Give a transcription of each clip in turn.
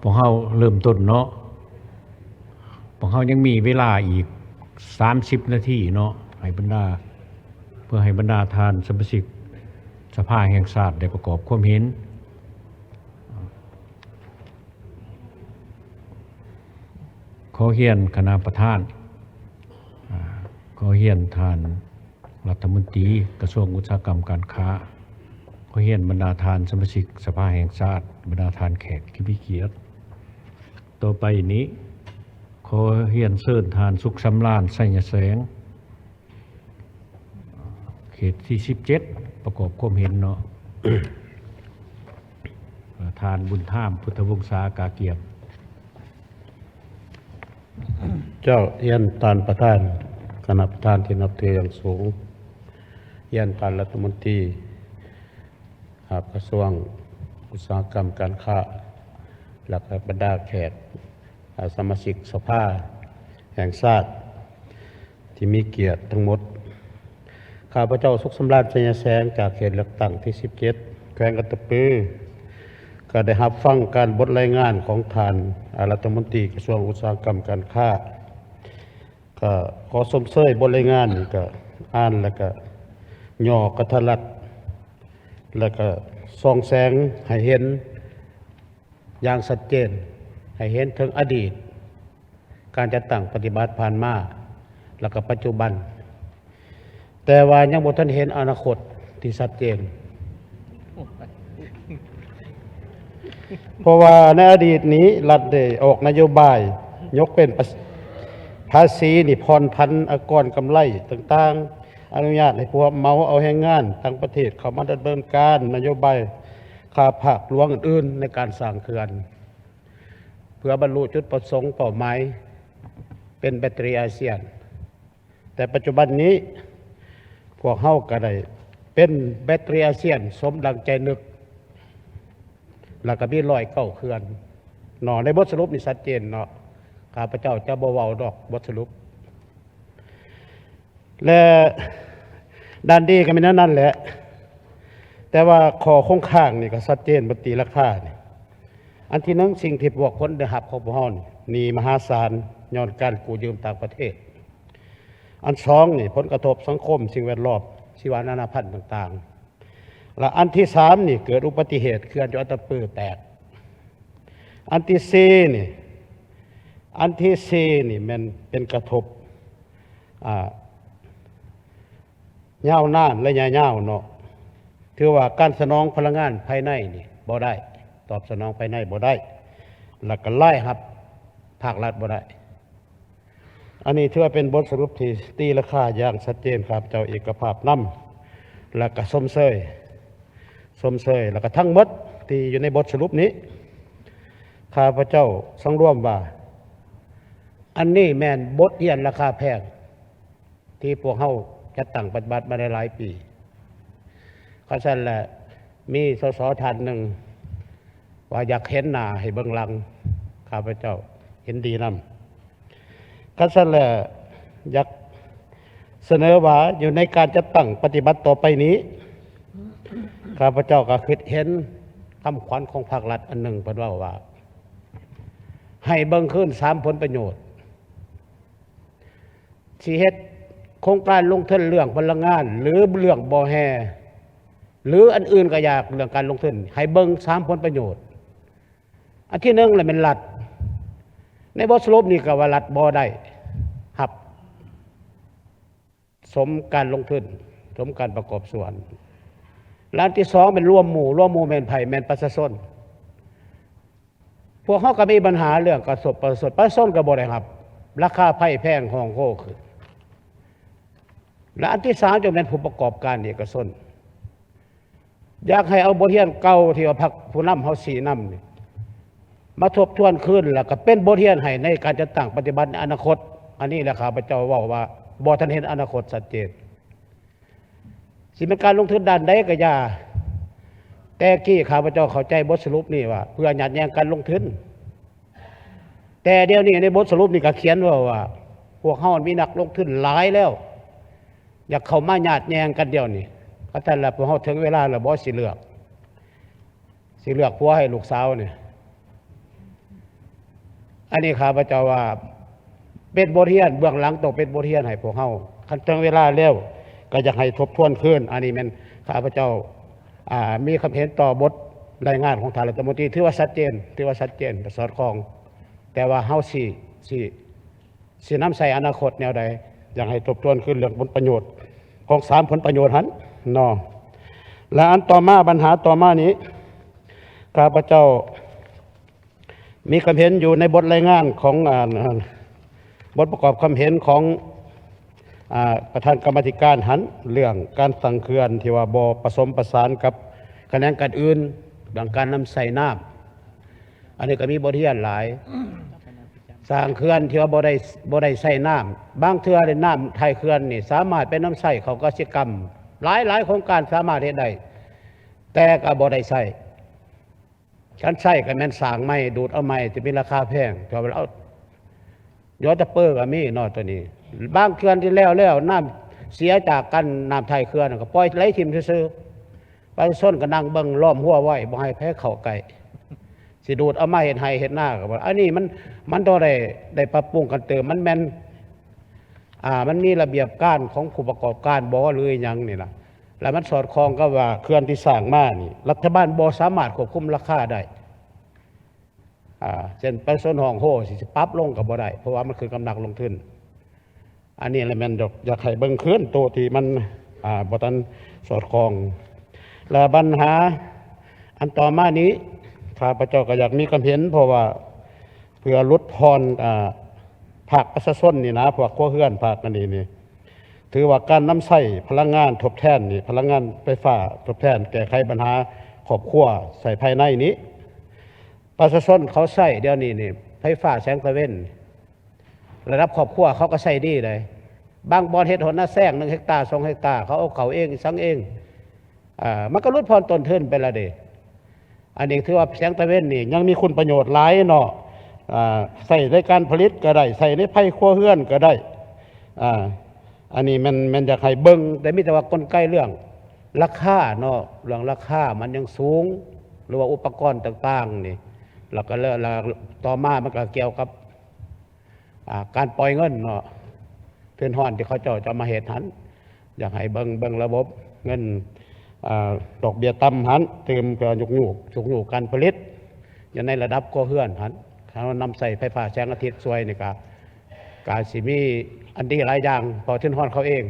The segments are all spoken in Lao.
ພວກເຮົາເລີ່ມຕົ້ນເນາະ. ພວກເຮົາຍັງມີເວລາອີກສາມສິບນາທີເນາະ ໃຫ້ບັນດາ ເພື່ອໃຫ້ບັນດາທ່ານສະມາຊິກສະພາແຫ່ງຊາດໄດ້ປະກອບຄວາມເຫັນ. ຂໍຮຽນຄະນະປະທານ, ອາ, ຂໍຮຽນທ່ານລັດຖະມົນຕີກະຊວງອຸດສາຫະກຳການຄ້າ, ຂໍຮຽນບັນດາທ່ານສະມາຊິກສະພາແຫ່ງຊາດ, ບັນດາທ່ານແຂກທີ່ມີກຽດ. ຕໍ່ໄປນີ້ ຂໍຮຽນເຊີນທ່ານສຸກສຳລານ ໄຊຍະແສງ, ເຂດທີສິບເຈັດ ປະກອບຄວາມເຫັນເນາະ. ທ່ານບຸນທາມ ພຸດທະວົງສາ ກາກຽມ. ເຈົ້າ, ຮຽນທ່ານປະທານ, ຄະນະປະທານທີ່ນັບຖືຢ່າງສູງ, ຮຽນທ່ານລັດຖະມົນຕີ ອາ ກະຊວງອຸດສາຫະກຳການຄ້າ ແລະ ກະບັນດາແຂກ ອາ ສະມາຊິກສະພາແຫ່ງຊາດທີ່ມີກຽດທັງໝົດ. ຂ້າພະເຈົ້າ ສຸກສຳລານ ໄຊຍະແສງ ຈາກເຂດເລືອກຕັ້ງທີສິບເຈັດ ແຂວງອັດຕະປື ກະໄດ້ຮັບຟັງການບົດລາຍງານຂອງທ່ານ ອາ ລັດຖະມົນຕີກະຊວງອຸດສາຫະກຳການຄ້າ. ກະຂໍຊົມເຊີຍບົດລາຍງານນີ້ ກະອ່ານແລ້ວກະຫຍໍ້ກະທັດລັດ ແລ້ວກະສ່ອງແສງໃຫ້ເຫັນຢ່າງຊັດເຈນ, ໃຫ້ເຫັນເຖິງອະດີດການຈັດຕັ້ງປະຕິບັດຜ່ານມາ ແລ້ວກະປັດຈຸບັນ, ແຕ່ວ່າຍັງບໍ່ທັນເຫັນອະນາຄົດທີ່ຊັດເຈນ. ເພາະວ່າໃນອະດີດນີ້ ລັດໄດ້ອອກນະໂຍບາຍຍົກເວັ້ນພາ ພາສີນີ້ ຜ່ອນຜັນອາກອນກຳໄລຕ່າງໆ, ອະນຸຍາດໃຫ້ຜູ້ຮັບເໝົາເອົາແຮງງານຕ່າງປະເທດເຂົ້າມາດຳເນີນການນະໂຍບາຍຂ້າພາກຫຼວງອື່ນໆໃນການສ້າງເຂື່ອນ ເພື່ອບັນລຸຈຸດປະສົງເປົ້າໝາຍເປັນແບັດເຕີຣີອາຊຽນ. ແຕ່ປັດຈຸບັນນີ້ ພວກເຮົາກໍໄດ້ເປັນແບັດເຕີຣີອາຊຽນສົມດັ່ງໃຈນຶກ ແລ້ວກໍມີຮ້ອຍເກົ້າເຂື່ອນເນາະ. ໃນບົດສະຫຼຸບນີ້ຊັດເຈນເນາະ, ຂ້າພະເຈົ້າຈະບໍ່ເວົ້າດອກບົດສະຫຼຸບ. ແລະ ດ້ານດີກໍແມ່ນແນວນັ້ນແຫຼະ, ແຕ່ວ່າຂໍ້ຄົງຄ້າງນີ້ກໍຊັດເຈນ ບໍ່ຕີລາຄານີ້. ອັນທີໜຶ່ງ ສິ່ງທີ່ພວກຄົນໄດ້ຮັບຂອງພວກເຮົານີ້ ໜີ້ມະຫາສານຍ້ອນການກູ້ຢືມຕ່າງປະເທດ. ອັນສອງນີ້ ຜົນກະທົບສັງຄົມ, ສິ່ງແວດລ້ອມ, ຊີວະນານາພັນຕ່າງໆ ແລະ ອັນທີສາມນີ້ ເກີດອຸບັດຕິເຫດເຂື່ອນຢູ່ອັດຕະປືແຕກ. ອັນທີສີ່ນີ້ ອັນທີສີ່ນີ້ແມ່ນເປັນກະທົບ ອ່າ ຍາວນານ ໄລຍະຍາວເນາະ, ຖືວ່າການສະໜອງພະລັງງານພາຍໃນນີ້ບໍ່ໄດ້, ຕອບສະໜອງພາຍໃນບໍ່ໄດ້, ແລ້ວກໍລາຍຮັບພາກລັດບໍ່ໄດ້. ອັນນີ້ຖືວ່າເປັນບົດສະຫຼຸບທີ່ຕີລາຄາຢ່າງຊັດເຈນ, ຂ້າພະເຈົ້າເອກະພາບນຳ ແລ້ວກໍຊົມເຊີຍ, ຊົມເຊີຍ ແລ້ວກໍທັງໝົດທີ່ຢູ່ໃນບົດສະຫຼຸບນີ້ ຂ້າພະເຈົ້າສັງລວມວ່າ ອັນນີ້ແມ່ນບົດຮຽນລາຄາແພງ ທີ່ພວກເຮົາຈັດຕັ້ງປະຕິບັດມາໄດ້ຫຼາຍປີ. ຄັນຊັ້ນແຫຼະ ມີ ສສ ທ່ານໜຶ່ງວ່າຢາກເຫັນໜ້າໃຫ້ເບິ່ງຫຼັງ, ຂ້າພະເຈົ້າເຫັນດີນຳ. ຄັນຊັ້ນແຫຼະ ຢາກສະເໜີວ່າ ຢູ່ໃນການຈັດຕັ້ງປະຕິບັດຕໍ່ໄປນີ້ ຂ້າພະເຈົ້າກໍຄິດເຫັນຄຳຂວັນຂອງພາກລັດອັນໜຶ່ງ ເພິ່ນເວົ້າວ່າ ໃຫ້ເບິ່ງຄືນສາມຜົນປະໂຫຍດ. ຊິເຮັດໂຄງການລົງທຶນເລື່ອງພະລັງງານ ຫຼື ເລື່ອງບໍ່ແຮ່ ຫຼື ອັນອື່ນກໍຢາກ ເລື່ອງການລົງທຶນ ໃຫ້ເບິ່ງສາມຜົນປະໂຫຍດ. ອັນທີໜຶ່ງລະແມ່ນລັດ, ໃນບົດສະຫຼຸບນີ້ກໍວ່າລັດບໍ່ໄດ້ຮັບສົມການລົງທຶນ, ສົມການປະກອບສ່ວນ. ແລະ ອັນທີສອງແມ່ນລວມໝູ່, ລວມໝູ່ແມ່ນໃຜ? ແມ່ນປະຊາຊົນ. ພວກເຮົາກໍມີບັນຫາເລື່ອງກະທົບປະຊາຊົນ, ປະຊາຊົນກໍບໍ່ໄດ້ຮັບ, ລາຄາໄຟແພງ ຮ້ອງໂຮຂຶ້ນ. ແລະ ອັນທີສາມຈະແມ່ນຜູ້ປະກອບການເອກະຊົນ. ຢາກໃຫ້ເອົາບົດຮຽນເກົ່າທີ່ວ່າພັກຜູ້ນຳເຮົາຊີ້ນຳນີ້ ມາທົບທວນຄືນ ແລ້ວກໍເປັນບົດຮຽນໃຫ້ໃນການຈັດຕັ້ງປະຕິບັດໃນອະນາຄົດ. ອັນນີ້ແຫຼະ ຂ້າພະເຈົ້າເວົ້າວ່າບໍ່ທັນເຫັນອະນາຄົດຊັດເຈນ. ຊິເປັນການລົງທຶນດ້ານໃດກໍຢ່າ, ແຕ່ກີ້ຂ້າພະເຈົ້າເຂົ້າໃຈບົດສະຫຼຸບນີ້ວ່າເພື່ອຍາດແຍ່ງການລົງທຶນ, ແຕ່ດຽວນີ້ໃນບົດສະຫຼຸບນີ້ກໍຂຽນໄວ້ວ່າ ພວກເຮົາມີນັກລົງທຶນຫຼາຍແລ້ວ ຢາກເຂົ້າມາຍາດແຍ່ງກັນດຽວນີ້. ຄັນຊັ້ນລະ ພວກເຮົາເຖິງເວລາແລ້ວບໍ່ ຊິເລືອກ ຊິເລືອກຜົວໃຫ້ລູກສາວນີ້? ອັນນີ້ຂ້າພະເຈົ້າວ່າເປັນບົດຮຽນ, ເບື້ອງຫຼັງຕ້ອງເປັນບົດຮຽນໃຫ້ພວກເຮົາ. ຄັນເຖິງເວລາແລ້ວກໍຢາກໃຫ້ທົບທວນຄືນ. ອັນນີ້ແມ່ນຂ້າພະເຈົ້າ ອ່າ ມີຄຳເຫັນຕໍ່ບົດລາຍງານຂອງທ່ານລັດຖະມົນຕີ ຖືວ່າຊັດເຈນ, ຖືວ່າຊັດເຈນ ແລະ ສອດຄ່ອງ. ແຕ່ວ່າເຮົາຊິ ຊິ ຊິນຳໃຊ້ອະນາຄົດແນວໃດ, ຢາກໃຫ້ທົບທວນຄືນເລື່ອງຜົນປະໂຫຍດຂອງສາມຜົນປະໂຫຍດຫັ້ນເນາະ. ແລະ ອັນຕໍ່ມາ, ບັນຫາຕໍ່ມານີ້ ຂ້າພະເຈົ້າມີຄຳເຫັນຢູ່ໃນບົດລາຍງານຂອງ ອ່າ ບົດປະກອບຄຳເຫັນຂອງ ອ່າ ປະທານກຳມາທິການຫັ້ນ ເລື່ອງການສ້າງເຂື່ອນທີ່ວ່າບໍ່ປະສົມປະສານກັບຂະແໜງການອື່ນ, ເລື່ອງການນຳໃຊ້ນ້ຳ. ອັນນີ້ກໍມີບົດຮຽນຫຼາຍ. ສ້າງເຂື່ອນທີ່ວ່າບໍ່ໄດ້ ບໍ່ໄດ້ໃຊ້ນ້ຳ, ບາງເທື່ອນີ້ນ້ຳທ້າຍເຂື່ອນນີ້ສາມາດໄປນຳໃຊ້ເຂົ້າກະສິກຳ, ຫຼາຍໆໂຄງການສາມາດເຮັດໄດ້, ແຕ່ກໍບໍ່ໄດ້ໃຊ້. ຄັນໃຊ້ກໍແມ່ນສ້າງໃໝ່, ດູດເອົາໃໝ່, ຈະມີລາຄາແພງ, ເຂົາເອົາ ຢໍຕະເປີກໍມີເນາະ ໂຕນີ້. ບາງເຂື່ອນທີ່ແລ້ວໆ ນ້ຳເສຍຈາກກັນ, ນ້ຳທ້າຍເຂື່ອນກໍປ່ອຍໄຫຼຖິ້ມຊື່ໆ. ປະຊາຊົນກໍນັ່ງເບິ່ງລ້ອມຮົ້ວໄວ້ ບໍ່ໃຫ້ໃຜເຂົ້າໃກ້. ຊິດູດເອົາມາເຮັດໄຮ່ເຮັດນາກໍບໍ່. ອັນນີ້ມັນ ມັນຕ້ອງໄດ້ ໄດ້ປັບປຸງກັນເຕີມ. ມັນແມ່ນ ອ່າ ມັນມີລະບຽບການຂອງຜູ້ປະກອບການບໍ່ ຫຼືຫຍັງນີ້ລະ. ແລ້ວມັນສອດຄ່ອງກັບວ່າເຂື່ອນທີ່ສ້າງມານີ້ ລັດຖະບານບໍ່ສາມາດຄວບຄຸມລາຄາໄດ້. ອ່າ ເຊັ່ນປະຊາຊົນຮ້ອງໂຮ ຊິ ຊິປັບລົງກໍບໍ່ໄດ້ ເພາະວ່າມັນຂຶ້ນກັບນັກລົງທຶນ. ອັນນີ້ລະແມ່ນຢາກ ຢາກໃຫ້ເບິ່ງຄືນໂຕທີ່ມັນ ອ່າ ບໍ່ທັນສອດຄ່ອງ. ແລະບັນຫາອັນຕໍ່ມານີ້ ຂ້າພະເຈົ້າກໍຢາກມີຄວາມເຫັນ ເພາະວ່າເພື່ອຫຼຸດຜ່ອນ ອ່າ ພາກປະຊາຊົນນີ້ນະ, ພວກຄົວເຮືອນ ພາກອັນນີ້ນີ້ ຖືວ່າການນຳໃຊ້ພະລັງງານທົດແທນນີ້, ພະລັງງານໄຟຟ້າທົດແທນ ແກ້ໄຂບັນຫາຄອບຄົວໃຊ້ພາຍໃນນີ້ ປະຊາຊົນເຂົາໃຊ້ດຽວນີ້ນີ້ ໄຟຟ້າແສງຕາເວັນ ລະດັບຄອບຄົວເຂົາກໍໃຊ້ດີເດ້. ບາງບ່ອນເຮັດຮອດນາແຊງ ໜຶ່ງເຮັກຕາ ສອງເຮັກຕາ ເຂົາເອົາເຂົ້າເອງ ສັງເອງ ອ່າ ມັນກໍຫຼຸດຜ່ອນຕົ້ນທຶນໄປແລ້ວເດ້. ອັນນີ້ຖືວ່າແສງຕາເວັນນີ້ຍັງມີຄຸນປະໂຫຍດຫຼາຍເນາະ, ອ່າ ໃຊ້ໃນການຜະລິດກໍໄດ້, ໃຊ້ໃນໄຟຄົວເຮືອນກໍໄດ້. ອ່າ ອັນນີ້ແມ່ນ ແມ່ນຢາກໃຫ້ເບິ່ງ, ແຕ່ມີແຕ່ວ່າກົນໄກເລື່ອງລາຄາເນາະ, ເລື່ອງລາຄາມັນຍັງສູງ ຫຼືວ່າອຸປະກອນຕ່າງໆນີ້. ແລ້ວກໍ ແລ້ວ ແລ້ວຕໍ່ມາມັນກໍກ່ຽວກັບ ອ່າ ການປ່ອຍເງິນເນາະ, ທຶນຮອນທີ່ເຂົາເຈົ້າຈະມາເຮັດຫັ້ນ, ຢາກໃຫ້ເບິ່ງ ເບິ່ງລະບົບເງິນ ອ່າ ດອກເບ້ຍຕ່ຳຫັ້ນ, ຕື່ມເພື່ອຍົກຍູ້ ຊຸກຍູ້ການຜະລິດຢູ່ໃນລະດັບຄົວເຮືອນຫັ້ນ. ຖ້າເຮົານຳໃຊ້ໄຟຟ້າແສງອາທິດຊ່ວຍນີ້ ກະ ກະຊິມີອັນດີຫຼາຍຢ່າງຕໍ່ທຶນຮອນເຂົາເອງ.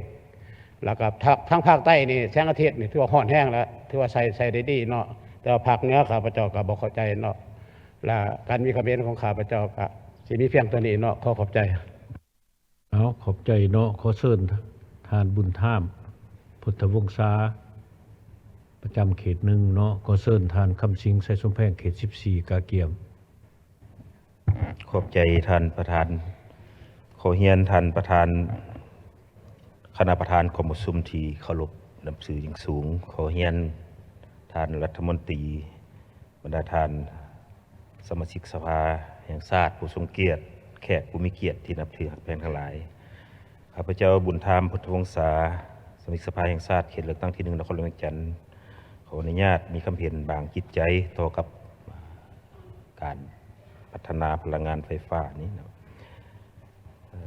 ແລ້ວກໍທາງ ທາງພາກໃຕ້ນີ້ ແສງອາທິດນີ້ຖືວ່າຮ້ອນແຮງແລ້ວ, ຖືວ່າໃຊ້ ໃຊ້ໄດ້ດີເນາະ, ແຕ່ວ່າພາກເໜືອຂ້າພະເຈົ້າກໍບໍ່ເຂົ້າໃຈເນາະ. ແລະການມີຄຳເຫັນຂອງຂ້າພະເຈົ້າກໍຊິມີພຽງເທົ່ານີ້ເນາະ. ຂໍຂອບໃຈ. ເອົາ ຂອບໃຈເນາະ. ຂໍເຊີນທ່ານບຸນທາມ ພຸດທະວົງສາ ປະຈຳເຂດໜຶ່ງເນາະ. ຂໍເຊີນທ່ານຄຳສິງ ໄຊສົມແພງ ເຂດສິບສີ່ ກະກຽມ. ຂອບໃຈທ່ານປະທານ. ຂໍຮຽນທ່ານປະທານ ຄະນະປະທານກອງປະຊຸມທີ່ເຄົາລົບນັບຖືຢ່າງສູງ. ຂໍຮຽນທ່ານລັດຖະມົນຕີ, ບັນດາທ່ານສະມາຊິກສະພາແຫ່ງຊາດຜູ້ຊົງກຽດ, ແຂກຜູ້ມີກຽດທີ່ນັບຖືຮັກແພງທັງຫຼາຍ. ຂ້າພະເຈົ້າ ບຸນທາມ ພຸດທະວົງສາ, ສະມາຊິກສະພາແຫ່ງຊາດ ເຂດເລືອກຕັ້ງທີໜຶ່ງ ນະຄອນຫຼວງວຽງຈັນ, ຂໍອະນຸຍາດມີຄຳເຫັນບາງຈິດໃຈຕໍ່ກັບການພັດທະນາພະລັງງານໄຟຟ້ານີ້ເນາະ.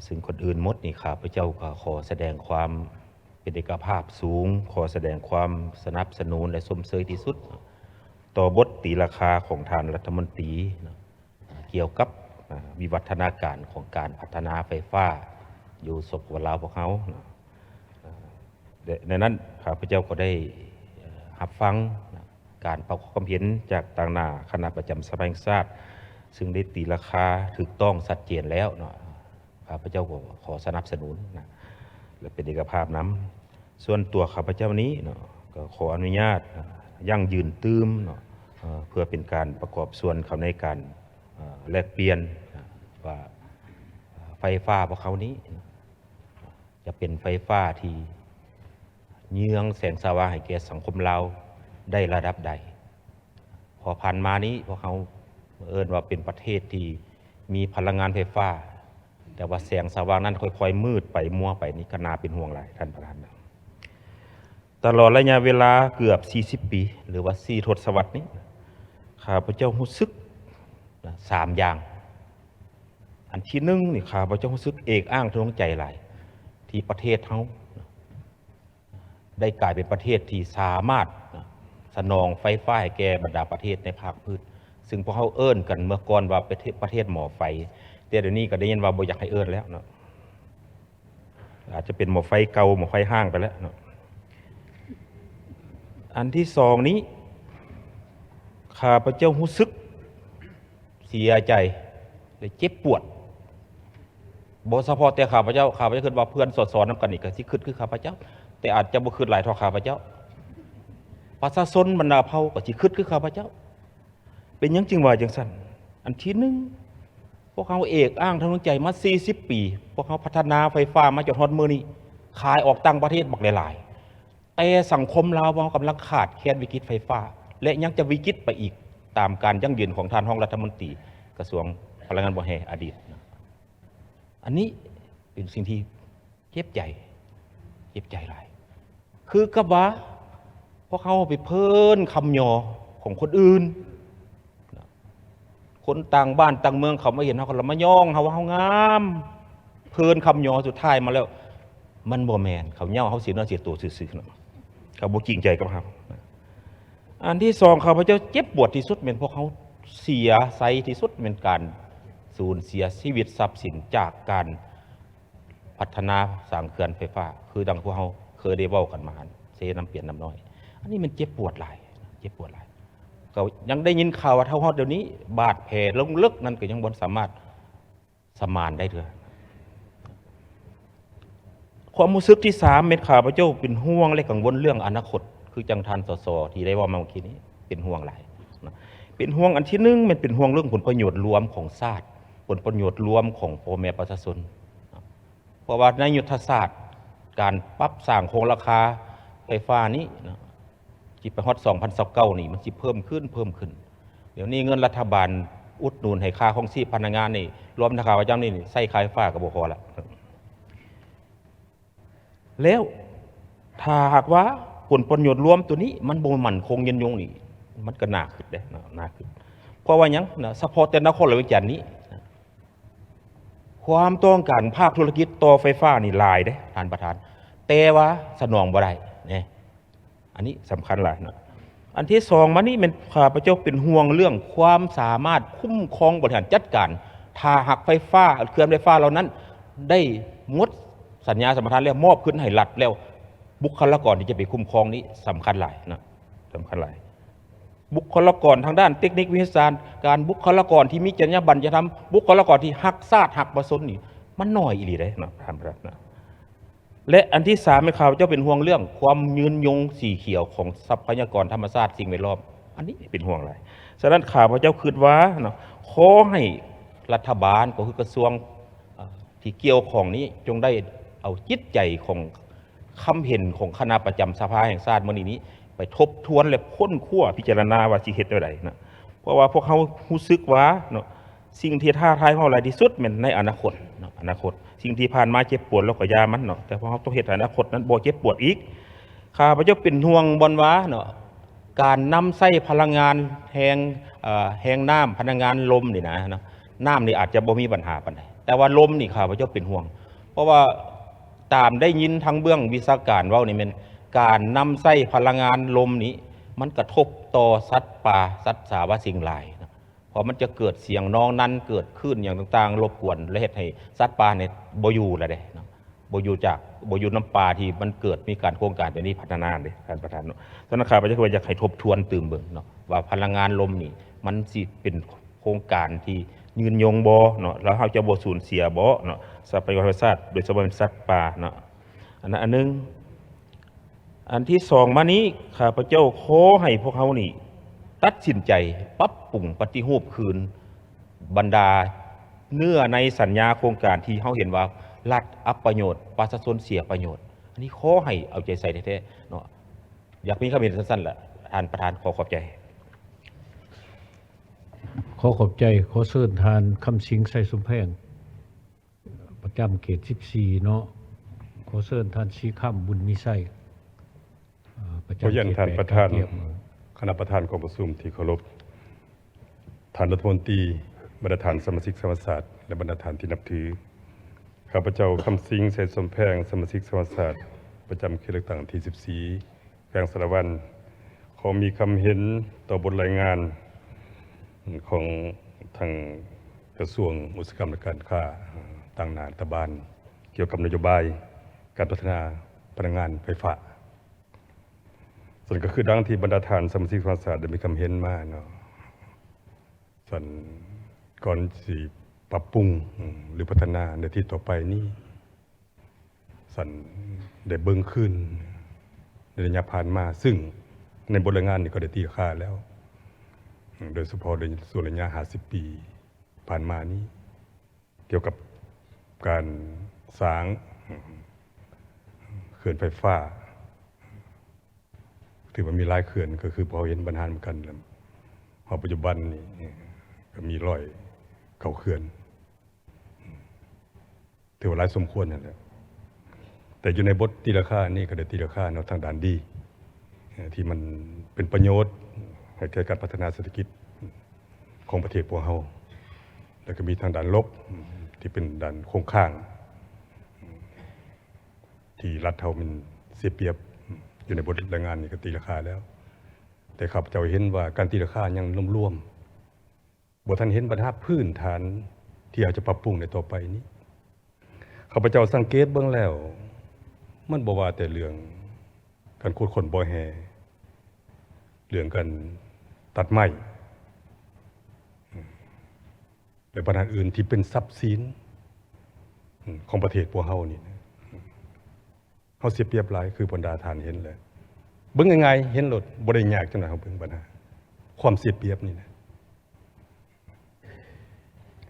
ເຊິ່ງກ່ອນອື່ນໝົດນີ້ ຂ້າພະເຈົ້າກໍຂໍສະແດງຄວາມເປັນເອກະພາບສູງ, ຂໍສະແດງຄວາມສະໜັບສະໜູນ ແລະ ຊົມເຊີຍທີ່ສຸດຕໍ່ບົດຕີລາຄາຂອງທ່ານລັດຖະມົນຕີເນາະ. ກ່ຽວກັບ ອາ ວິວັດທະນາການຂອງການພັດທະນາໄຟຟ້າຢູ່ ສປປ ລາວ ພວກເຮົາເນາະ. ອາ ແລະ ໃນນັ້ນ ຂ້າພະເຈົ້າກໍໄດ້ ເອີ່ ຮັບຟັງນະ ການປະກອບຄວາມເຫັນຈາກຕາງໜ້າຄະນະປະຈຳສະພາແຫ່ງຊາດ ຊຶ່ງໄດ້ຕີລາຄາຖືກຕ້ອງຊັດເຈນແລ້ວເນາະ. ຂ້າພະເຈົ້າກໍຂໍສະໜັບສະໜູນນະ ແລະ ເປັນເອກະພາບນຳ. ສ່ວນຕົວຂ້າພະເຈົ້ານີ້ເນາະ ກໍຂໍອະນຸຍາດນະ ຢັ້ງຢືນຕື່ມເນາະ ເອີ່ ເພື່ອເປັນການປະກອບສ່ວນເຂົ້າໃນການ ເອີ່ ແລກປ່ຽນນະ ວ່າ ເອີ່ ໄຟຟ້າພວກເຮົານີ້ນະ ຈະເປັນໄຟຟ້າທີ່ເຍືອງແສງສະຫວ່າງໃຫ້ແກ່ສັງຄົມລາວໄດ້ລະດັບໃດ. ເພາະຜ່ານມານີ້ພວກເຮົາເອີ້ນວ່າເປັນປະເທດທີ່ມີພະລັງງານໄຟຟ້າ, ແຕ່ວ່າແສງສະຫວ່າງນັ້ນຄ່ອຍໆມືດໄປມົວໄປ, ນີ້ກໍໜ້າເປັນຫ່ວງຫຼາຍທ່ານປະທານ. ຕະຫຼອດໄລຍະເວລາເກືອບສີ່ສິບປີ ຫຼືວ່າສີ່ທົດສະວັດນີ້ ຂ້າພະເຈົ້າຮູ້ສຶກນະ ສາມຢ່າງ. ອັນທີໜຶ່ງນີ້ ຂ້າພະເຈົ້າຮູ້ສຶກເອກອ້າງທາງດວງໃຈຫຼາຍ ທີ່ປະເທດເຮົາໄດ້ກາຍເປັນປະເທດທີ່ສາມາດສະໜອງໄຟຟ້າໃຫ້ແກ່ບັນດາປະເທດໃນພາກພື້ນ ຊຶ່ງພວກເຮົາເອີ້ນກັນເມື່ອກ່ອນວ່າປະເທດ ປະເທດໝໍໄຟ ແຕ່ດຽວນີ້ກໍໄດ້ຍິນວ່າບໍ່ຢາກໃຫ້ເອີ້ນແລ້ວເນາະ ອາດຈະເປັນໝໍໄຟເກົ່າ ໝໍໄຟຮ້າງໄປແລ້ວເນາະ. ອັນທີສອງນີ້ ຂ້າພະເຈົ້າຮູ້ສຶກເສຍໃຈ ແລະ ເຈັບປວດ ບໍ່ສະເພາະແຕ່ຂ້າພະເຈົ້າ, ຂ້າພະເຈົ້າຄິດວ່າເພື່ອນ ສສ ນຳກັນນີ້ກໍຊິຄິດຄືຂ້າພະເຈົ້າ, ແຕ່ອາດຈະບໍ່ຄິດຫຼາຍເທົ່າຂ້າພະເຈົ້າ. ປະຊາຊົນບັນດາເຜົ່າກໍຊິຄິດຄືຂ້າພະເຈົ້າ. ເປັນຫຍັງຈຶ່ງວ່າຈັ່ງຊັ້ນ? ອັນທີໜຶ່ງ, ພວກເຮົາເອກອ້າງທາງດວງໃຈມາສີ່ສິບປີ, ພວກເຮົາພັດທະນາໄຟຟ້າມາຈົນຮອດມື້ນີ້, ຂາຍອອກຕ່າງປະເທດບັກຫຼາຍໆ, ແຕ່ສັງຄົມລາວຂອງເຮົາກຳລັງຂາດແຄນວິກິດໄຟຟ້າ ແລະ ຍັງຈະວິກິດໄປອີກ, ຕາມການຢັ້ງຢືນຂອງທ່ານຮອງລັດຖະມົນຕີກະຊວງພະລັງງານບໍ່ແຮ່ອະດີດ. ອັນນີ້ເປັນສິ່ງທີ່ເຈັບໃຈ, ເຈັບໃຈຫຼາຍ. ຄືກັບວ່າພວກເຮົາໄປເພີນຄຳຍໍຂອງຄົນອື່ນ. ຄົນຕ່າງບ້ານຕ່າງເມືອງເຂົາມາເຫັນເຮົາ ເຂົາລະມາຍ້ອງເຮົາວ່າເຮົາງາມ, ເພີນຄຳຍໍ, ສຸດທ້າຍມາແລ້ວມັນບໍ່ແມ່ນ, ເຂົາເຍົາເຮົາເສຍເນື້ອເສຍໂຕຊື່ໆ, ເຂົາບໍ່ຈິງໃຈກັບເຮົາ. ອັນທີສອງ ຂ້າພະເຈົ້າເຈັບປວດທີ່ສຸດແມ່ນພວກເຮົາເສຍໄຊທີ່ສຸດ ແມ່ນການສູນເສຍຊີວິດຊັບສິນຈາກການ ພັດທະນາສ້າງເຂື່ອນໄຟຟ້າ ຄືດັ່ງພວກເຮົາເຄີຍໄດ້ເວົ້າກັນມາຫັ້ນ ເຊນ້ຳປຽນນ້ຳນ້ອຍ. ອັນນີ້ມັນເຈັບປວດຫຼາຍ, ເຈັບປວດຫຼາຍ. ກໍຍັງໄດ້ຍິນຂ່າວວ່າເທົ່າຮອດດຽວນີ້ ບາດແຜລົງເລິກນັ້ນກໍຍັງບໍ່ສາມາດສະໝານໄດ້ເທື່ອ. ຄວາມຮູ້ສຶກທີສາມ ແມ່ນຂ້າພະເຈົ້າເປັນຫ່ວງ ແລະ ກັງວົນເລື່ອງອະນາຄົດ ຄືຈັ່ງທ່ານ ສສ ທີ່ໄດ້ເວົ້າມາເມື່ອກີ້ນີ້ ເປັນຫ່ວງຫຼາຍນະ. ເປັນຫ່ວງ ອັນທີໜຶ່ງ ແມ່ນເປັນຫ່ວງເລື່ອງຜົນປະໂຫຍດລວມຂອງຊາດ, ຜົນປະໂຫຍດລວມຂອງພໍ່ແມ່ປະຊາຊົນ. ເພາະວ່າໃນຍຸດທະສາດການປັບສ້າງຄົງລາຄາໄຟຟ້ານີ້ນະ ຊິໄປຮອດສອງພັນຊາວເກົ້ານີ້ ມັນຊິເພີ່ມຂຶ້ນ, ເພີ່ມຂຶ້ນ. ດຽວນີ້ເງິນລັດຖະບານອຸດໜູນໃຫ້ຄ່າຄອງຊີບພະນັກງານນີ້ ລວມທັງຂ້າພະເຈົ້ານີ້ ໃຊ້ຄ່າໄຟຟ້າກໍບໍ່ພໍລະ. ແລ້ວຖ້າຫາກວ່າຜົນປະໂຫຍດລວມໂຕນີ້ມັນບໍ່ໝັ້ນຄົງຍືນຍົງນີ້ ມັນກໍໜ້າຄິດເດ້ເນາະ, ໜ້າຄິດ. ເພາະວ່າຫຍັງນະ? ສະເພາະແຕ່ນະຄອນຫຼວງວຽງຈັນນີ້ນະ ຄວາມຕ້ອງການພາກທຸລະກິດຕໍ່ໄຟຟ້ານີ້ຫຼາຍເດ້ທ່ານປະທານ, ແຕ່ວ່າສະໜອງບໍ່ໄດ້ເນາະ. ອັນນີ້ສຳຄັນຫຼາຍເນາະ. ອັນທີສອງມານີ້ແມ່ນຂ້າພະເຈົ້າເປັນຫ່ວງເລື່ອງຄວາມສາມາດຄຸ້ມຄອງບໍລິຫານຈັດການ. ຖ້າຫາກໄຟຟ້າ ເຂື່ອນໄຟຟ້າເຫຼົ່ານັ້ນໄດ້ໝົດສັນຍາສຳປະທານແລ້ວ ມອບຄືນໃຫ້ລັດແລ້ວ, ບຸກຄະລາກອນທີ່ຈະໄປຄຸ້ມຄອງນີ້ສຳຄັນຫຼາຍເນາະ, ສຳຄັນຫຼາຍ. ບຸກຄະລາກອນທາງດ້ານເຕັກນິກວິທະຍາສາດ, ການບຸກຄະລາກອນທີ່ມີຈັນຍາບັນຈະທຳ, ບຸກຄະລາກອນທີ່ຮັກຊາດຮັກປະຊາຊົນນີ້ ມັນໜ້ອຍອີ່ຫຼີເດ້ເນາະ ທ່ານປະທານເນາະ. ແລະ ອັນທີສາມ ແມ່ນຂ້າພະເຈົ້າເປັນຫ່ວງເລື່ອງຄວາມຍືນຍົງສີຂຽວຂອງຊັບພະຍາກອນທຳມະຊາດສິ່ງແວດລ້ອມ, ອັນນີ້ເປັນຫ່ວງຫຼາຍ. ສະນັ້ນ ຂ້າພະເຈົ້າຄິດວ່າເນາະ ຂໍໃຫ້ລັດຖະບານ ກໍຄືກະຊວງ ເອີ ທີ່ກ່ຽວຂ້ອງນີ້ ຈົ່ງໄດ້ເອົາຈິດໃຈຂອງ ຄຳເຫັນຂອງຄະນະປະຈຳສະພາແຫ່ງຊາດມື້ນີ້ນີ້ ໄປທົບທວນ ແລະ ຄົ້ນຄວ້າພິຈາລະນາວ່າຊິເຮັດແນວໃດນະ. ເພາະວ່າພວກເຮົາຮູ້ສຶກວ່າເນາະ ສິ່ງທີ່ທ້າທາຍພວກເຮົາຫຼາຍທີ່ສຸດແມ່ນໃນອະນາຄົດເນາະ, ອະນາຄົດ. ສິ່ງທີ່ຜ່ານມາເຈັບປວດແລ້ວກໍຢ່າມັນເນາະ, ແຕ່ພວກເຮົາຕ້ອງເຮັດໃຫ້ອະນາຄົດນັ້ນບໍ່ເຈັບປວດອີກ. ຂ້າພະເຈົ້າເປັນຫ່ວງບ່ອນວ່າເນາະ ການນຳໃຊ້ພະລັງງານແຮງ ເອີ ແຮງນ້ຳ ພະລັງງານລົມນີ້ນະເນາະ, ນ້ຳນີ້ອາດຈະບໍ່ມີບັນຫາປານໃດ ແຕ່ວ່າລົມນີ້ຂ້າພະເຈົ້າເປັນຫ່ວງ. ເພາະວ່າຕາມໄດ້ຍິນທາງເບື້ອງວິຊາການເວົ້ານີ້ແມ່ນ ການນຳໃຊ້ພະລັງງານລົມນີ້ ມັນກະທົບຕໍ່ສັດປ່າ ສັດສາວາສິ່ງຫຼາຍເນາະ, ເພາະມັນຈະເກີດສຽງນອງນັນ ເກີດຄື້ນຫຍັງຕ່າງໆ ລົບກວນ ແລະ ເຮັດໃຫ້ສັດປ່ານີ້ບໍ່ຢູ່ລະເດ້ເນາະ, ບໍ່ຢູ່ຈາກ ບໍ່ຢູ່ນຳປ່າທີ່ມັນເກີດມີການໂຄງການຕົວນີ້ພັດທະນາເດ້ທ່ານປະທານເນາະ. ສະນັ້ນ ຂ້າພະເຈົ້າກໍຢາກໃຫ້ທົບທວນຕື່ມເບິ່ງເນາະ ວ່າພະລັງງານລົມນີ້ ມັນຊິເປັນໂຄງການທີ່ຍືນຍົງບໍ່ເນາະ, ແລ້ວເຮົາຈະບໍ່ສູນເສຍບໍ່ເນາະ ຊັບພະຍາກອນທຳມະຊາດ ໂດຍສະເພາະແມ່ນສັດປ່າເນາະ. ອັນນັ້ນອັນໜຶ່ງ. ອັນທີສອງມານີ້ ຂ້າພະເຈົ້າຂໍໃຫ້ພວກເຮົານີ້ຕັດສິນໃຈປັບປຸງປະຕິຮູບຄືນບັນດາເນື້ອໃນສັນຍາໂຄງການທີ່ເຮົາເຫັນວ່າລັດອັບປະໂຫຍດ ປະຊາຊົນເສຍປະໂຫຍດ. ອັນນີ້ຂໍໃຫ້ເອົາໃຈໃສ່ແທ້ໆເນາະ. ຢາກມີຄຳເຫັນສັ້ນໆລະທ່ານປະທານ, ຂໍຂອບໃຈ. ຂໍຂອບໃຈ. ຂໍເຊີນທ່ານ ຄຳສິງ ໄຊສົມແພງ ປະຈຳເຂດສິບສີ່ເນາະ. ຂໍເຊີນທ່ານ ສີຄຳ ບຸນມີໄຊ ປະຈຳເຂດແປດ ກາງກຽມ. ຂອບໃຈທ່ານປະທານ, ຄະນະປະທານກອງປະຊຸມທີ່ເຄົາລົບ, ທ່ານລັດຖະມົນຕີ, ບັນດາທ່ານສະມາຊິກສະພາແຫ່ງຊາດ, ແລະ ບັນດາທ່ານທີ່ນັບຖື, ຂ້າພະເຈົ້າ ຄຳສິງ ໄຊສົມແພງ, ສະມາຊິກສະພາແຫ່ງຊາດ ປະຈຳເຂດເລືອກຕັ້ງທີສິບສີ່ ແຂວງສາລະວັນ ຂໍມີຄຳເຫັນຕໍ່ບົດລາຍງານຂອງທາງກະຊວງອຸດສາຫະກຳ ແລະ ການຄ້າ ຕາງໜ້າລັດຖະບານ ກ່ຽວກັບນະໂຍບາຍການພັດທະນາພະລັງງານໄຟຟ້າ. ສ່ວນກໍຄືດັ່ງທີ່ບັນດາທ່ານສະມາຊິກສະພາແຫ່ງຊາດໄດ້ມີຄຳເຫັນມາເນາະ, ສ່ວນກ່ອນຊິປັບປຸງ ຫຼື ພັດທະນາໃນທິດຕໍ່ໄປນີ້, ສັນໄດ້ເບິ່ງຄືນໃນໄລຍະຜ່ານມາ, ຊຶ່ງໃນບົດລາຍງານນີ້ກໍໄດ້ຕີລາຄາແລ້ວ, ໂດຍສະເພາະໃນຊ່ວງໄລຍະຫ້າສິບປີຜ່ານມານີ້, ກ່ຽວກັບການສ້າງເຂື່ອນໄຟຟ້າ, ຖືວ່າມີຫຼາຍເຂື່ອນ, ກໍຄືພວກເຮົາເຫັນບັນຫານຳກັນ, ເຮົາປັດຈຸບັນນີ້ກໍມີຮ້ອຍເກົ້າເຂື່ອນ. ຖືວ່າຫຼາຍສົມຄວນຫັ້ນແຫຼະ. ແຕ່ຢູ່ໃນບົດຕີລາຄານີ້ກໍໄດ້ຕີລາຄາເນາະ ທາງດ້ານດີ ເອີ່ ທີ່ມັນເປັນປະໂຫຍດໃຫ້ແກ່ການພັດທະນາເສດຖະກິດຂອງປະເທດພວກເຮົາ, ແລ້ວກໍມີທາງດ້ານລົບ ທີ່ເປັນດ້ານຄົງຄ້າງ ທີ່ລັດເຮົາມັນເສຍປຽບ. ຢູ່ໃນບົດລາຍງານນີ້ກໍຕີລາຄາແລ້ວ, ແຕ່ຂ້າພະເຈົ້າເຫັນວ່າການຕີລາຄາຍັງລວມໆ ບໍ່ທັນເຫັນບັນຫາພື້ນຖານທີ່ເຮົາຈະປັບປຸງໃນຕໍ່ໄປນີ້. ຂ້າພະເຈົ້າສັງເກດເບິ່ງແລ້ວ ມັນບໍ່ວ່າແຕ່ເລື່ອງການຂຸດຄົ້ນບໍ່ແຮ່, ເລື່ອງການຕັດໄມ້ ແລະ ບັນຫາອື່ນທີ່ເປັນຊັບສິນຂອງປະເທດພວກເຮົານີ້ນະ. ເຮົາເສຍປຽບຫຼາຍ ຄືບັນດາທ່ານເຫັນແຫຼະ. ເບິ່ງງ່າຍໆ ເຫັນໂລດ, ບໍ່ໄດ້ຍາກຈັ່ງໃດ. ເຮົາເບິ່ງບັນຫາຄວາມເສຍປຽບນີ້ນະ.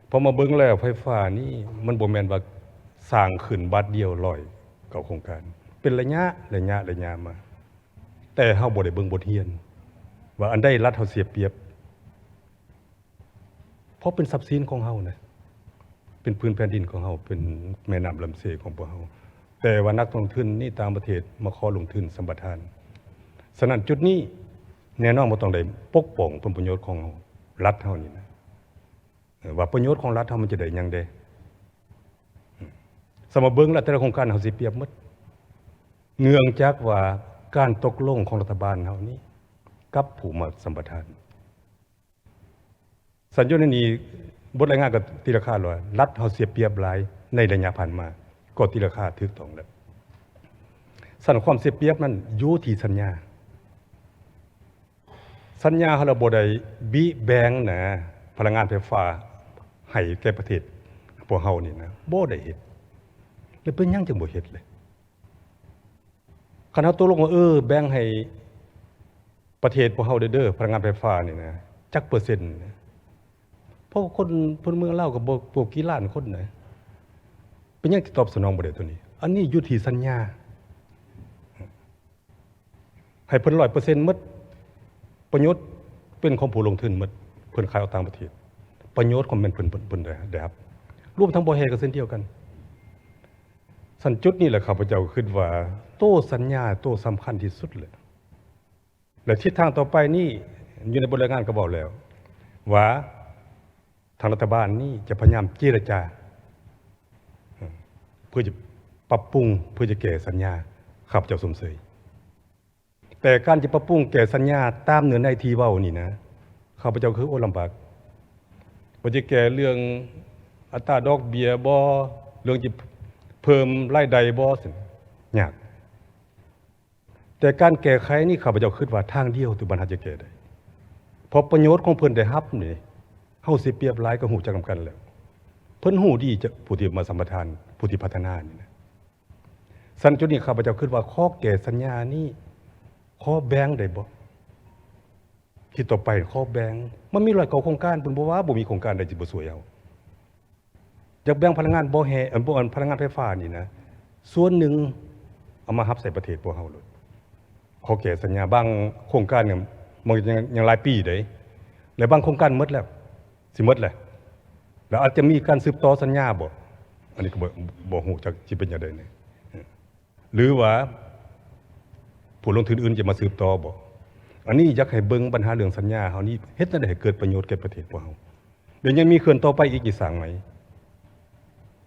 ພໍມາເບິ່ງແລ້ວ ໄຟຟ້ານີ້ມັນບໍ່ແມ່ນວ່າສ້າງຂຶ້ນບາດດຽວ ຮ້ອຍເກົ້າໂຄງການ, ເປັນໄລຍະ ໄລຍະ ໄລຍະມາ. ແຕ່ເຮົາບໍ່ໄດ້ເບິ່ງບົດຮຽນວ່າອັນໃດລັດເຮົາເສຍປຽບ. ເພາະເປັນຊັບສິນຂອງເຮົານະ, ເປັນພື້ນແຜ່ນດິນຂອງເຮົາ, ເປັນແມ່ນ້ຳລຳເຊຂອງພວກເຮົາ, ແຕ່ວ່ານັກລົງທຶນນີ້ ຕ່າງປະເທດມາຂໍລົງທຶນສຳປະທານ. ສະນັ້ນ ຈຸດນີ້ແນ່ນອນວ່າຕ້ອງໄດ້ປົກປ້ອງຜົນປະໂຫຍດຂອງລັດເຮົານີ້ນະ, ວ່າປະໂຫຍດຂອງລັດເຮົາມັນຈະໄດ້ຫຍັງແດ່. ສຳມາເບິ່ງແລ້ວ ແຕ່ລະໂຄງການເຮົາເສຍປຽບໝົດ, ເນື່ອງຈາກວ່າການຕົກລົງຂອງລັດຖະບານເຮົານີ້ກັບຜູ້ມາສຳປະທານ. ສັນຢູ່ໃນນີ້ ບົດລາຍງານກໍຕີລາຄາວ່າລັດເຮົາເສຍປຽບຫຼາຍໃນໄລຍະຜ່ານມາ, ກໍຕີລາຄາຖືກຕ້ອງແລ້ວ. ສັນຄວາມເສຍປຽບນັ້ນຢູ່ທີ່ສັນຍາ. ສັນຍາເຮົາລະບໍ່ໄດ້ບິແບ່ງນະ ພະລັງງານໄຟຟ້າໃຫ້ແກ່ປະເທດພວກເຮົານີ້ນະ, ບໍ່ໄດ້ເຮັດ. ແລ້ວເປັນຫຍັງຈຶ່ງບໍ່ເຮັດເລີຍ? ຄັນເຮົາຕົກລົງວ່າ ເອີ ແບ່ງໃຫ້ປະເທດພວກເຮົາເດີ ພະລັງງານໄຟຟ້ານີ້ນະ ຈັກເປີເຊັນ? ເພາະຄົນ ພົນເມືອງລາວກໍບໍ່ ບໍ່ກີ່ລ້ານຄົນນະ, ເປັນຫຍັງຊິຕອບສະໜອງບໍ່ໄດ້ໂຕນີ້? ອັນນີ້ຢູ່ທີ່ສັນຍາ ໃຫ້ເພິ່ນຮ້ອຍເປີເຊັນໝົດ, ປະໂຫຍດເປັນຂອງຜູ້ລົງທຶນໝົດ, ເພິ່ນຂາຍອອກຕ່າງປະເທດ, ປະໂຫຍດຂອງແມ່ນເພິ່ນ ເພິ່ນ ເພິ່ນໄດ້ ໄດ້ຮັບ, ລວມທັງບໍ່ແຮ່ກໍເຊັ່ນດຽວກັນ. ສັນຈຸດນີ້ແຫຼະ ຂ້າພະເຈົ້າຄິດວ່າໂຕສັນຍາໂຕສຳຄັນທີ່ສຸດແຫຼະ. ແລະ ທິດທາງຕໍ່ໄປນີ້ ຢູ່ໃນບົດລາຍງານກໍເວົ້າແລ້ວວ່າ ທາງລັດຖະບານນີ້ຈະພະຍາຍາມເຈລະຈາ ເພື່ອຈະປັບປຸງ ເພື່ອຈະແກ້ສັນຍາ, ຂ້າພະເຈົ້າຊົມເຊີຍ. ແຕ່ການຈະປັບປຸງແກ້ສັນຍາຕາມເນື້ອໃນທີ່ເວົ້ານີ້ນະ ຂ້າພະເຈົ້າຄື ໂອ້ ລຳບາກ, ວ່າຈະແກ້ເລື່ອງອັດຕາດອກເບ້ຍບໍ, ເລື່ອງຈະເພີ່ມລາຍໄດ້ບໍ, ຍາກ. ແຕ່ການແກ້ໄຂນີ້ ຂ້າພະເຈົ້າຄິດວ່າທາງດຽວທີ່ບັນຫາຈະແກ້ໄດ້ ເພາະປະໂຫຍດຂອງເພິ່ນໄດ້ຮັບນີ້ ເຮົາເສຍປຽບຫຼາຍກໍຮູ້ຈັກນຳກັນແລ້ວ, ເພິ່ນຮູ້ດີ ຈະ ຜູ້ທີ່ມາສຳປະທານ ຜູ້ທີ່ພັດທະນານີ້ນະ. ສະນັ້ນ ຈຸດນີ້ຂ້າພະເຈົ້າຄິດວ່າ ຂໍແກ້ສັນຍານີ້ ຂໍແບ່ງໄດ້ບໍ່? ທິດຕໍ່ໄປຂໍແບ່ງ, ມັນມີຮ້ອຍເກົ້າໂຄງການ, ເພິ່ນບໍ່ວ່າ ບໍ່ມີໂຄງການໃດທີ່ບໍ່ຊ່ວຍເຮົາ. ຢາກແບ່ງພະລັງງານບໍ່ແຮ່ ເອີ ບໍ່ ພະລັງງານໄຟຟ້ານີ້ນະ ສ່ວນໜຶ່ງເອົາມາຮັບໃຊ້ປະເທດພວກເຮົາໂລດ. ຂໍແກ້ສັນຍາບາງໂຄງການນີ້ ມັນຍັງ ຍັງຫຼາຍປີເດ້, ແລະ ບາງໂຄງການໝົດແລ້ວ ຊິໝົດແລ້ວ, ແລ້ວອາດຈະມີການສືບຕໍ່ສັນຍາບໍ? ອັນນີ້ກໍບໍ່ ບໍ່ຮູ້ຈັກຊິເປັນຈັ່ງໃດແນ່. ຫຼື ວ່າຜູ້ລົງທຶນອື່ນຈະມາສືບຕໍ່ບໍ? ອັນນີ້ຢາກໃຫ້ເບິ່ງບັນຫາເລື່ອງສັນຍາເຮົານີ້ ເຮັດແນວໃດໃຫ້ເກີດປະໂຫຍດແກ່ປະເທດພວກເຮົາ. ແລ້ວຍັງມີເຂື່ອນຕໍ່ໄປອີກ ຈະສ້າງໃໝ່.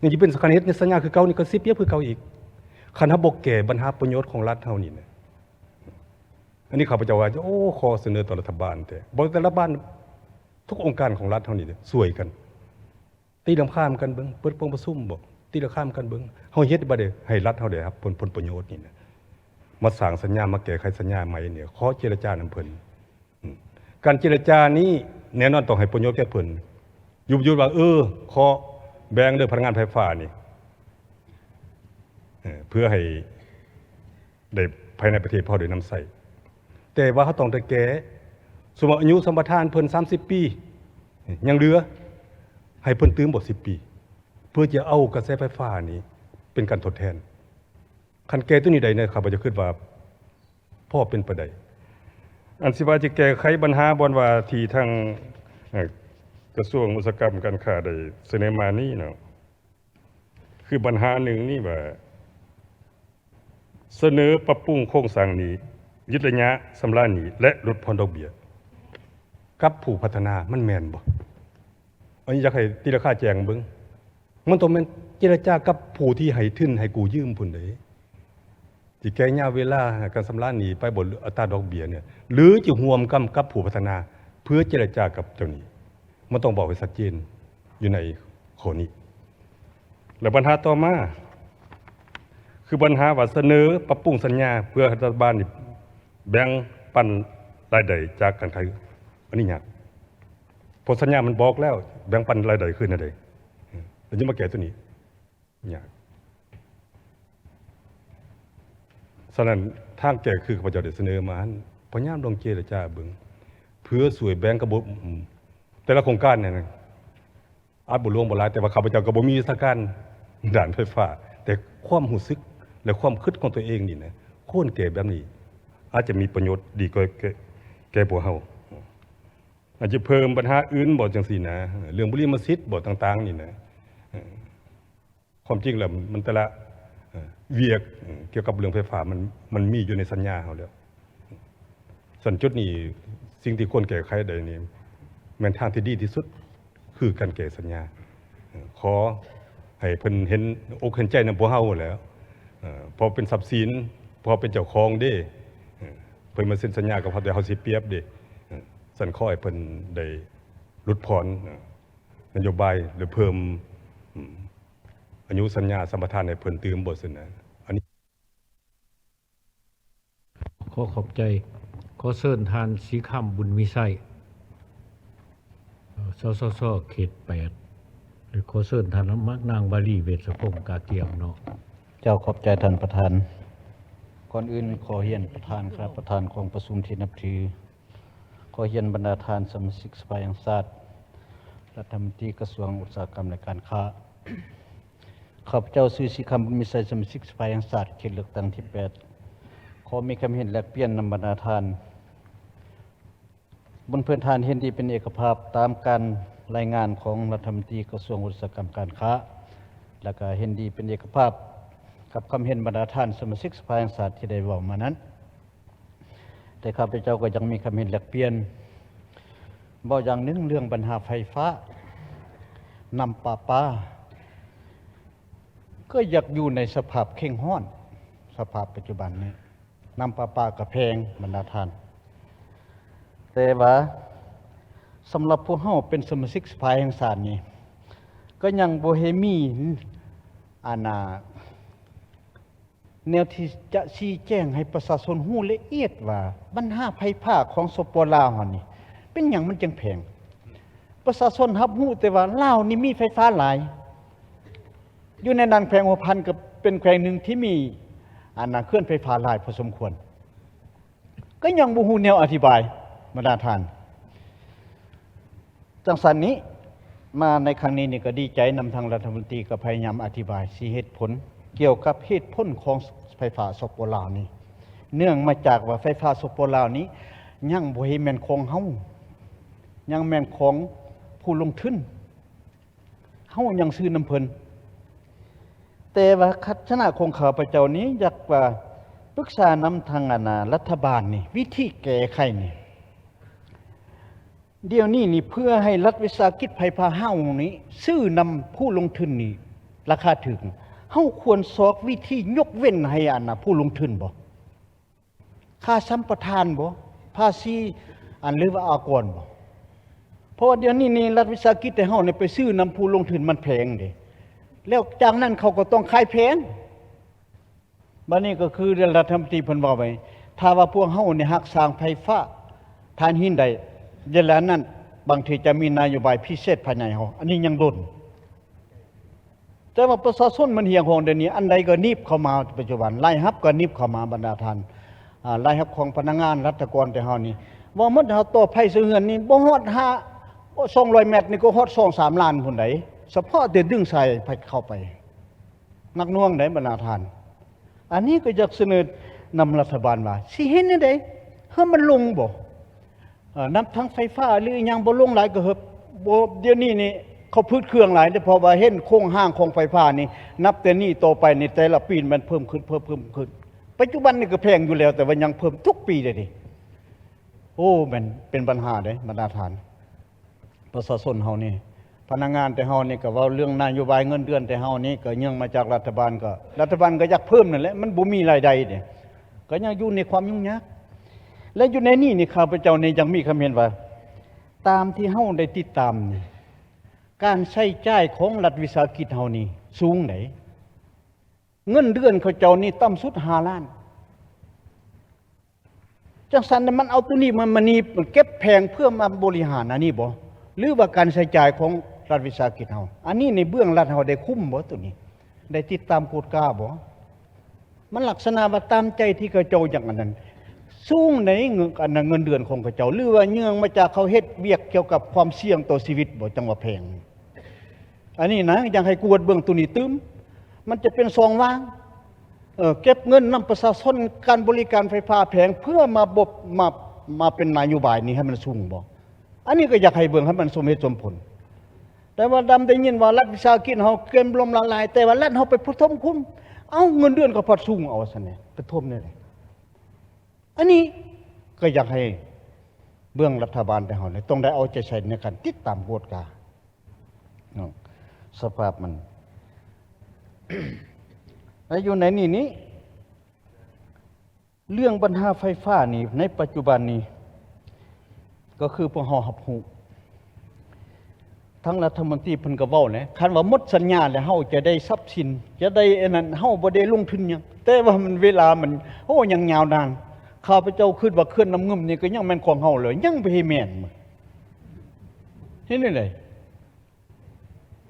ຍັງຊິເປັນ ຄັນເຮັດໃນສັນຍາຄືເກົ່ານີ້ ກໍເສຍປຽບຄືເກົ່າອີກ ຄັນເຮົາບໍ່ແກ້ບັນຫາປະໂຫຍດຂອງລັດເຮົານີ້ນະ. ອັນນີ້ຂ້າພະເຈົ້າວ່າ ໂອ້ ຂໍສະເໜີຕໍ່ລັດຖະບານແທ້ ບໍ່ແຕ່ລັດຖະບານ ທຸກອົງການຂອງລັດເຮົານີ້ ຊ່ວຍກັນ ຕີລາຄານຳກັນເບິ່ງ ເປີດກອງປະຊຸມບໍ ຕີລາຄານຳກັນເບິ່ງ ເຮົາເຮັດບໍ່ໄດ້ໃຫ້ລັດເຮົາໄດ້ຮັບຜົນ ຜົນປະໂຫຍດນີ້ນະ ມາສ້າງສັນຍາ ມາແກ້ໄຂສັນຍາໃໝ່ນີ້ ຂໍເຈລະຈານຳເພິ່ນ. ອືມ ການເຈລະຈານີ້ແນ່ນອນຕ້ອງໃຫ້ປະໂຫຍດແກ່ເພິ່ນ ຢຸດ ຢຸດວ່າ ເອີ ຂໍແບ່ງເດີພະລັງງານໄຟຟ້ານີ້ ເອີ ເພື່ອໃຫ້ ໄດ້ພາຍໃນປະເທດພວກເຮົາໄດ້ນຳໃຊ້ ແຕ່ວ່າເຮົາຕ້ອງໄດ້ແກ້ ສົມມຸດອາຍຸສຳປະທານເພິ່ນສາມສິບປີ ຍັງເຫຼືອ ໃຫ້ເພິ່ນຕື່ມບໍ່ສິບປີ ເພື່ອຈະເອົາກະແສໄຟຟ້ານີ້ເປັນການທົດແທນ. ຄັນແກ້ໂຕນີ້ໄດ້ນະ ຂ້າພະເຈົ້າຄິດວ່າພໍເປັນໄປໄດ້. ອັນຊິວ່າຈະແກ້ໄຂບັນຫາບ່ອນວ່າທີ່ທາງ ເອີ ກະຊວງອຸດສາຫະກຳການຄ້າໄດ້ສະເໜີມານີ້ເນາະ ຄືບັນຫາໜຶ່ງນີ້ວ່າ ສະເໜີປັບປຸງໂຄງສ້າງໜີ້, ຍືດໄລຍະຊຳລະໜີ້ ແລະ ຫຼຸດຜ່ອນດອກເບ້ຍກັບຜູ້ພັດທະນາ ມັນແມ່ນບໍ່? ອັນນີ້ຢາກໃຫ້ຕີລາຄາແຈ້ງເບິ່ງ ມັນຕ້ອງແມ່ນເຈລະຈາກັບຜູ້ທີ່ໃຫ້ທຶນໃຫ້ກູ້ຢືມພຸ້ນເດ້. ຊິແກ່ຍາວເວລາການຊຳລະໜີ້ໄປບໍ່ ຫຼື ອັດຕາດອກເບ້ຍນີ້ ຫຼື ຈະຮ່ວມກັນກັບຜູ້ພັດທະນາ ເພື່ອເຈລະຈາກັບເຈົ້າໜີ້ ມັນຕ້ອງເວົ້າໃຫ້ຊັດເຈນຢູ່ໃນຂໍ້ນີ້. ແລະ ບັນຫາຕໍ່ມາ ຄືບັນຫາວ່າສະເໜີປັບປຸງສັນຍາ ເພື່ອໃຫ້ລັດຖະບານນີ້ແບ່ງປັນລາຍໄດ້ຈາກການຂາຍ ອັນນີ້ຍາກ ເພາະສັນຍາມັນບອກແລ້ວ ແບ່ງປັນລາຍໄດ້ຄືແນວໃດ ແລ້ວຍັງມາແກ້ໂຕນີ້ ຍາກ. ສະນັ້ນ ທາງແກ້ຄືຂ້າພະເຈົ້າໄດ້ສະເໜີມາຫັ້ນ ພະຍາຍາມລອງເຈລະຈາເບິ່ງ ເພື່ອຊ່ວຍແບ່ງກັບ ອືມ ແຕ່ລະໂຄງການນັ້ນ ອາດບໍ່ຫຼວງບໍ່ຫຼາຍ ແຕ່ວ່າຂ້າພະເຈົ້າກໍບໍ່ມີວິຊາການດ້ານໄຟຟ້າ ແຕ່ຄວາມຮູ້ສຶກ ແລະ ຄວາມຄິດຂອງຕົວເອງນີ້ນະ ຄວນແກ້ແບບນີ້ ອາດຈະມີປະໂຫຍດດີກວ່າແກ່ ແກ່ພວກເຮົາ. ອາດຈະເພີ່ມບັນຫາອື່ນບໍ ຈັ່ງຊີ້ນະ ເລື່ອງບຸລິມະສິດບໍ ຕ່າງໆນີ້ນະ ເອີ ຄວາມຈິງແລ້ວມັນແຕ່ລະ ເອີ ວຽກ ເອີ ກ່ຽວກັບເລື່ອງໄຟຟ້າ ມັນ ມັນມີຢູ່ໃນສັນຍາເຮົາແລ້ວ. ສະນັ້ນຈຸດນີ້ ສິ່ງທີ່ຄວນແກ້ໄຂໄດ້ນີ້ ແມ່ນທາງທີ່ດີທີ່ສຸດ ຄືການແກ້ສັນຍາ. ເອີ ຂໍໃຫ້ເພິ່ນເຫັນອົກເຫັນໃຈນຳພວກເຮົາແຫຼະ ເອີ ເພາະເປັນຊັບສິນ ເພາະເປັນເຈົ້າຂອງເດ້ ເອີ ເພິ່ນມາເຊັນສັນຍາກັບເຮົາ ແຕ່ເຮົາເສຍປຽບເດ້. ເອີ ສະນັ້ນຂໍໃຫ້ເພິ່ນໄດ້ຫຼຸດຜ່ອນ ເອີ ນະໂຍບາຍ ຫຼື ເພີ່ມ ອາຍຸສັນຍາສຳປະທານໃຫ້ເພິ່ນຕື່ມບໍຊັ້ນນະ ອັນນີ້. ຂໍຂອບໃຈ. ຂໍເຊີນທ່ານ ສີຄຳ ບຸນມີໄຊ ສສຊ ເຂດແປດ ແລະ ຂໍເຊີນທ່ານ ນາງ ວາລີ ເວດສະພົງ ກາກຽມເນາະ. ເຈົ້າ ຂອບໃຈທ່ານປະທານ. ກ່ອນອື່ນຂໍຮຽນປະທານ ຄະນະປະທານຂອງປະຊຸມທີ່ນັບຖື, ຂໍຮຽນບັນດາທ່ານສະມາຊິກສະພາແຫ່ງຊາດ, ລັດຖະມົນຕີກະຊວງອຸດສາຫະກຳ ແລະ ການຄ້າ, ຂ້າພະເຈົ້າຊື່ ສີຄຳ ບຸນມີໄຊ, ສະມາຊິກສະພາແຫ່ງຊາດ ເຂດເລືອກຕັ້ງທີແປດ, ຂໍມີຄຳເຫັນແລກປ່ຽນນຳບັນດາທ່ານ. ບົນພື້ນຖານເຫັນດີເປັນເອກະພາບຕາມການລາຍງານຂອງລັດຖະມົນຕີກະຊວງອຸດສາຫະກຳ ການຄ້າ ແລະ ກະເຫັນດີເປັນເອກະພາບກັບຄຳເຫັນບັນດາທ່ານສະມາຊິກສະພາແຫ່ງຊາດທີ່ໄດ້ເວົ້າມານັ້ນ. ແຕ່ຂ້າພະເຈົ້າກໍຍັງມີຄຳເຫັນແລກປ່ຽນ ເວົ້າຢ່າງໜຶ່ງ ເລື່ອງບັນຫາໄຟຟ້າ ນ້ຳປະປາ ກໍຢາກຢູ່ໃນສະພາບເຄັ່ງຮ້ອນ ສະພາບປັດຈຸບັນນີ້ ນ້ຳປະປາກໍແພງບັນດາທ່ານ, ແຕ່ວ່າສຳລັບພວກເຮົາເປັນສະມາຊິກສະພາແຫ່ງຊາດນີ້ ກໍຍັງບໍ່ເຫັນມີ ອັນນ່າ ແນວທີ່ຈະຊີ້ແຈງໃຫ້ປະຊາຊົນຮູ້ລະອຽດວ່າ ບັນຫາໄຟຟ້າຂອງ ສປ ລາວ ເຮົານີ້ ເປັນຫຍັງມັນຈຶ່ງແພງ? ປະຊາຊົນຮັບຮູ້ແຕ່ວ່າລາວນີ້ມີໄຟຟ້າຫຼາຍ, ຢູ່ໃນນັ້ນແຂວງຫົວພັນກໍເປັນແຂວງໜຶ່ງທີ່ມີ ອັນນ່າ ເຂື່ອນໄຟຟ້າຫຼາຍພໍສົມຄວນ, ກໍຍັງບໍ່ຮູ້ແນວອະທິບາຍ ບັນດາທ່ານ. ຈັ່ງຊັ້ນນີ້ ມາໃນຄັ້ງນີ້ນີ້ກໍດີໃຈນຳທາງລັດຖະມົນຕີ ກໍພະຍາຍາມອະທິບາຍຊີ້ເຫດຜົນ ກ່ຽວກັບເຫດຜົນຂອງໄຟຟ້າ ສປ ລາວ ນີ້ ເນື່ອງມາຈາກວ່າໄຟຟ້າ ສປ ລາວ ນີ້ ຍັງບໍ່ເຫັນແມ່ນຂອງເຮົາ, ຍັງແມ່ນຂອງຜູ້ລົງທຶນ, ເຮົາຍັງຊື້ນຳເພິ່ນ. ແຕ່ວ່າທັດສະນະຂອງຂ້າພະເຈົ້ານີ້ ຢາກວ່າປຶກສານຳທາງ ອັນນ່າ ລັດຖະບານນີ້ ວິທີແກ້ໄຂນີ້ ດຽວນີ້ນີ້ ເພື່ອໃຫ້ລັດວິສາຫະກິດໄຟຟ້າເຮົານີ້ ຊື້ນຳຜູ້ລົງທຶນນີ້ ລາຄາຖືກ ເຮົາຄວນຊອກວິທີຍົກເວັ້ນໃຫ້ອັນນະ ຜູ້ລົງທຶນບໍ່? ຄ່າສຳປະທານບໍ່? ພາສີ ອັນ ຫຼືວ່າອາກອນບໍ່? ເພາະວ່າດຽວນີ້ນີ້ລັດວິສາຫະກິດໄທເຮົານີ້ໄປຊື້ນຳຜູ້ລົງທຶນມັນແພງເດ້ ແລ້ວຈາກນັ້ນເຂົາກໍຕ້ອງຂາຍແພງ. ບັດນີ້ກໍຄືລັດຖະມົນຕີເພິ່ນເວົ້າໄວ້ ຖ້າວ່າພວກເຮົານີ້ຮັກສາໄຟຟ້າຖ່ານຫີນໄດ້ ເວລານັ້ນບາງທີຈະມີນະໂຍບາຍພິເສດພາຍໃນເຮົາ ອັນນີ້ຍັງດົນ. ແຕ່ວ່າປະຊາຊົນມັນຮຽກຮ້ອງດຽວນີ້ ອັນໃດກໍໜີບເຂົ້າມາປັດຈຸບັນ ລາຍຮັບກໍໜີບເຂົ້າມາບັນດາທ່ານ ອາ ລາຍຮັບຂອງພະນັກງານລັດຖະກອນແຕ່ເຮົານີ້ ເວົ້າໝົດ ເຮົາຕໍ່ໄຟໃສ່ເຮືອນນີ້ບໍ່ຮອດຫ້າ ສອງຮ້ອຍແມັດນີ້ກໍຮອດສອງສາມລ້ານພຸ້ນໃດ ສະເພາະແຕ່ດຶງສາຍໄຟເຂົ້າໄປ ໜັກໜ່ວງໃດບັນດາທ່ານ. ອັນນີ້ກໍຢາກສະເໜີນຳລັດຖະບານວ່າ ຊິເຮັດແນວໃດໃຫ້ມັນລົງບໍ່? ເອີ ນຳທາງໄຟຟ້າ ຫຼື ອີຫຍັງບໍ່ລົງຫຼາຍກໍເຮີບ ບໍ່ ດຽວນີ້ນີ້ເຂົາພືດເຄື່ອງຫຼາຍເດ້ ເພາະວ່າເຫັນໂຄງຮ່າງຂອງໄຟຟ້ານີ້ ນັບແຕ່ນີ້ຕໍ່ໄປນີ້ ແຕ່ລະປີມັນເພີ່ມຂຶ້ນ ເພີ່ມ ເພີ່ມຂຶ້ນ. ປັດຈຸບັນນີ້ກໍແພງຢູ່ແລ້ວ ແຕ່ວ່າຍັງເພີ່ມທຸກປີເດ້ນີ້. ໂອ້ ແມ່ນເປັນບັນຫາເດ້ບັນດາທ່ານ. ປະຊາຊົນເຮົານີ້ ພະນັກງານແຕ່ເຮົານີ້ ກໍເວົ້າເລື່ອງນະໂຍບາຍເງິນເດືອນແຕ່ເຮົານີ້ ກໍເນື່ອງມາຈາກລັດຖະບານ ກໍລັດຖະບານກໍຢາກເພີ່ມນັ້ນແຫຼະ ມັນບໍ່ມີລາຍໄດ້ເດ້ ກໍຍັງຢູ່ໃນຄວາມຫຍຸ້ງຍາກ. ແລະ ຢູ່ໃນນີ້ນີ້ ຂ້າພະເຈົ້ານີ້ຢາກມີຄຳເຫັນວ່າ ຕາມທີ່ເຮົາໄດ້ຕິດຕາມນີ້ ການໃຊ້ຈ່າຍຂອງລັດວິສາຫະກິດເຮົານີ້ສູງໃດ໋ ເງິນເດືອນເຂົາເຈົ້ານີ້ຕ່ຳສຸດຫ້າລ້ານ. ຈັ່ງຊັ້ນ ມັນເອົາໂຕນີ້ມາ ມາໜີບ ມັນເກັບແພງເພື່ອມາບໍລິຫານອັນນີ້ບໍ່? ຫຼືວ່າການໃຊ້ຈ່າຍຂອງລັດວິສາຫະກິດເຮົາ ອັນນີ້ໃນເບື້ອງລັດເຮົາໄດ້ຄຸມບໍ່ໂຕນີ້? ໄດ້ຕິດຕາມກວດກາບໍ່? ມັນລັກສະນະວ່າຕາມໃຈທີ່ເຂົາເຈົ້າຢາກອັນນັ້ນ ສູງໃນເງິນ ອັນນັ້ນ ເງິນເດືອນຂອງເຂົາເຈົ້າ ຫຼືວ່າເນື່ອງມາຈາກເຂົາເຮັດວຽກກ່ຽວກັບຄວາມສ່ຽງຕໍ່ຊີວິດບໍ່ ຈັ່ງວ່າແພງ. ອັນນີ້ນະ ຢາກໃຫ້ກວດເບິ່ງໂຕນີ້ຕື່ມ ມັນຈະເປັນຊ່ອງວ່າງ ເອີ ເກັບເງິນນຳປະຊາຊົນ ການບໍລິການໄຟຟ້າແພງ ເພື່ອມາບົບ ມາ ມາເປັນນະໂຍບາຍນີ້ໃຫ້ມັນສູງບໍ່? ອັນນີ້ກໍຢາກໃຫ້ເບິ່ງໃຫ້ມັນສົມເຫດສົມຜົນ. ແຕ່ວ່າດຳໄດ້ຍິນວ່າລັດວິສາຫະກິດເຮົາເກມລົ້ມລະລາຍ ແຕ່ວ່າລັດເຮົາໄປປະຖົມຄຸນ ເອົ້າ ເງິນເດືອນກໍພັດສູງເອົາຊັ້ນແຫຼະ ປະຖົມແນວໃດ? ອັນນີ້ກໍຢາກໃຫ້ເບື້ອງລັດຖະບານແຕ່ເຮົານີ້ ຕ້ອງໄດ້ເອົາໃຈໃສ່ໃນການຕິດຕາມກວດກາເນາະ ສະພາບມັນ ແລະ ຢູ່ໃນນີ້ນີ້ ເລື່ອງບັນຫາໄຟຟ້ານີ້ ໃນປັດຈຸບັນນີ້ ກໍຄືພວກເຮົາຮັບຮູ້ ທາງລັດຖະມົນຕີເພິ່ນກໍເວົ້າແຫຼະ ຄັນວ່າໝົດສັນຍາແລ້ວ ເຮົາຈະໄດ້ຊັບສິນ ຈະໄດ້ອັນນັ້ນ ເຮົາບໍ່ໄດ້ລົງທຶນຫຍັງ ແຕ່ວ່າມັນເວລາມັນ ໂອ້ ຍັງຍາວນານ. ຂ້າພະເຈົ້າຄິດວ່າເຂື່ອນນ້ຳງື່ມນີ້ກໍຍັງແມ່ນຂອງເຮົາເລີຍ ຍັງບໍ່ເຫັນແມ່ນ ເຫັນແນວໃດ?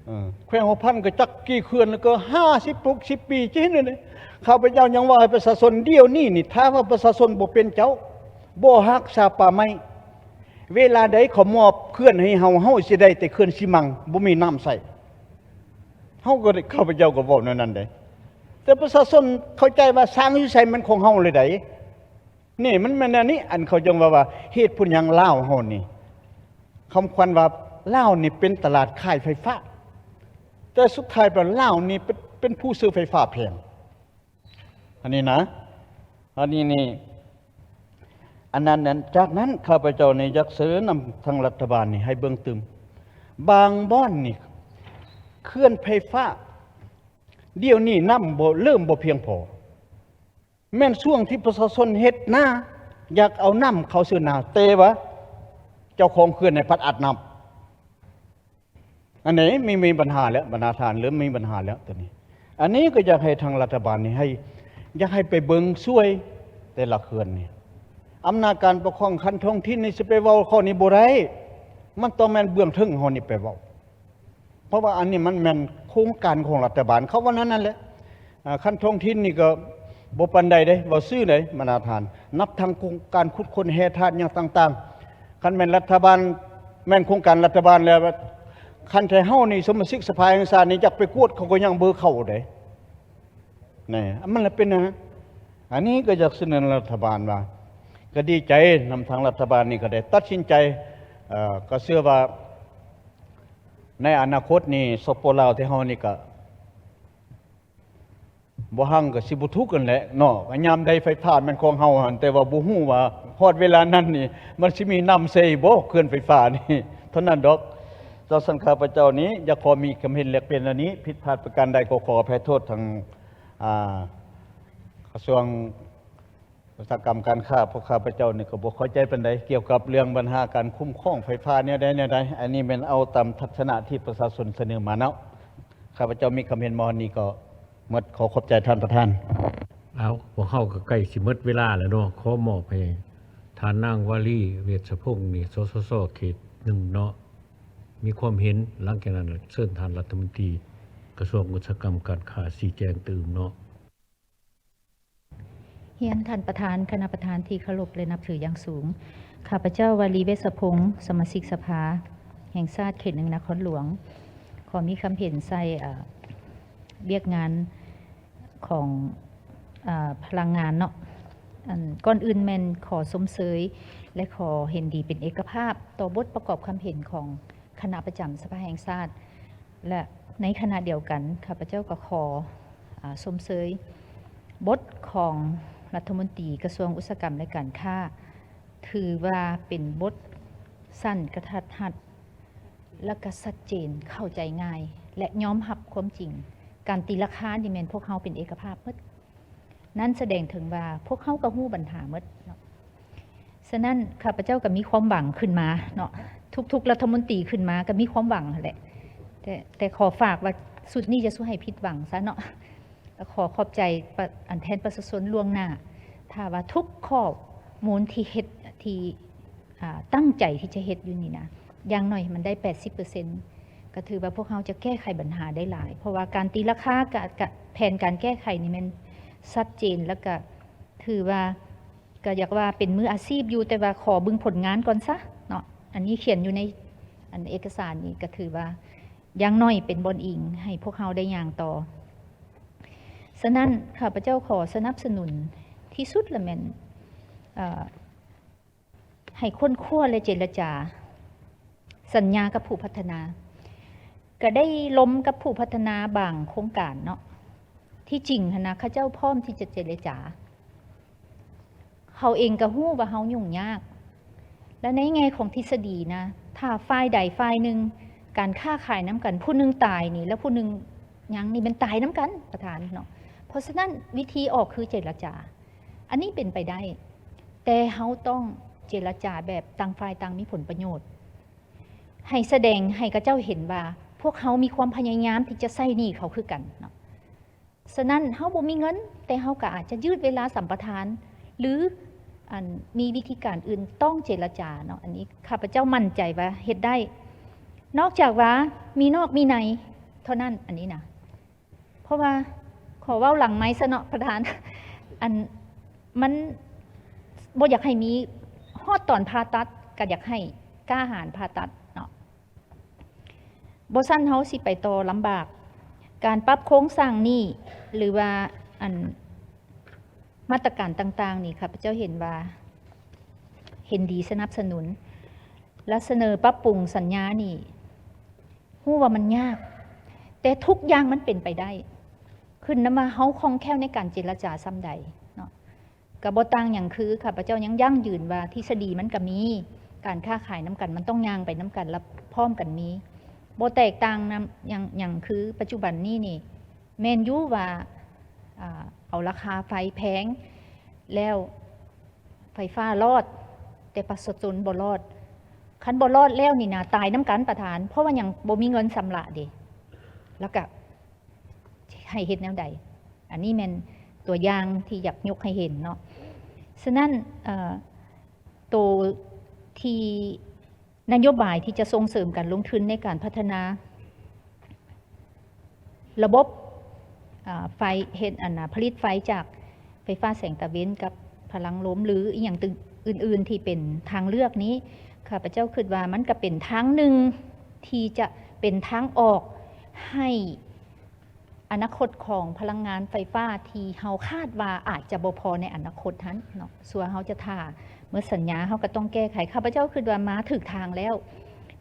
ເອີ ແຂວງຫົວພັນກໍຈັກກີ່ເຂື່ອນ ແລ້ວກໍຫ້າສິບ ຫົກສິບປີ ຈະເຫັນແນວໃດ? ຂ້າພະເຈົ້າຍັງເວົ້າໃຫ້ປະຊາຊົນ ດຽວນີ້ນີ້ ຖ້າວ່າປະຊາຊົນບໍ່ເປັນເຈົ້າ ບໍ່ຮັກສາປ່າໄມ້ ເວລາໃດເຂົາມອບເຂື່ອນໃຫ້ເຮົາ ເຮົາຊິໄດ້ແຕ່ເຂື່ອນຊີມັງ ບໍ່ມີນ້ຳໃຊ້. ເຮົາກໍໄດ້ ຂ້າພະເຈົ້າກໍເວົ້າແນວນັ້ນເດ້ ແຕ່ປະຊາຊົນເຂົ້າໃຈວ່າສ້າງຢູ່ໃສມັນຂອງເຮົາເລີຍໃດ໋. ນີ້ມັນແມ່ນແນວນີ້ ອັນເຂົາຈັ່ງວ່າ ວ່າເຫດຜົນຫຍັງລາວເຮົານີ້ ຄຳຂວັນວ່າລາວນີ້ເປັນຕະຫຼາດຂາຍໄຟຟ້າ ແຕ່ສຸດທ້າຍແລ້ວລາວນີ້ເປັນ ເປັນຜູ້ຊື້ໄຟຟ້າແພງ. ອັນນີ້ນະ ອັນນີ້ນີ້ ອັນນັ້ນນັ້ນ ຈາກນັ້ນ ຂ້າພະເຈົ້ານີ້ຢາກສະເໜີນຳທາງລັດຖະບານນີ້ໃຫ້ເບິ່ງຕື່ມ ບາງບ່ອນນີ້ ເຂື່ອນໄຟຟ້າ ດຽວນີ້ນ້ຳບໍ່ ເລີ່ມບໍ່ພຽງພໍ. ແມ່ນຊ່ວງທີ່ປະຊາຊົນເຮັດນາ ຢາກເອົານ້ຳເຂົ້າໃສ່ນາ ແຕ່ວ່າເຈົ້າຂອງເຂື່ອນໃຫ້ພັດອັດນ້ຳ. ອັນນີ້ມີ ມີບັນຫາແລ້ວ ບັນດາທ່ານ ເລີ່ມມີບັນຫາແລ້ວໂຕນີ້. ອັນນີ້ກໍຢາກໃຫ້ທາງລັດຖະບານນີ້ໃຫ້ ຢາກໃຫ້ໄປເບິ່ງຊ່ວຍແຕ່ລະເຂື່ອນນີ້. ອຳນາດການປົກຄອງຂັ້ນທ້ອງຖິ່ນນີ້ຊິໄປເວົ້າຂໍ້ນີ້ບໍ່ໄດ້ ມັນຕ້ອງແມ່ນເບື້ອງເທິງເຮົານີ້ໄປເວົ້າ. ເພາະວ່າອັນນີ້ມັນແມ່ນໂຄງການຂອງລັດຖະບານ ເຂົາວ່ານັ້ນນັ້ນແຫຼະ. ອາ ຂັ້ນທ້ອງຖິ່ນນີ້ກໍບໍ່ປານໃດເດ້ ເວົ້າຊື່ເດ້ ບັນດາທ່ານ ນັບທັງໂຄງການຂຸດຄົ້ນແຮ່ທາດຫຍັງຕ່າງໆ. ຄັນແມ່ນລັດຖະບານ ແມ່ນໂຄງການລັດຖະບານແລ້ວ ຄັນແທ້ເຮົານີ້ ສະມາຊິກສະພາແຫ່ງຊາດນີ້ ຢາກໄປກວດ ເຂົາກໍຍັງບໍ່ເຂົ້າເດ້. ນີ້ ມັນລະເປັນຫຍັງ? ອັນນີ້ກໍຢາກສະເໜີລັດຖະບານວ່າ ກໍດີໃຈນຳທາງລັດຖະບານນີ້ ກໍໄດ້ຕັດສິນໃຈ ເອີ ກໍເຊື່ອວ່າ ໃນອະນາຄົດນີ້ ສປປ ລາວ ແຕ່ເຮົານີ້ກະບໍ່ຮັ່ງກະຊິບໍ່ທຸກຫັ້ນແຫຼະເນາະ. ຍາມໃດໄຟຟ້າແມ່ນຂອງເຮົາຫັ້ນ ແຕ່ວ່າບໍ່ຮູ້ວ່າຮອດເວລານັ້ນນີ້ ມັນຊິມີນ້ຳໃສ່ບໍ່ ເຂື່ອນໄຟຟ້ານີ້ ເທົ່ານັ້ນດອກ. ເຈົ້າ, ຊັ້ນຂ້າພະເຈົ້ານີ້ຢາກຂໍມີຄຳເຫັນແລກປ່ຽນແນວນີ້, ຜິດພາດປະການໃດກໍຂໍອະໄພໂທດທາງ ອ່າ ກະຊວງອຸດສາຫະກຳການຄ້າ. ພວກຂ້າພະເຈົ້ານີ້ກໍບໍ່ເຂົ້າໃຈປານໃດກ່ຽວກັບເລື່ອງບັນຫາການຄຸ້ມຄອງໄຟຟ້າແນວໃດແນວໃດ. ອັນນີ້ແມ່ນເອົາຕາມທັດສະນະທີ່ປະຊາຊົນສະເໜີມາເນາະ. ຂ້າພະເຈົ້າມີຄຳເຫັນມາຮອດນີ້ກໍໝົດ. ຂໍຂອບໃຈທ່ານປະທານ. ເອົາ, ພວກເຮົາກໍໃກ້ຊິໝົດເວລາແລ້ວເນາະ. ຂໍມອບໃຫ້ທ່ານນາງ ວາລີ ເວດສະພົງ ນີ້ ສສສ ເຂດໜຶ່ງເນາະ ມີຄວາມເຫັນ. ຫຼັງຈາກນັ້ນເຊີນທ່ານລັດຖະມົນຕີກະຊວງອຸດສາຫະກຳການຄ້າຊີ້ແຈງຕື່ມເນາະ. ຮຽນທ່ານປະທານ, ຄະນະປະທານທີ່ເຄົາລົບ ແລະ ນັບຖືຢ່າງສູງ. ຂ້າພະເຈົ້າ ວາລີ ເວດສະພົງ ສະມາຊິກສະພາແຫ່ງຊາດເຂດໜຶ່ງນະຄອນຫຼວງ ຂໍມີຄຳເຫັນໃສ່ ເອີ ວຽກງານຂອງ ເອີ ພະລັງງານເນາະ. ອັນ ກ່ອນອື່ນແມ່ນຂໍຊົມເຊີຍ ແລະ ຂໍເຫັນດີເປັນເອກະພາບຕໍ່ບົດປະກອບຄຳເຫັນຂອງ ຄະນະປະຈຳສະພາແຫ່ງຊາດ ແລະ ໃນຂະນະດຽວກັນ ຂ້າພະເຈົ້າກໍຂໍ ອາ ຊົມເຊີຍບົດຂອງລັດຖະມົນຕີກະຊວງອຸດສາຫະກຳ ແລະ ການຄ້າ ຖືວ່າເປັນບົດສັ້ນກະທັດຮັດ ແລະ ກະຊັດເຈນ, ເຂົ້າໃຈງ່າຍ ແລະ ຍອມຮັບຄວາມຈິງ. ການຕີລາຄານີ້ແມ່ນພວກເຮົາເປັນເອກະພາບໝົດ. ນັ້ນສະແດງເຖິງວ່າພວກເຮົາກໍຮູ້ບັນຫາໝົດເນາະ. ສະນັ້ນ ຂ້າພະເຈົ້າກໍມີຄວາມຫວັງຂຶ້ນມາເນາະ, ທຸກໆລັດຖະມົນຕີຂຶ້ນມາກໍມີຄວາມຫວັງຫັ້ນແຫຼະ, ແຕ່ ແຕ່ຂໍຝາກວ່າຊຸດນີ້ຢ່າສູ່ໃຫ້ຜິດຫວັງຊະເນາະ. ກໍຂໍຂອບໃຈປະ ອັນແທນປະຊາຊົນລ່ວງໜ້າ, ຖ້າວ່າທຸກຂໍ້ມູນທີ່ເຮັດ ທີ່ ອ່າ ຕັ້ງໃຈທີ່ຈະເຮັດຢູ່ນີ້ນະ ຢ່າງໜ້ອຍມັນໄດ້ແປດສິບເປີເຊັນ ກໍຖືວ່າພວກເຮົາຈະແກ້ໄຂບັນຫາໄດ້ຫຼາຍ, ເພາະວ່າການຕີລາຄາ ກະ ກະ ແຜນການແກ້ໄຂນີ້ແມ່ນຊັດເຈນ ແລ້ວກະຖືວ່າ ກະຢາກວ່າເປັນມືອາຊີບຢູ່, ແຕ່ວ່າຂໍເບິ່ງຜົນງານກ່ອນຊະເນາະ. ອັນນີ້ຂຽນຢູ່ໃນ ອັນເອກະສານນີ້ ກະຖືວ່າຢ່າງໜ້ອຍເປັນບ່ອນອີງໃຫ້ພວກເຮົາໄດ້ຍ່າງຕໍ່. ສະນັ້ນ ຂ້າພະເຈົ້າຂໍສະໜັບສະໜູນທີ່ສຸດລະແມ່ນ ເອີ ໃຫ້ຄົ້ນຄວ້າ ແລະ ເຈລະຈາສັນຍາກັບຜູ້ພັດທະນາ. ກະໄດ້ລົມກັບຜູ້ພັດທະນາບາງໂຄງການເນາະ. ທີ່ຈິງຫັ້ນນະ ເຂົາເຈົ້າພ້ອມທີ່ຈະເຈລະຈາ. ເຮົາເອງກະຮູ້ວ່າເຮົາຫຍຸ້ງຍາກ. ແລະ ໃນແງ່ຂອງທິດສະດີນະ ຖ້າຝ່າຍໃດຝ່າຍໜຶ່ງ ການຄ້າຂາຍນຳກັນ ຜູ້ໜຶ່ງຕາຍນີ້ ແລ້ວຜູ້ໜຶ່ງຍັງນີ້ ແມ່ນຕາຍນຳກັນ ປະທານເນາະ. ເພາະສະນັ້ນ ວິທີອອກຄືເຈລະຈາ. ອັນນີ້ເປັນໄປໄດ້, ແຕ່ເຮົາຕ້ອງເຈລະຈາແບບຕ່າງຝ່າຍຕ່າງມີຜົນປະໂຫຍດ, ໃຫ້ສະແດງໃຫ້ເຂົາເຈົ້າເຫັນວ່າ ພວກເຮົາມີຄວາມພະຍາຍາມທີ່ຈະໃຊ້ໜີ້ເຂົາຄືກັນເນາະ. ສະນັ້ນ ເຮົາບໍ່ມີເງິນ, ແຕ່ເຮົາກໍອາດຈະຢືດເວລາສຳປະທານ ຫຼື ອັນ ມີວິທີການອື່ນຕ້ອງເຈລະຈາເນາະ. ອັນນີ້ຂ້າພະເຈົ້າໝັ້ນໃຈວ່າເຮັດໄດ້, ນອກຈາກວ່າມີນອກມີໃນເທົ່ານັ້ນ ອັນນີ້ນະ. ເພາະວ່າ ຂໍເວົ້າຫຼັງໄມຊະເນາະ ປະທານ, ອັນ ມັນບໍ່ຢາກໃຫ້ມີ ຮອດຕອນຜ່າຕັດກໍຢາກໃຫ້ກ້າຫານຜ່າຕັດເນາະ, ບໍ່ຊັ້ນເຮົາຊິໄປຕໍ່ລຳບາກ. ການປັບໂຄງສ້າງໜີ້ ຫຼືວ່າ ອັນ ມາດຕະການຕ່າງໆນີ້ ຂ້າພະເຈົ້າເຫັນວ່າ ເຫັນດີສະໜັບສະໜູນ ແລະ ສະເໜີປັບປຸງສັນຍານີ້ ຮູ້ວ່າມັນຍາກ, ແຕ່ທຸກຢ່າງມັນເປັນໄປໄດ້, ຂຶ້ນນຳວ່າເຮົາຄ່ອງແຄ້ວໃນການເຈລະຈາສ່ຳໃດເນາະ. ກໍບໍ່ຕ່າງຫຍັງຄື ຂ້າພະເຈົ້າຍັງຢັ້ງຢືນວ່າທິດສະດີມັນກໍມີ, ການຄ້າຂາຍນຳກັນມັນຕ້ອງຍ່າງໄປນຳກັນ ແລະ ພ້ອມກັນມີ. ບໍ່ແຕກຕ່າງນຳ ຫຍັງ ຫຍັງຄືປັດຈຸບັນນີ້ນີ້ ແມ່ນຢູ່ວ່າ ອ່າ ເອົາລາຄາໄຟແພງ ແລ້ວໄຟຟ້າລອດ ແຕ່ປະຊາຊົນບໍ່ລອດ. ຄັນບໍ່ລອດແລ້ວນີ້ນະ ຕາຍນຳກັນປະທານ, ເພາະວ່າຫຍັງ? ບໍ່ມີເງິນຊຳລະເດ ແລ້ວກະໃຫ້ເຮັດແນວໃດ? ອັນນີ້ແມ່ນຕົວຢ່າງທີ່ຢາກຍົກໃຫ້ເຫັນເນາະ. ສະນັ້ນ ເອີ ໂຕທີ່ ນະໂຍບາຍທີ່ຈະສົ່ງເສີມການລົງທຶນໃນການພັດທະນາລະບົບ ອາ ໄຟ ເຮັດ ອັນນາ ຜະລິດໄຟຈາກໄຟຟ້າແສງຕາເວັນກັບພະລັງລົມ ຫຼື ອີ່ຫຍັງຕື່ມ ອື່ນໆທີ່ເປັນທາງເລືອກນີ້ ຂ້າພະເຈົ້າຄິດວ່າມັນກະເປັນທາງໜຶ່ງທີ່ຈະເປັນທາງອອກໃຫ້ ອະນາຄົດຂອງພະລັງງານໄຟຟ້າທີ່ເຮົາຄາດວ່າອາດຈະບໍ່ພໍໃນອະນາຄົດຫັ້ນເນາະ, ຊົ່ວເຮົາຈະຖ້າໝົດສັນຍາ ເຮົາກໍຕ້ອງແກ້ໄຂ. ຂ້າພະເຈົ້າຄິດວ່າມາຖືກທາງແລ້ວ,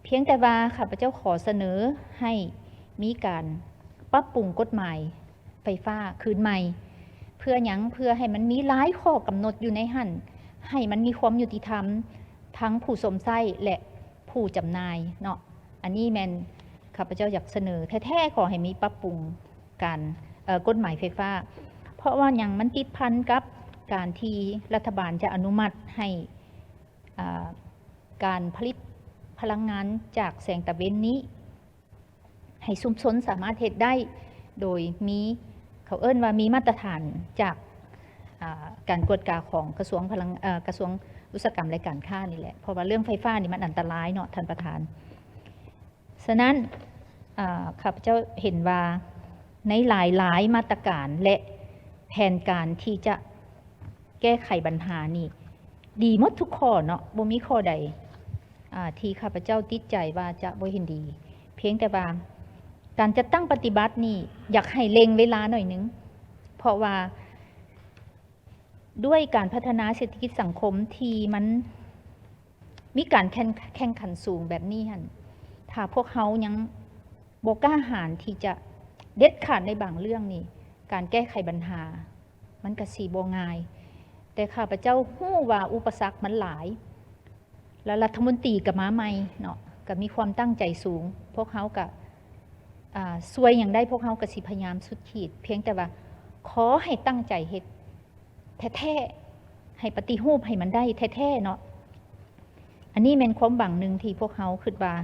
ພຽງແຕ່ວ່າຂ້າພະເຈົ້າຂໍສະເໜີໃຫ້ມີການປັບປຸງກົດໝາຍໄຟຟ້າຄືນໃໝ່. ເພື່ອຫຍັງ? ເພື່ອໃຫ້ມັນມີລາຍຂໍ້ກຳນົດຢູ່ໃນຫັ້ນ, ໃຫ້ມັນມີຄວາມຍຸຕິທຳທັງຜູ້ຊົມໃຊ້ ແລະ ຜູ້ຈຳໜ່າຍເນາະ. ອັນນີ້ແມ່ນຂ້າພະເຈົ້າຢາກສະເໜີແທ້ໆ ຂໍໃຫ້ມີປັບປຸງການ ເອີ ກົດໝາຍໄຟຟ້າ ເພາະວ່າຫຍັງ? ມັນຕິດພັນກັບການທີ່ລັດຖະບານຈະອະນຸມັດໃຫ້ ເອີ ການຜະລິດພະລັງງານຈາກແສງຕາເວັນນີ້ ໃຫ້ຊຸມຊົນສາມາດເຮັດໄດ້ ໂດຍມີ ເຂົາເອີ້ນວ່າມີມາດຕະຖານຈາກ ອາ ການກວດກາຂອງກະຊວງພະລັງ ເອີ ກະຊວງອຸດສາຫະກຳ ແລະ ການຄ້ານີ້ແຫຼະ ເພາະວ່າເລື່ອງໄຟຟ້ານີ້ມັນອັນຕະລາຍເນາະທ່ານປະທານ. ສະນັ້ນ ອາ ຂ້າພະເຈົ້າເຫັນວ່າໃນຫຼາຍໆມາດຕະການ ແລະ ແຜນການທີ່ຈະແກ້ໄຂບັນຫານີ້ ດີໝົດທຸກຂໍ້ເນາະ ບໍ່ມີຂໍ້ໃດ ອາ ທີ່ຂ້າພະເຈົ້າຕິດໃຈວ່າຈະບໍ່ເຫັນດີ. ພຽງແຕ່ວ່າການຈັດຕັ້ງປະຕິບັດນີ້ ຢາກໃຫ້ເລັ່ງເວລາໜ້ອຍໜຶ່ງ ເພາະວ່າດ້ວຍການພັດທະນາເສດຖະກິດສັງຄົມທີ່ມັນມີການແຂ່ງ ແຂ່ງຂັນສູງແບບນີ້ຫັ້ນ ຖ້າພວກເຮົາຍັງບໍ່ກ້າຫານທີ່ຈະເດັດຂາດໃນບາງເລື່ອງນີ້ ການແກ້ໄຂບັນຫາ ມັນກະຊິບໍ່ງ່າຍ. ແຕ່ຂ້າພະເຈົ້າຮູ້ວ່າອຸປະສັກມັນຫຼາຍ ແລະ ລັດຖະມົນຕີກະມາໃໝ່ເນາະ ກະມີຄວາມຕັ້ງໃຈສູງ. ພວກເຮົາກະ ອາ ຊ່ວຍຫຍັງໄດ້ ພວກເຮົາກະຊິພະຍາຍາມສຸດຂີດ. ພຽງແຕ່ວ່າຂໍໃຫ້ຕັ້ງໃຈເຮັດແທ້ໆ ໃຫ້ປະຕິຮູບໃຫ້ມັນໄດ້ແທ້ໆເນາະ. ອັນນີ້ແມ່ນຄວາມຫວັງໜຶ່ງທີ່ພວກເຮົາຄິດວ່າ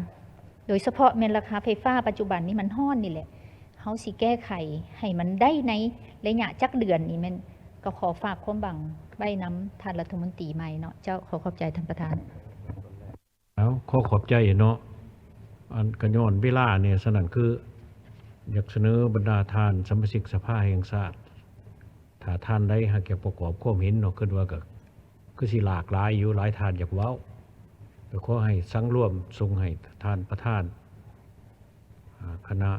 ໂດຍສະເພາະແມ່ນລາຄາໄຟຟ້າປັດຈຸບັນນີ້ມັນຮ້ອນນີ້ແຫຼະ ເຮົາຊິແກ້ໄຂໃຫ້ມັນໄດ້ໃນໄລຍະຈັກເດືອນນີ້ ແມ່ນກໍຂໍຝາກຄວາມຫວັງໄວ້ນຳທ່ານລັດຖະມົນຕີໃໝ່ເນາະ. ເຈົ້າ ຂໍຂອບໃຈທ່ານປະທານ. ເອົາ ຂໍຂອບໃຈເນາະ ອັນກະຍ້ອນເວລາແດ່ ສະນັ້ນຄືຢາກສະເໜີບັນດາທ່ານສະມາຊິກສະພາແຫ່ງຊາດ ຖ້າທ່ານໃດຫາກຢາກປະກອບຄວາມເຫັນເນາະ ຄິດວ່າກະຄືຊິຫຼາກຫຼາຍຢູ່ ຫຼາຍທ່ານຢາກເວົ້າ ແລະ ຂໍໃຫ້ສັງລວມສົ່ງໃຫ້ທ່ານປະທານ ອາ ຄະນະ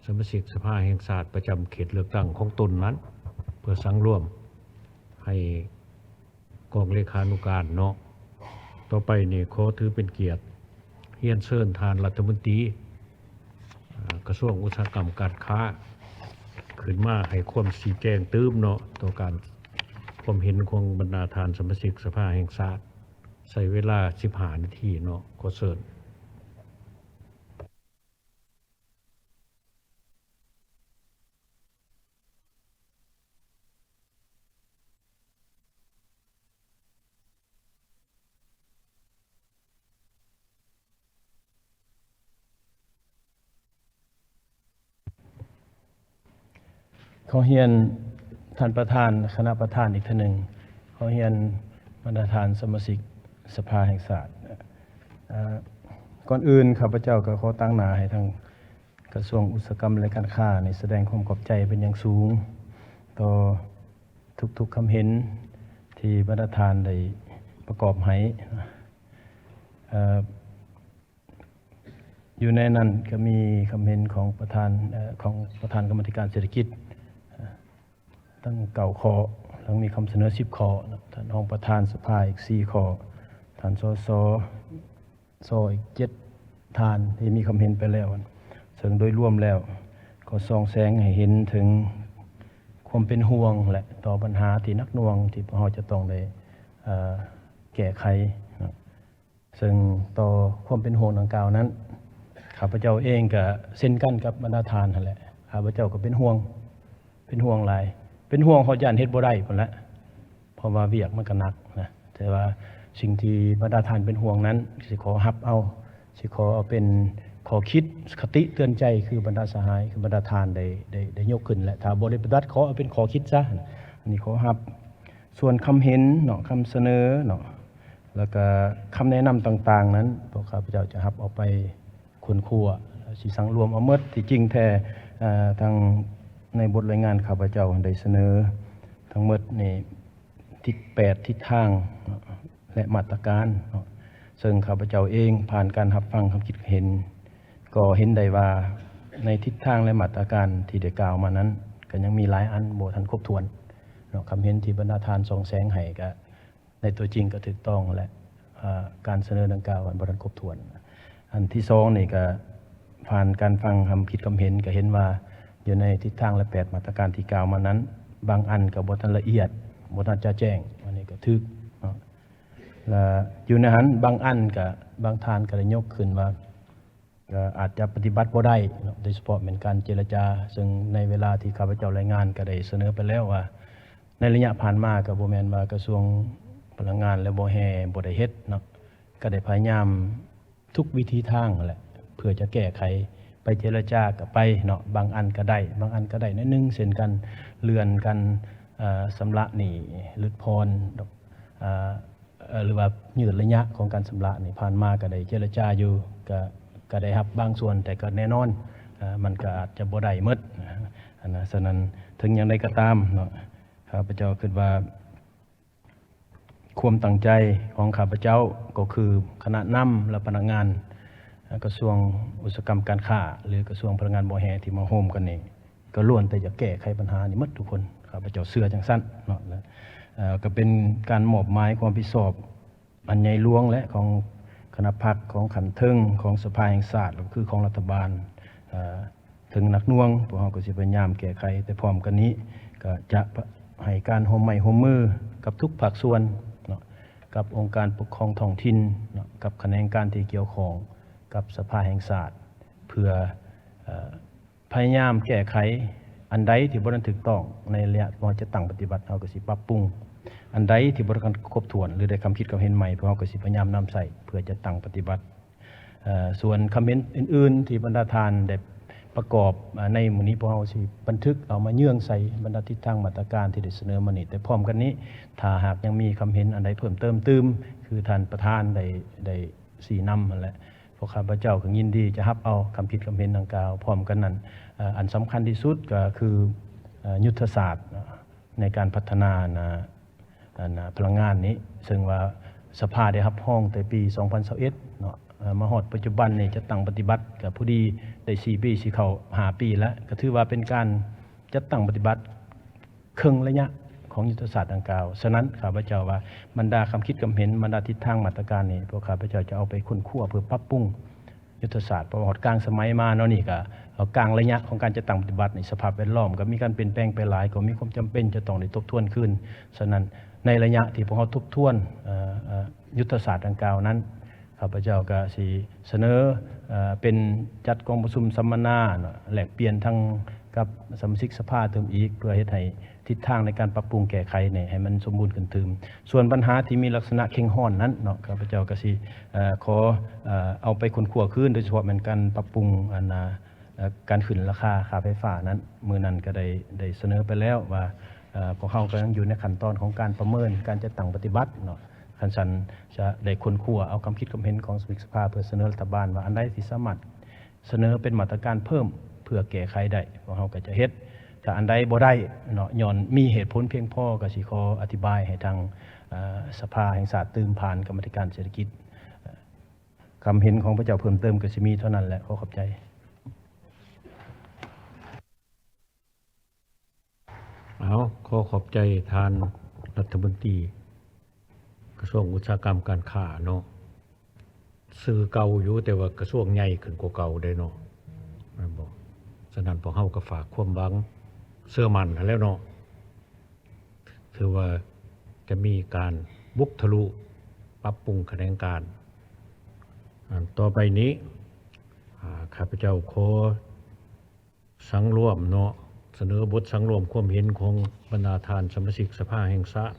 ສະມາຊິກສະພາແຫ່ງຊາດປະຈຳເຂດເລືອກຕັ້ງຂອງຕົນນັ້ນ ເພື່ອສັງລວມໃຫ້ ກອງເລຂານຸການເນາະ. ຕໍ່ໄປນີ້ຂໍຖືເປັນກຽດຮຽນເຊີນທ່ານລັດຖະມົນຕີ ອາ ກະຊວງອຸດສາຫະກຳການຄ້າ ຂຶ້ນມາໃຫ້ຄວາມຊີ້ແຈງຕື່ມເນາະ ຕໍ່ການ ຄວາມເຫັນຂອງບັນດາທ່ານສະມາຊິກສະພາແຫ່ງຊາດ. ໃຊ້ເວລາສິບຫ້ານາທີເນາະ. ຂໍເຊີນ. ຂໍຮຽນທ່ານປະທານ ຄະນະປະທານອີກເທື່ອໜຶ່ງ. ຂໍຮຽນບັນດາທ່ານສະມາຊິກສະພາແຫ່ງຊາດ. ເອີ ກ່ອນອື່ນ ຂ້າພະເຈົ້າກໍຂໍຕາງໜ້າໃຫ້ທາງ ກະຊວງອຸດສາຫະກຳ ແລະ ການຄ້ານີ້ສະແດງຄວາມຂອບໃຈເປັນຢ່າງສູງຕໍ່ທຸກໆຄຳເຫັນທີ່ບັນດາທ່ານໄດ້ປະກອບໃຫ້. ເອີ ຢູ່ໃນນັ້ນກໍມີຄຳເຫັນຂອງປະທານ ເອີ ຂອງປະທານກຳມາທິການເສດຖະກິດ ເອີ ຕັ້ງເກົ້າຂໍ້ ແລ້ວມີຄຳສະເໜີສິບຂໍ້ເນາະ, ທ່ານຮອງປະທານສະພາອີກສີ່ຂໍ້, ທ່ານ ສສ ຊ ອີກເຈັດທ່ານທີ່ມີຄຳເຫັນໄປແລ້ວ, ເຊິ່ງໂດຍລວມແລ້ວກໍສ່ອງແສງໃຫ້ເຫັນເຖິງຄວາມເປັນຫ່ວງ ແລະ ຕໍ່ບັນຫາທີ່ໜັກໜ່ວງທີ່ພວກເຮົາຈະຕ້ອງໄດ້ ເອີ ແກ້ໄຂເນາະ. ເຊິ່ງຕໍ່ຄວາມເປັນຫ່ວງດັ່ງກ່າວນັ້ນ ຂ້າພະເຈົ້າເອງກະເຊັ່ນກັນກັບບັນດາທ່ານຫັ້ນແຫຼະ, ຂ້າພະເຈົ້າກໍເປັນຫ່ວງ ເປັນຫ່ວງຫຼາຍ, ເປັນຫ່ວງຮອດຢ້ານເຮັດບໍ່ໄດ້ພຸ້ນແຫຼະ ເພາະວ່າວຽກມັນກໍໜັກນະ. ແຕ່ວ່າສິ່ງທີ່ບັນດາທ່ານເປັນຫ່ວງນັ້ນ ຊິຂໍຮັບເອົາ, ຊິຂໍເອົາເປັນຂໍ້ຄິດຄະຕິເຕືອນໃຈ ຄືບັນດາສະຫາຍ ຄືບັນດາທ່ານໄດ້ ໄດ້ ໄດ້ຍົກຂຶ້ນ ແລະ ຖ້າບໍ່ໄດ້ປະຕິບັດ ຂໍເອົາເປັນຂໍ້ຄິດຊະ, ອັນນີ້ຂໍຮັບ. ສ່ວນຄຳເຫັນເນາະ ຄຳສະເໜີເນາະ ແລ້ວກະຄຳແນະນຳຕ່າງໆນັ້ນ ພວກຂ້າພະເຈົ້າຈະຮັບເອົາໄປຄົ້ນຄວ້າ ຊິສັງລວມເອົາໝົດ. ທີ່ຈິງແທ້ ເອີ ທາງໃນບົດລາຍງານຂ້າພະເຈົ້າໄດ້ສະເໜີທັງໝົດນີ້ ທິດແປດທິດທາງເນາະ ແລະ ມາດຕະການເນາະ, ເຊິ່ງຂ້າພະເຈົ້າເອງຜ່ານການຮັບຟັງຄຳຄິດເຫັນ ກໍເຫັນໄດ້ວ່າໃນທິດທາງ ແລະ ມາດຕະການທີ່ໄດ້ກ່າວມານັ້ນ ກໍຍັງມີຫຼາຍອັນບໍ່ທັນຄົບຖ້ວນເນາະ. ຄຳເຫັນທີ່ບັນດາທ່ານສ່ອງແສງໃຫ້ ກໍໃນຕົວຈິງກໍຖືກຕ້ອງ ແລະ ເອີ ການສະເໜີດັ່ງກ່າວມັນບໍ່ທັນຄົບຖ້ວນ. ອັນທີສອງນີ້ກໍຜ່ານການຟັງຄຳຄິດຄຳເຫັນ ກໍເຫັນວ່າຢູ່ໃນທິດທາງ ແລະ ແປດມາດຕະການທີ່ກ່າວມານັ້ນ ບາງອັນກໍບໍ່ທັນລະອຽດ ບໍ່ທັນຈະແຈ້ງ, ອັນນີ້ກໍຖືກເນາະ. ແລະ ຢູ່ໃນຫັ້ນບາງອັນກໍ ບາງທ່ານກໍໄດ້ຍົກຂຶ້ນວ່າ ກໍອາດຈະປະຕິບັດບໍ່ໄດ້ເນາະ ໂດຍສະເພາະແມ່ນການເຈລະຈາ ເຊິ່ງໃນເວລາທີ່ຂ້າພະເຈົ້າລາຍງານກໍໄດ້ສະເໜີໄປແລ້ວວ່າ ໃນໄລຍະຜ່ານມາກໍບໍ່ແມ່ນວ່າກະຊວງພະລັງງານ ແລະ ບໍ່ແຮ່ບໍ່ໄດ້ເຮັດເນາະ ກໍໄດ້ພະຍາຍາມທຸກວິທີທາງຫັ້ນແຫຼະ ເພື່ອຈະແກ້ໄຂ ໄປເຈລະຈາກໍໄປເນາະ ບາງອັນກໍໄດ້ ບາງອັນກໍໄດ້ໜ້ອຍໜຶ່ງ ເຊັ່ນການເລື່ອນການ ເອີ ຊຳລະໜີ້ ຫຼຸດຜ່ອນ ເອີ ເອີ ຫຼືວ່າຍືດໄລຍະຂອງການຊຳລະນີ້ ຜ່ານມາກໍໄດ້ເຈລະຈາຢູ່ ກໍ ກໍໄດ້ຮັບບາງສ່ວນ ແຕ່ກໍແນ່ນອນ ເອີ ມັນກໍອາດຈະບໍ່ໄດ້ໝົດ ອັນນະ ສະນັ້ນ ເຖິງຢ່າງໃດກໍຕາມເນາະ ຂ້າພະເຈົ້າຄິດວ່າ ຄວາມຕັ້ງໃຈຂອງຂ້າພະເຈົ້າ ກໍຄືຄະນະນຳ ແລະ ພະນັກງານ ເອີ ກະຊວງອຸດສາຫະກຳການຄ້າ ຫຼື ກະຊວງພະລັງງານບໍ່ແຮ່ທີ່ມາໂຮມກັນນີ້ ກໍລ້ວນແຕ່ຢາກແກ້ໄຂບັນຫານີ້ໝົດທຸກຄົນ ຂ້າພະເຈົ້າເຊື່ອຈັ່ງຊັ້ນເນາະ ແລະ ເອີ ກໍເປັນການມອບໝາຍຄວາມຮັບຜິດຊອບອັນໃຫຍ່ຫຼວງແຫຼະ ຂອງຄະນະພັກ ຂອງຂັ້ນເທິງ ຂອງສະພາແຫ່ງຊາດ ແລະ ກໍຄືຂອງລັດຖະບານ ເອີ ເຖິງໜັກໜ່ວງ ພວກເຮົາກໍຊິພະຍາຍາມແກ້ໄຂ ແຕ່ພ້ອມກັນນີ້ ກໍຈະໃຫ້ການຮ່ວມໄມ້ຮ່ວມມືກັບທຸກພາກສ່ວນເນາະ ກັບອົງການປົກຄອງທ້ອງຖິ່ນເນາະ ກັບຂະແໜງການທີ່ກ່ຽວຂ້ອງ ກັບສະພາແຫ່ງຊາດ ເພື່ອ ເອີ ພະຍາຍາມແກ້ໄຂ ອັນໃດທີ່ບໍ່ທັນຖືກຕ້ອງໃນໄລຍະທີ່ເຮົາຈັດຕັ້ງປະຕິບັດ ເຮົາກໍຊິປັບປຸງ ອັນໃດທີ່ບໍ່ທັນຄົບຖ້ວນ ຫຼື ໄດ້ຄຳຄິດຄຳເຫັນໃໝ່ ພວກເຮົາກໍຊິພະຍາຍາມນຳໃຊ້ເພື່ອຈັດຕັ້ງປະຕິບັດ ເອີ ສ່ວນຄຳເຫັນອື່ນໆທີ່ບັນດາທ່ານໄດ້ປະກອບ ອາ ໃນມື້ນີ້ ພວກເຮົາຊິບັນທຶກເອົາມາເຍືອງໃສ່ບັນດາທິດທາງມາດຕະການທີ່ໄດ້ສະເໜີມານີ້ ແຕ່ພ້ອມກັນນີ້ ຖ້າຫາກຍັງມີຄຳເຫັນອັນໃດເພີ່ມເຕີມຕື່ມ ຄືທ່ານປະທານໄດ້ ໄດ້ຊີ້ນຳຫັ້ນແຫຼະ ພວກຂ້າພະເຈົ້າກໍຍິນດີຈະຮັບເອົາຄຳຄິດຄຳເຫັນດັ່ງກ່າວ. ພ້ອມກັນນັ້ນ ເອີ ອັນສຳຄັນທີ່ສຸດກໍຄື ເອີ ຍຸດທະສາດ ໃນການພັດທະນາ ອັນນະ ອັນນະ ພະລັງງານນີ້ ເຊິ່ງວ່າສະພາໄດ້ຮັບຮອງແຕ່ປີສອງພັນຊາວເອັດເນາະ ເອີ ມາຮອດປັດຈຸບັນນີ້ ຈັດຕັ້ງປະຕິບັດກໍພໍດີໄດ້ສີ່ປີ ຊິເຂົ້າຫ້າປີແລ້ວ ກໍຖືວ່າເປັນການຈັດຕັ້ງປະຕິບັດເຄິ່ງໄລຍະຂອງຍຸດທະສາດດັ່ງກ່າວ. ສະນັ້ນ ຂ້າພະເຈົ້າວ່າ ບັນດາຄຳຄິດຄຳເຫັນ ບັນດາທິດທາງມາດຕະການນີ້ ພວກຂ້າພະເຈົ້າຈະເອົາໄປຄົ້ນຄວ້າເພື່ອປັບປຸງ ຍຸດທະສາດ ເພາະວ່າຮອດກາງສະໄໝມາເນາະ ນີ້ກະເອົາກາງໄລຍະຂອງການຈັດຕັ້ງປະຕິບັດນີ້ ສະພາບແວດລ້ອມກໍມີການປ່ຽນແປງໄປຫຼາຍ ກໍມີຄວາມຈຳເປັນຈະຕ້ອງໄດ້ທົບທວນຄືນ. ສະນັ້ນ ໃນໄລຍະທີ່ພວກເຮົາທົບທວນ ເອີ ເອີ ຍຸດທະສາດດັ່ງກ່າວນັ້ນ ຂ້າພະເຈົ້າກະຊິສະເໜີ ເອີ ເປັນຈັດກອງປະຊຸມສຳມະນາເນາະ ແລກປ່ຽນທັງກັບສະມາຊິກສະພາຕື່ມອີກ ເພື່ອເຮັດໃຫ້ ທິດທາງໃນການປັບປຸງແກ້ໄຂນີ້ໃຫ້ມັນສົມບູນຂຶ້ນຕື່ມ. ສ່ວນບັນຫາທີ່ມີລັກສະນະເຄັ່ງຮ້ອນນັ້ນເນາະ ຂ້າພະເຈົ້າກໍຊິ ເອີ ຂໍ ເອີ ເອົາໄປຄົ້ນຄວ້າຄືນ ໂດຍສະເພາະແມ່ນການປັບປຸງ ອັນນະ ເອີ ການຂຶ້ນລາຄາຄ່າໄຟຟ້ານັ້ນ ມື້ນັ້ນກໍໄດ້ ໄດ້ສະເໜີໄປແລ້ວວ່າ ເອີ ພວກເຮົາກໍຍັງຢູ່ໃນຂັ້ນຕອນຂອງການປະເມີນການຈັດຕັ້ງປະຕິບັດເນາະ. ຄັນຊັ້ນຈະໄດ້ຄົ້ນຄວ້າເອົາຄຳຄິດຄຳເຫັນຂອງສະມາຊິກສະພາ ເພື່ອສະເໜີລັດຖະບານວ່າ ອັນໃດທີ່ສາມາດ ສະເໜີເປັນມາດຕະການເພີ່ມເພື່ອແກ້ໄຂໄດ້ ພວກເຮົາກໍຈະເຮັດ. ຖ້າອັນໃດບໍ່ໄດ້ເນາະ ຍ້ອນມີເຫດຜົນພຽງພໍ ກໍຊິຂໍອະທິບາຍໃຫ້ທາງ ເອີ ສະພາແຫ່ງຊາດຕື່ມຜ່ານກຳມາທິການເສດຖະກິດ. ຄຳເຫັນຂອງພະເຈົ້າເພີ່ມເຕີມກໍຊິມີເທົ່ານັ້ນແຫຼະ. ຂໍຂອບໃຈ. ເອົາ ຂໍຂອບໃຈທ່ານລັດຖະມົນຕີກະຊວງອຸດສາຫະກຳການຄ້າເນາະ. ຊື່ເກົ່າຢູ່ ແຕ່ວ່າກະຊວງໃຫຍ່ຂຶ້ນກວ່າເກົ່າເດ້ເນາະ ແມ່ນບໍ່? ສະນັ້ນພວກເຮົາກໍຝາກຄວາມຫວັງເຊື່ອໝັ້ນຫັ້ນແຫຼະເນາະ ຖືວ່າຈະມີການບຸກທະລຸ ປັບປຸງຂະແໜງການ. ອັນຕໍ່ໄປນີ້ ອາ ຂ້າພະເຈົ້າຂໍ ສັງລວມເນາະ ສະເໜີບົດສັງລວມຄວາມເຫັນຂອງບັນດາທ່ານສະມາຊິກສະພາແຫ່ງຊາດ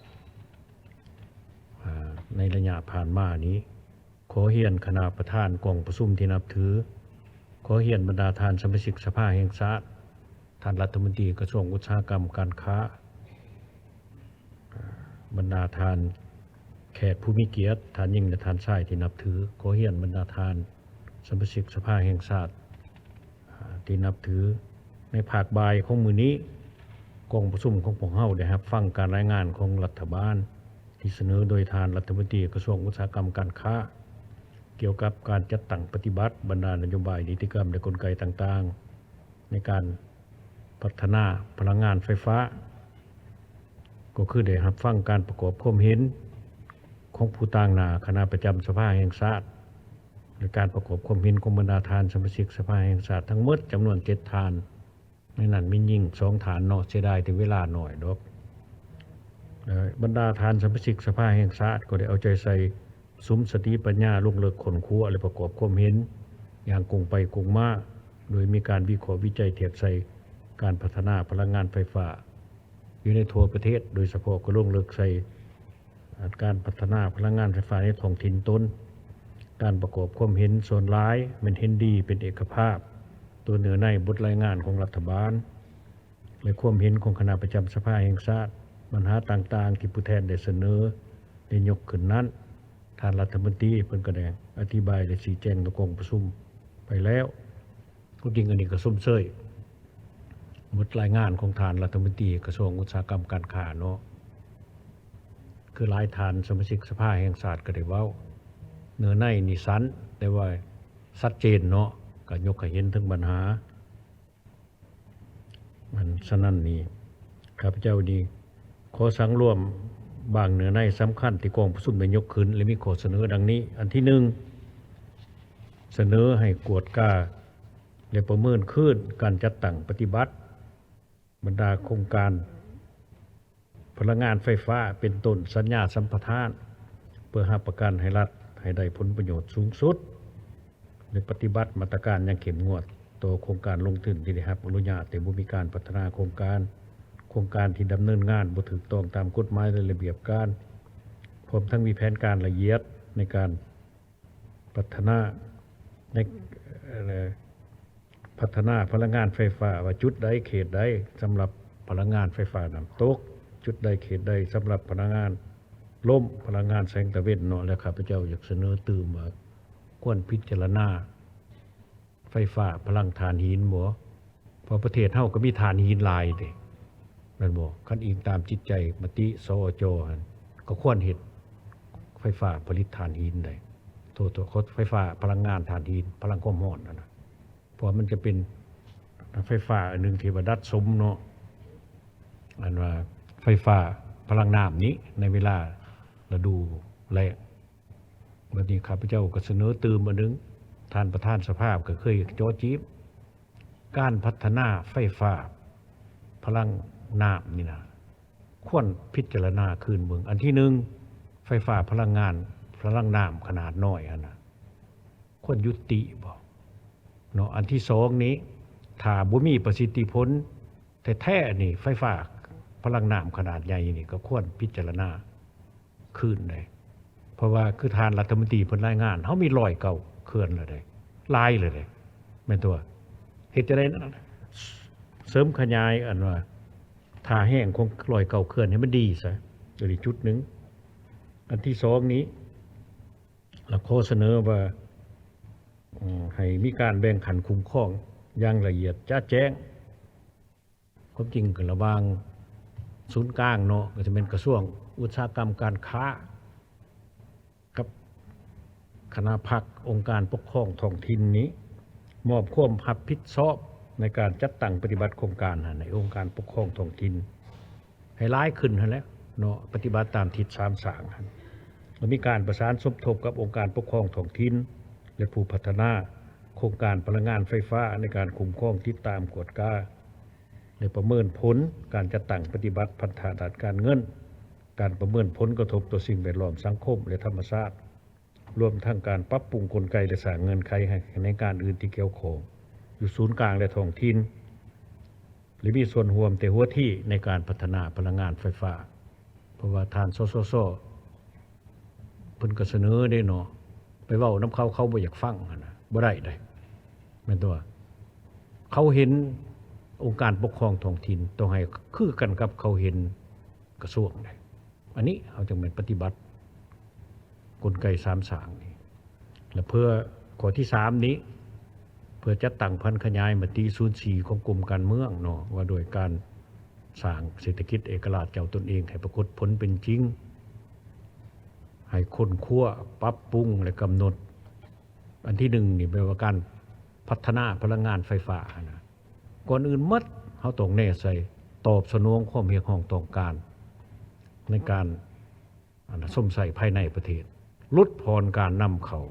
ອາ ໃນໄລຍະຜ່ານມານີ້ ຂໍຮຽນຄະນະປະທານກອງປະຊຸມທີ່ນັບຖື, ຂໍຮຽນບັນດາທ່ານສະມາຊິກສະພາແຫ່ງຊາດ, ທ່ານລັດຖະມົນຕີກະຊວງອຸດສາຫະກຳການຄ້າ, ບັນດາທ່ານແຂກຜູ້ມີກຽດ, ທ່ານຍິງ ແລະ ທ່ານຊາຍທີ່ນັບຖື, ຂໍຮຽນບັນດາທ່ານສະມາຊິກສະພາແຫ່ງຊາດທີ່ນັບຖື, ໃນພາກບ່າຍຂອງມື້ນີ້, ກອງປະຊຸມຂອງພວກເຮົາໄດ້ຮັບຟັງການລາຍງານຂອງລັດຖະບານ ທີ່ສະເໜີໂດຍທ່ານລັດຖະມົນຕີກະຊວງອຸດສາຫະກຳການຄ້າ ກ່ຽວກັບການຈັດຕັ້ງປະຕິບັດບັນດານະໂຍບາຍ, ນິຕິກຳ ແລະ ກົນໄກຕ່າງໆ ໃນການ ພັດທະນາພະລັງງານໄຟຟ້າ ກໍຄືໄດ້ຮັບຟັງການປະກອບຄວາມເຫັນຂອງຜູ້ຕາງໜ້າຄະນະປະຈຳສະພາແຫ່ງຊາດ ແລະ ການປະກອບຄວາມເຫັນຂອງບັນດາທ່ານສະມາຊິກສະພາແຫ່ງຊາດທັງໝົດຈຳນວນເຈັດທ່ານ, ໃນນັ້ນມີຍິງສອງທ່ານເນາະ, ເສຍດາຍແຕ່ເວລາໜ້ອຍດອກ. ເອີ ບັນດາທ່ານສະມາຊິກສະພາແຫ່ງຊາດກໍໄດ້ເອົາໃຈໃສ່ ສຸມສະຕິປັນຍາ ລົງເລິກຄົ້ນຄວ້າ ແລະ ປະກອບຄວາມເຫັນ ຢ່າງກົງໄປກົງມາ, ໂດຍມີການວິເຄາະວິໄຈທຽບໃສ່ການພັດທະນາພະລັງງານໄຟຟ້າຢູ່ໃນທົ່ວປະເທດ, ໂດຍສະເພາະກໍລົງເລິກໃສ່ການພັດທະນາພະລັງງານໄຟຟ້າໃນທ້ອງຖິ່ນຕົນ. ການປະກອບຄວາມເຫັນສ່ວນຫຼາຍແມ່ນເຫັນດີເປັນເອກະພາບຕໍ່ເນື້ອໃນບົດລາຍງານຂອງລັດຖະບານ ແລະ ຄວາມເຫັນຂອງຄະນະປະຈຳສະພາແຫ່ງຊາດ. ບັນຫາຕ່າງໆທີ່ຜູ້ແທນໄດ້ສະເໜີ ແລະ ຍົກຂຶ້ນນັ້ນ, ທ່ານລັດຖະມົນຕີເພິ່ນກໍໄດ້ອະທິບາຍ ແລະ ຊີ້ແຈງຕໍ່ກອງປະຊຸມໄປແລ້ວ. ຄວາມຈິງອັນນີ້ກໍຊົມເຊີຍບົດລາຍງານຂອງທ່ານລັດຖະມົນຕີກະຊວງອຸດສາຫະກຳການຄ້າເນາະ, ຄືຫຼາຍທ່ານສະມາຊິກສະພາແຫ່ງຊາດກໍໄດ້ເວົ້າ. ເນື້ອໃນນີ້ສັ້ນ ແຕ່ວ່າຊັດເຈນເນາະ, ກໍຍົກໃຫ້ເຫັນເຖິງບັນຫາ. ອັນສະນັ້ນນີ້ ຂ້າພະເຈົ້ານີ້ຂໍສັງລວມບາງເນື້ອໃນສຳຄັນທີ່ກອງປະຊຸມໄດ້ຍົກຂຶ້ນ ແລະ ມີຂໍ້ສະເໜີດັ່ງນີ້. ອັນທີໜຶ່ງ, ສະເໜີໃຫ້ກວດກາ ແລະ ປະເມີນຄືນການຈັດຕັ້ງປະຕິບັດບັນດາໂຄງການ ພະລັງງານໄຟຟ້າ ເປັນຕົ້ນສັນຍາສຳປະທານ ເພື່ອຮັບປະກັນໃຫ້ລັດໃຫ້ໄດ້ຜົນປະໂຫຍດສູງສຸດ ແລະ ປະຕິບັດມາດຕະການຢ່າງເຂັ້ມງວດຕໍ່ໂຄງການລົງທຶນທີ່ໄດ້ຮັບອະນຸຍາດ ແຕ່ບໍ່ມີການພັດທະນາໂຄງການ, ໂຄງການທີ່ດຳເນີນງານບໍ່ຖືກຕ້ອງຕາມກົດໝາຍ ແລະ ລະບຽບການ, ພ້ອມທັງມີແຜນການລະອຽດໃນການ ພັດທະນາໃນ ເອີ ພັດທະນາພະລັງງານໄຟຟ້າ ວ່າຈຸດໃດເຂດໃດສຳລັບພະລັງງານໄຟຟ້ານ້ຳຕົກ, ຈຸດໃດເຂດໃດສຳລັບພະລັງງານລົມ, ພະລັງງານແສງຕາເວັນເນາະ. ແລະ ຂ້າພະເຈົ້າຢາກສະເໜີຕື່ມວ່າ ຄວນພິຈາລະນາ ໄຟຟ້າພະລັງຖ່ານຫີນບໍ່? ເພາະປະເທດເຮົາກໍມີຖ່ານຫີນຫຼາຍເດ້ ແມ່ນບໍ່? ຄັນອີງຕາມຈິດໃຈມະຕິ ສອຈ ຫັ້ນ ກໍຄວນເຮັດໄຟຟ້າຜະລິດຖ່ານຫີນໄດ້ ໂທດ ໂທດ ໄຟຟ້າພະລັງງານຖ່ານຫີນ ພະລັງຄວາມຮ້ອນຫັ້ນນະ. ເພາະວ່າມັນຈະເປັນໄຟຟ້າອັນໜຶ່ງທີ່ວ່າດັດສົມເນາະ ອັນວ່າໄຟຟ້າພະລັງນ້ຳນີ້ ໃນເວລາລະດູແລ້ງ. ບັດນີ້ຂ້າພະເຈົ້າກໍສະເໜີຕື່ມອັນໜຶ່ງ, ທ່ານປະທານສະພາກໍເຄີຍເຈາະຈີບ ການພັດທະນາໄຟຟ້າພະລັງນ້ຳນີ້ນະ ຄວນພິຈາລະນາຄືນເບິ່ງ. ອັນທີໜຶ່ງ ໄຟຟ້າພະລັງງານ ພະລັງນ້ຳຂະໜາດນ້ອຍຫັ້ນນະ ຄວນຍຸຕິບໍ່ເນາະ? ອັນທີສອງນີ້ ຖ້າບໍ່ມີປະສິດທິຜົນ ແທ້ໆນີ້ ໄຟຟ້າພະລັງນ້ຳຂະໜາດໃຫຍ່ນີ້ກໍຄວນພິຈາລະນາຄືນໄດ້ ເພາະວ່າຄືທ່ານລັດຖະມົນຕີເພິ່ນລາຍງານ ເຮົາມີຮ້ອຍເກົ້າເຂື່ອນແລ້ວເດ້ ຫຼາຍແລ້ວເດ້ ແມ່ນຕົວະ. ເຮັດຈັ່ງໃດເສີມຂະຫຍາຍ ອັນວ່າທ່າແຮງຂອງຮ້ອຍເກົ້າເຂື່ອນໃຫ້ມັນດີຊະ ຕົວນີ້ຈຸດໜຶ່ງ. ອັນທີສອງນີ້ ລະຂໍສະເໜີວ່າ ເອີ ໃຫ້ມີການແບ່ງຂັ້ນຄຸ້ມຄອງຢ່າງລະອຽດຈະແຈ້ງ. ຄວາມຈິງກໍລະຫວ່າງສູນກາງເນາະ ກໍຈະແມ່ນກະຊວງອຸດສາຫະກຳການຄ້າ ກັບຄະນະພັກອົງການປົກຄອງທ້ອງຖິ່ນນີ້ ມອບຄວາມຮັບຜິດຊອບໃນການຈັດຕັ້ງປະຕິບັດໂຄງການໃຫ້ອົງການປົກຄອງທ້ອງຖິ່ນ ໃຫ້ຫຼາຍຂຶ້ນຫັ້ນແຫຼະເນາະ ປະຕິບັດຕາມທິດສາມສ້າງຫັ້ນ ແລະ ມີການປະສານສົມທົບກັບອົງການປົກຄອງທ້ອງຖິ່ນ ແລະ ຜູ້ພັດທະນາໂຄງການພະລັງງານໄຟຟ້າ ໃນການຄຸ້ມຄອງ, ຕິດຕາມ, ກວດກາ ແລະ ປະເມີນຜົນການຈັດຕັ້ງປະຕິບັດພັນທະດ້ານການເງິນ, ການປະເມີນຜົນກະທົບຕໍ່ສິ່ງແວດລ້ອມ, ສັງຄົມ ແລະ ທຳມະຊາດ. ລວມທັງການປັບປຸງກົນໄກ ແລະ ສ້າງເງື່ອນໄຂໃຫ້ແຂນງການອື່ນທີ່ກ່ຽວຂ້ອງຢູ່ສູນກາງ ແລະ ທ້ອງຖິ່ນ ແລະ ມີສ່ວນຮ່ວມແຕ່ຫົວທີໃນການພັດທະນາພະລັງງານໄຟຟ້າ. ເພາະວ່າທ່ານ ສສຊ ເພິ່ນກໍສະເໜີເດ້ເນາະ ໄປເວົ້ານຳເຂົາ ເຂົາບໍ່ຢາກຟັງຫັ້ນນະ ບໍ່ໄດ້ເດ້ ແມ່ນຕົວະ. ເຂົາເຫັນອົງການປົກຄອງທ້ອງຖິ່ນ ຕ້ອງໃຫ້ຄືກັນກັບເຂົາເຫັນກະຊວງເດ້. ອັນນີ້ເຮົາຈຶ່ງແມ່ນປະຕິບັດກົນໄກສາມສ້າງນີ້ ແລະ ເພື່ອຂໍ້ທີສາມນີ້ ເພື່ອຈັດຕັ້ງຜັນຂະຫຍາຍມະຕິສູນສີ່ຂອງກົມການເມືອງເນາະ ວ່າດ້ວຍການສ້າງເສດຖະກິດເອກະລາດເຈົ້າຕົນເອງໃຫ້ປາກົດຜົນເປັນຈິງ, ໃຫ້ຄົ້ນຄວ້າ, ປັບປຸງ ແລະ ກຳນົດ. ອັນທີໜຶ່ງນີ້ແປວ່າການພັດທະນາພະລັງງານໄຟຟ້າຫັ້ນນະ. ກ່ອນອື່ນໝົດ ເຮົາຕ້ອງແນໃສ່ຕອບສະໜອງຄວາມຮຽກຮ້ອງຕ້ອງການໃນການ ອັນນະ ຊົມໃຊ້ພາຍໃນປະເທດ, ຫຼຸດຜ່ອນການນຳເຂົ້າ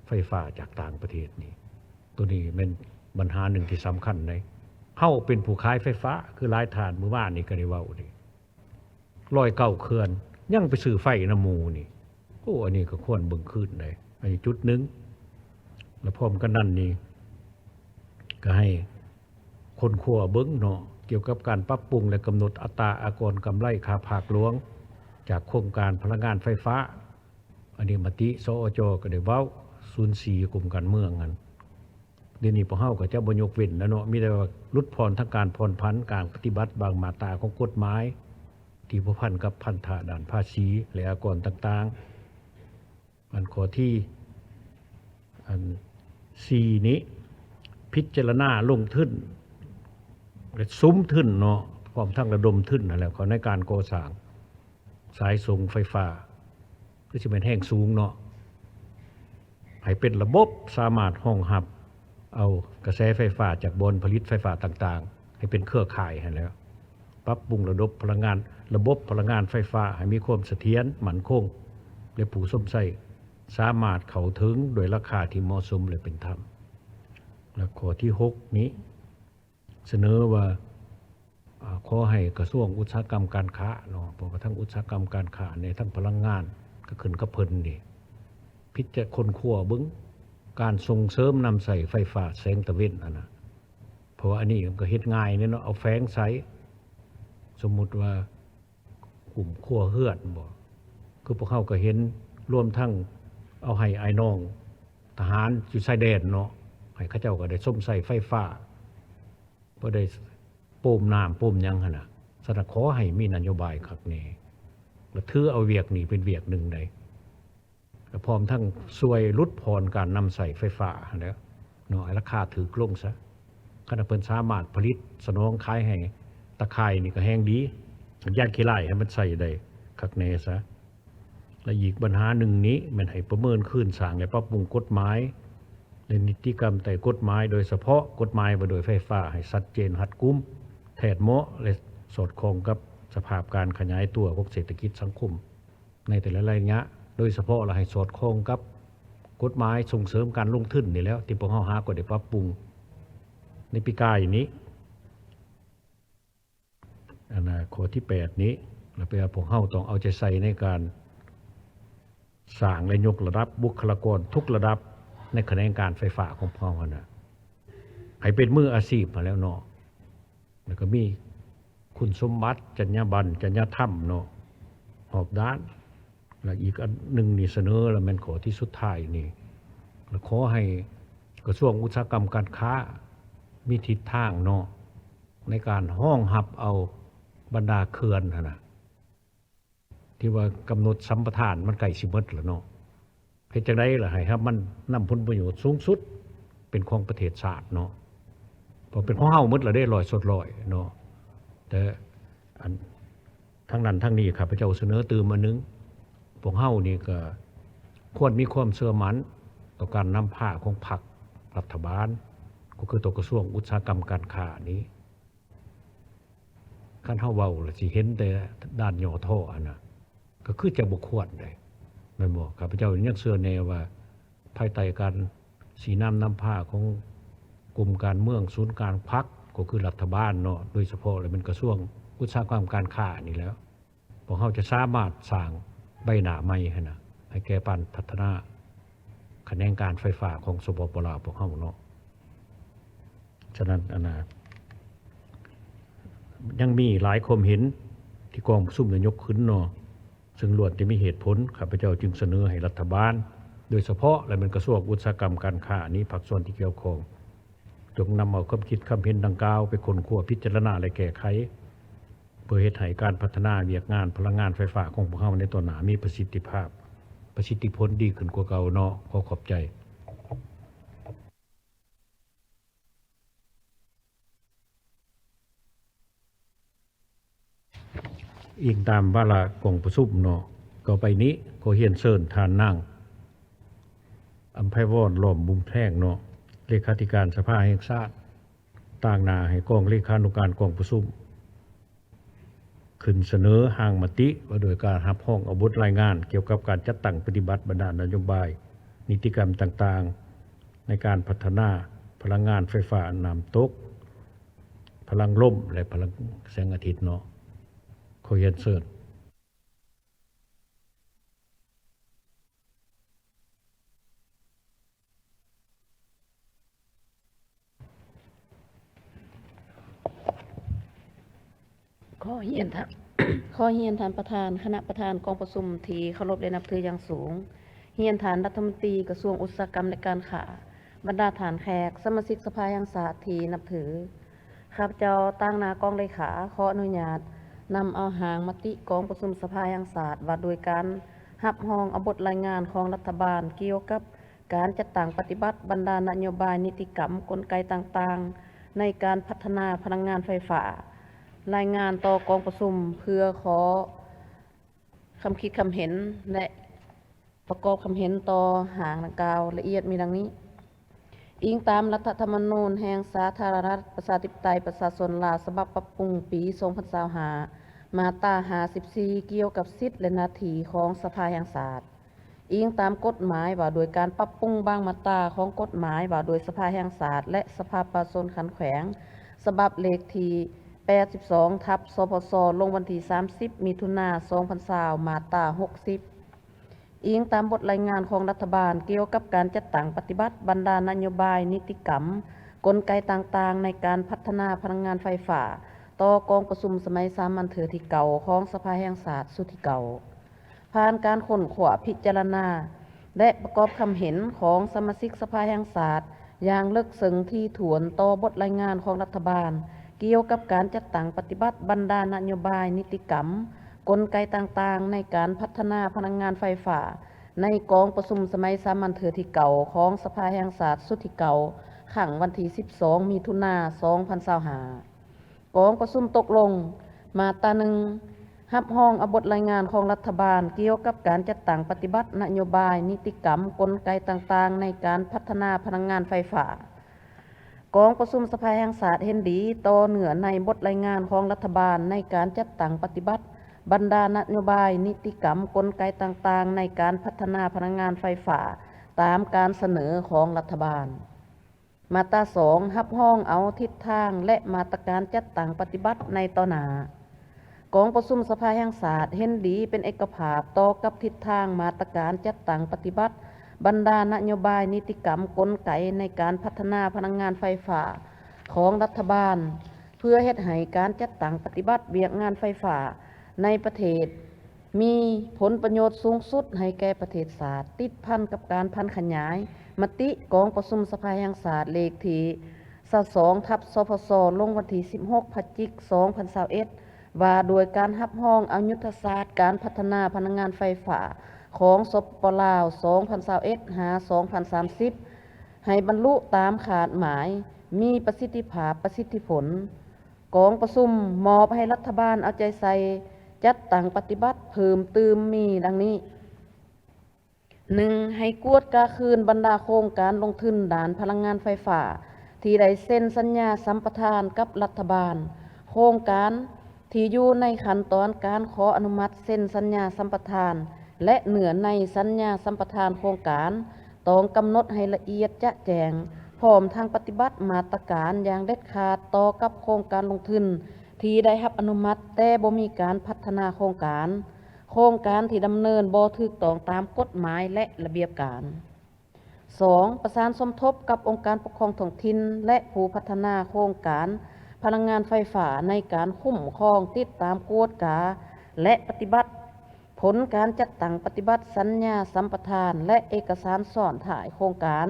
ໄຟຟ້າຈາກຕ່າງປະເທດນີ້. ໂຕນີ້ແມ່ນບັນຫາໜຶ່ງທີ່ສຳຄັນໃດ໋. ເຮົາເປັນຜູ້ຂາຍໄຟຟ້າ ຄືຫຼາຍທ່ານມື້ວານນີ້ກໍໄດ້ເວົ້ານີ້ ຮ້ອຍເກົ້າເຂື່ອນ ຍັງໄປຊື້ໄຟນຳໝູ່ນີ້. ໂອ້ ອັນນີ້ກໍຄວນເບິ່ງຄືນໃດ໋. ອັນນີ້ຈຸດໜຶ່ງ. ແລະ ພ້ອມກັນນັ້ນນີ້ ກໍໃຫ້ຄົ້ນຄວ້າເບິ່ງເນາະ ກ່ຽວກັບການປັບປຸງ ແລະ ກຳນົດອັດຕາອາກອນກຳໄລຄ່າພາກຫຼວງ ຈາກໂຄງການພະລັງງານໄຟຟ້າ. ອັນນີ້ມະຕິ ສອຈ ກໍໄດ້ເວົ້າ ສູນສີ່ ກົມການເມືອງຫັ້ນ. ດຽວນີ້ພວກເຮົາກໍຈະບໍ່ຍົກເວັ້ນແລ້ວເນາະ ມີແຕ່ວ່າຫຼຸດຜ່ອນທາງການຜ່ອນຜັນການປະຕິບັດບາງມາດຕາຂອງກົດໝາຍ ທີ່ພົວພັນກັບພັນທະດ້ານພາສີ ແລະ ອາກອນຕ່າງໆ. ອັນຂໍ້ທີ ອັນ ສີ່ນີ້ ພິຈາລະນາລົງທຶນ ແລະ ສຸມທຶນເນາະ ພ້ອມທັງລະດົມທຶນຫັ້ນແຫຼະ ເຂົ້າໃນການກໍ່ສ້າງສາຍສົ່ງໄຟຟ້າ ຄືຊິແມ່ນແຮງສູງເນາະ ໃຫ້ເປັນລະບົບ ສາມາດຮອງຮັບເອົາກະແສໄຟຟ້າຈາກບ່ອນຜະລິດໄຟຟ້າຕ່າງໆ ໃຫ້ເປັນເຄືອຂ່າຍຫັ້ນແຫຼະ. ປັບປຸງລະບົບພະລັງງານ ລະບົບພະລັງງານໄຟຟ້າໃຫ້ມີຄວາມສະຖຽນໝັ້ນຄົງ ແລະ ຜູ້ຊົມໃຊ້ສາມາດເຂົ້າເຖິງດ້ວຍລາຄາທີ່ເໝາະສົມ ແລະ ເປັນທຳ. ແລະ ຂໍ້ທີຫົກນີ້ ສະເໜີວ່າ ອາ ຂໍໃຫ້ກະຊວງອຸດສາຫະກຳການຄ້າເນາະ ເພາະວ່າທັງອຸດສາຫະກຳການຄ້າແດ່ ທັງພະລັງງານ ກໍຂຶ້ນກັບເພິ່ນນີ້ ພິຈາ ຄົ້ນຄວ້າເບິ່ງການສົ່ງເສີມນຳໃຊ້ໄຟຟ້າແສງຕາເວັນຫັ້ນນະ ເພາະວ່າອັນນີ້ມັນກໍເຮັດງ່າຍເດ້ເນາະ ເອົາແຝງໃສ່ ສົມມຸດວ່າ ກຸ່ມຄົວເຮືອນບໍ ຄືພວກເຮົາກໍເຫັນ ລວມທັງເອົາໃຫ້ອ້າຍນ້ອງທະຫານຢູ່ຊາຍແດນເນາະ ໃຫ້ເຂົາເຈົ້າກໍໄດ້ຊົມໃຊ້ໄຟຟ້າ ບໍ່ໄດ້ໂປມນ້ຳໂປມຫຍັງຫັ້ນນະ. ສະນັ້ນ ຂໍໃຫ້ມີນະໂຍບາຍຄັກແນ່ ແລະ ຖືເອົາວຽກນີ້ເປັນວຽກໜຶ່ງໃດ ແລະ ພ້ອມທັງຊ່ວຍຫຼຸດຜ່ອນການນຳໃຊ້ໄຟຟ້າຫັ້ນແຫຼະເນາະ ໃຫ້ລາຄາຖືກລົງຊະ. ຄັນວ່າເພິ່ນສາມາດຜະລິດສະໜອງຂາຍໃຫ້ຕາຂ່າຍນີ້ກໍແຮງດີ ຢາຂີ້ລ້າຍໃຫ້ມັນໃຊ້ໄດ້ຄັກແນ່ຊະ. ແລະ ອີກບັນຫາໜຶ່ງນີ້ ແມ່ນໃຫ້ປະເມີນຄືນສ້າງ ແລະ ປັບປຸງກົດໝາຍ ແລະ ນິຕິກຳໃຕ້ກົດໝາຍ ໂດຍສະເພາະກົດໝາຍວ່າດ້ວຍໄຟຟ້າ ໃຫ້ຊັດເຈນ, ຮັດກຸມ, ແທດເໝາະ ແລະ ສອດຄ່ອງກັບສະພາບການຂະຫຍາຍຕົວຂອງເສດຖະກິດສັງຄົມໃນແຕ່ລະໄລຍະ, ໂດຍສະເພາະລະໃຫ້ສອດຄ່ອງກັບກົດໝາຍສົ່ງເສີມການລົງທຶນນີ້ແຫຼ້ວ ທີ່ພວກເຮົາຫາກໍໄດ້ປັບປຸງໃນປີກາຍນີ້. ອັນນະ ຂໍ້ທີແປດນີ້ ລະແປວ່າພວກເຮົາຕ້ອງເອົາໃຈໃສ່ໃນການສ້າງ ແລະ ຍົກລະດັບບຸກຄະລາກອນທຸກລະດັບໃນຂະແໜງການໄຟຟ້າຂອງພວກເຮົາຫັ້ນນະ ໃຫ້ເປັນມືອາຊີບຫັ້ນແຫຼ້ວເນາະ ແລ້ວກໍມີຄຸນສົມບັດ ຈັນຍາບັນ ຈັນຍາທຳເນາະ ຮອບດ້ານ. ແລະ ອີກອັນໜຶ່ງນີ້ສະເໜີ ແລະ ແມ່ນຂໍ້ທີສຸດທ້າຍນີ້ ແລະ ຂໍໃຫ້ກະຊວງອຸດສາຫະກຳການຄ້າມີທິດທາງເນາະ ໃນການຮອງຮັບເອົາບັນດາເຂື່ອນຫັ້ນນະ ທີ່ວ່າກຳນົດສຳປະທານມັນໃກ້ຊິໝົດແລ້ວເນາະ ເຮັດຈັ່ງໃດລະໃຫ້ຮັບມັນນຳຜົນປະໂຫຍດສູງສຸດ ເປັນຂອງປະເທດຊາດເນາະ ເພາະເປັນຂອງເຮົາໝົດລະເດ້ ຮ້ອຍສ່ວນຮ້ອຍເນາະ. ແຕ່ອັນ ທັງນັ້ນທັງນີ້ ຂ້າພະເຈົ້າສະເໜີຕື່ມອັນໜຶ່ງ ພວກເຮົານີ້ກໍຄວນມີຄວາມເຊື່ອໝັ້ນຕໍ່ການນຳພາຂອງພັກລັດຖະບານ ກໍຄືຕໍ່ກະຊວງອຸດສາຫະກຳການຄ້ານີ້. ຄັນເຮົາເວົ້າລະຊິເຫັນແຕ່ດ້ານຫຍໍ້ທໍ້ຫັ້ນນະ ກໍຄືຈະບໍ່ຄວນໃດ ແມ່ນບໍ່? ຂ້າພະເຈົ້າຍັງເຊື່ອແນ່ວ່າ ພາຍໃຕ້ການຊີ້ນຳນຳພາຂອງກົມການເມືອງສູນກາງພັກ ກໍຄືລັດຖະບານເນາະ ໂດຍສະເພາະລະແມ່ນກະຊວງອຸດສາຫະກຳການຄ້ານີ້ແຫຼ້ວ ພວກເຮົາຈະສາມາດສ້າງໃບໜ້າໃໝ່ຫັ້ນນະ ໃຫ້ແກ່ການພັດທະນາຂະແໜງການໄຟຟ້າຂອງ ສປປ ລາວ ພວກເຮົາເນາະ. ສະນັ້ນ ອັນນະ ຍັງມີຫຼາຍຄວາມເຫັນທີ່ກອງປະຊຸມໄດ້ຍົກຂຶ້ນເນາະ ເຊິ່ງລ້ວນແຕ່ມີເຫດຜົນ, ຂ້າພະເຈົ້າຈຶ່ງສະເໜີໃຫ້ລັດຖະບານ ໂດຍສະເພາະ ແລະ ແມ່ນກະຊວງອຸດສາຫະກຳການຄ້າ ນີ້ ພາກສ່ວນທີ່ກ່ຽວຂ້ອງ ຈົ່ງນຳເອົາຄຳຄິດຄຳເຫັນດັ່ງກ່າວໄປຄົ້ນຄວ້າ, ພິຈາລະນາ ແລະ ແກ້ໄຂ ເພື່ອເຮັດໃຫ້ການພັດທະນາວຽກງານພະລັງງານໄຟຟ້າຂອງພວກເຮົາໃນຕໍ່ໜ້າມີປະສິດທິພາບ, ປະສິດທິຜົນດີຂຶ້ນກວ່າເກົ່າເນາະ. ຂໍຂອບໃຈ. ອີງຕາມວາລະກອງປະຊຸມເນາະ, ຕໍ່ໄປນີ້ຂໍຮຽນເຊີນທ່ານນາງ ອຳໄພວອນ ລ້ອມບຸມແພງເນາະ, ເລຂາທິການສະພາແຫ່ງຊາດ, ຕາງໜ້າໃຫ້ກອງເລຂານຸການກອງປະຊຸມ ຂຶ້ນສະເໜີຮ່າງມະຕິວ່າດ້ວຍການຮັບຮອງເອົາບົດລາຍງານກ່ຽວກັບການຈັດຕັ້ງປະຕິບັດບັນດານະໂຍບາຍ, ນິຕິກຳຕ່າງໆ ໃນການພັດທະນາພະລັງງານໄຟຟ້ານ້ຳຕົກ, ພະລັງລົມ ແລະ ພະລັງແສງອາທິດເນາະ. ຂໍຮຽນເຊີນ. ຂໍຮຽນທ່ານ ຂໍຮຽນທ່ານປະທານ, ຄະນະປະທານກອງປະຊຸມທີ່ເຄົາລົບ ແລະ ນັບຖືຢ່າງສູງ, ຮຽນທ່ານລັດຖະມົນຕີກະຊວງອຸດສາຫະກຳ ແລະ ການຄ້າ, ບັນດາທ່ານແຂກ, ສະມາຊິກສະພາແຫ່ງຊາດທີ່ນັບຖື. ຂ້າພະເຈົ້າຕາງໜ້າກອງເລຂາ ຂໍອະນຸຍາດນຳເອົາຮ່າງມະຕິກອງປະຊຸມສະພາແຫ່ງຊາດ ວ່າດ້ວຍການຮັບຮອງເອົາບົດລາຍງານຂອງລັດຖະບານກ່ຽວກັບ ການຈັດຕັ້ງປະຕິບັດບັນດານະໂຍບາຍ, ນິຕິກຳ, ກົນໄກຕ່າງໆ ໃນການພັດທະນາພະລັງງານໄຟຟ້າ, ລາຍງານຕໍ່ກອງປະຊຸມເພື່ອຂໍຄຳຄິດຄຳເຫັນ ແລະ ປະກອບຄຳເຫັນຕໍ່ຮ່າງດັ່ງກ່າວລະອຽດມີດັ່ງນີ້. ອີງຕາມລັດຖະທຳມະນູນແຫ່ງສາທາລະນະລັດ ປະຊາທິປະໄຕ ປະຊາຊົນລາວ ສະບັບປັບປຸງປີສອງພັນຊາວຫ້າ ມາດຕາຫ້າສິບສີ່ ກ່ຽວກັບສິດ ແລະ ໜ້າທີ່ຂອງສະພາແຫ່ງຊາດ. ອີງຕາມກົດໝາຍວ່າດ້ວຍການປັບປຸງບາງມາດຕາຂອງກົດໝາຍວ່າດ້ວຍສະພາແຫ່ງຊາດ ແລະ ສະພາປະຊາຊົນຂັ້ນແຂວງ ສະບັບເລກທີແປດສິບສອງ ທັບ ສພຊ ລົງວັນທີສາມສິບ ມິຖຸນາ ສອງພັນຊາວ ມາດຕາຫົກສິບ. ອີງຕາມບົດລາຍງານຂອງລັດຖະບານກ່ຽວກັບການຈັດຕັ້ງປະຕິບັດບັນດານະໂຍບາຍ, ນິຕິກຳ, ກົນໄກຕ່າງໆ ໃນການພັດທະນາພະລັງງານໄຟຟ້າ ຕໍ່ກອງປະຊຸມສະໄໝສາມັນເທື່ອທີເກົ້າ ຂອງສະພາແຫ່ງຊາດຊຸດທີເກົ້າ. ຜ່ານການຄົ້ນຄວ້າ, ພິຈາລະນາ ແລະ ປະກອບຄຳເຫັນຂອງສະມາຊິກສະພາແຫ່ງຊາດຢ່າງເລິກເຊິ່ງຖີ່ຖ້ວນຕໍ່ບົດລາຍງານຂອງລັດຖະບານ ກ່ຽວກັບການຈັດຕັ້ງປະຕິບັດບັນດານະໂຍບາຍ, ນິຕິກຳ, ກົນໄກຕ່າງໆ ໃນການພັດທະນາພະລັງງານໄຟຟ້າ ໃນກອງປະຊຸມສະໄໝສາມັນເທື່ອທີເກົ້າ ຂອງສະພາແຫ່ງຊາດຊຸດທີເກົ້າ ຄັ້ງວັນທີສິບສອງ ມິຖຸນາ ສອງພັນຊາວຫ້າ. ກອງປະຊຸມຕົກລົງ ມາດຕາໜຶ່ງ ຮັບຮອງເອົາບົດລາຍງານຂອງລັດຖະບານກ່ຽວກັບການຈັດຕັ້ງປະຕິບັດນະໂຍບາຍ, ນິຕິກຳ, ກົນໄກຕ່າງໆ ໃນການພັດທະນາພະລັງງານໄຟຟ້າ. ກອງປະຊຸມສະພາແຫ່ງຊາດເຫັນດີຕໍ່ເນື້ອໃນບົດລາຍງານຂອງລັດຖະບານໃນການຈັດຕັ້ງປະຕິບັດບັນດານະໂຍບາຍ, ນິຕິກຳ, ກົນໄກຕ່າງໆ ໃນການພັດທະນາພະລັງງານໄຟຟ້າ ຕາມການສະເໜີຂອງລັດຖະບານ. ມາດຕາສອງ ຮັບຮອງເອົາທິດທາງ ແລະ ມາດຕະການຈັດຕັ້ງປະຕິບັດໃນຕໍ່ໜ້າ. ກອງປະຊຸມສະພາແຫ່ງຊາດເຫັນດີເປັນເອກະພາບຕໍ່ກັບທິດທາງ, ມາດຕະການຈັດຕັ້ງປະຕິບັດບັນດານະໂຍບາຍ, ນິຕິກຳ, ກົນໄກໃນການພັດທະນາພະລັງງານໄຟຟ້າຂອງລັດຖະບານ ເພື່ອເຮັດໃຫ້ການຈັດຕັ້ງປະຕິບັດວຽກງານໄຟຟ້າໃນປະເທດ ມີຜົນປະໂຫຍດສູງສຸດໃຫ້ແກ່ປະເທດຊາດ, ຕິດພັນກັບການຜັນຂະຫຍາຍມະຕິກອງປະຊຸມສະພາແຫ່ງຊາດເລກທີຊາວສອງ ທັບ ສພຊ ລົງວັນທີສິບຫົກ ພະຈິກ ສອງພັນຊາວເອັດ ວ່າດ້ວຍການຮັບຮອງເອົາຍຸດທະສາດການພັດທະນາພະລັງງານໄຟຟ້າຂອງ ສປປ ລາວ ສອງພັນຊາວເອັດ ຫາ ສອງພັນສາມສິບ ໃຫ້ບັນລຸຕາມຄາດໝາຍ, ມີປະສິດທິພາບ, ປະສິດທິຜົນ. ກອງປະຊຸມມອບໃຫ້ລັດຖະບານເອົາໃຈໃສ່ຈັດຕັ້ງປະຕິບັດເພີ່ມຕື່ມມີດັ່ງນີ້: ໜຶ່ງ ໃຫ້ກວດກາຄືນບັນດາໂຄງການລົງທຶນດ້ານພະລັງງານໄຟຟ້າທີ່ໄດ້ເຊັນສັນຍາສຳປະທານກັບລັດຖະບານ, ໂຄງການທີ່ຢູ່ໃນຂັ້ນຕອນການຂໍອະນຸມັດເຊັນສັນຍາສຳປະທານ ແລະ ເນື້ອໃນສັນຍາສຳປະທານໂຄງການ ຕ້ອງກຳນົດໃຫ້ລະອຽດຈະແຈ້ງ, ພ້ອມທັງປະຕິບັດມາດຕະການຢ່າງເດັດຂາດຕໍ່ກັບໂຄງການລົງທຶນທີ່ໄດ້ຮັບອະນຸມັດແຕ່ບໍ່ມີການພັດທະນາໂຄງການ, ໂຄງການທີ່ດຳເນີນບໍ່ຖືກຕ້ອງຕາມກົດໝາຍ ແລະ ລະບຽບການ. ສອງ ປະສານສົມທົບກັບອົງການປົກຄອງທ້ອງຖິ່ນ ແລະ ຜູ້ພັດທະນາໂຄງການພະລັງງານໄຟຟ້າໃນການຄຸ້ມຄອງ, ຕິດຕາມ, ກວດກາ ແລະ ປະຕິບັດ ຜົນການຈັດຕັ້ງປະຕິບັດສັນຍາສຳປະທານ ແລະ ເອກະສານຊ້ອນທ້າຍໂຄງການ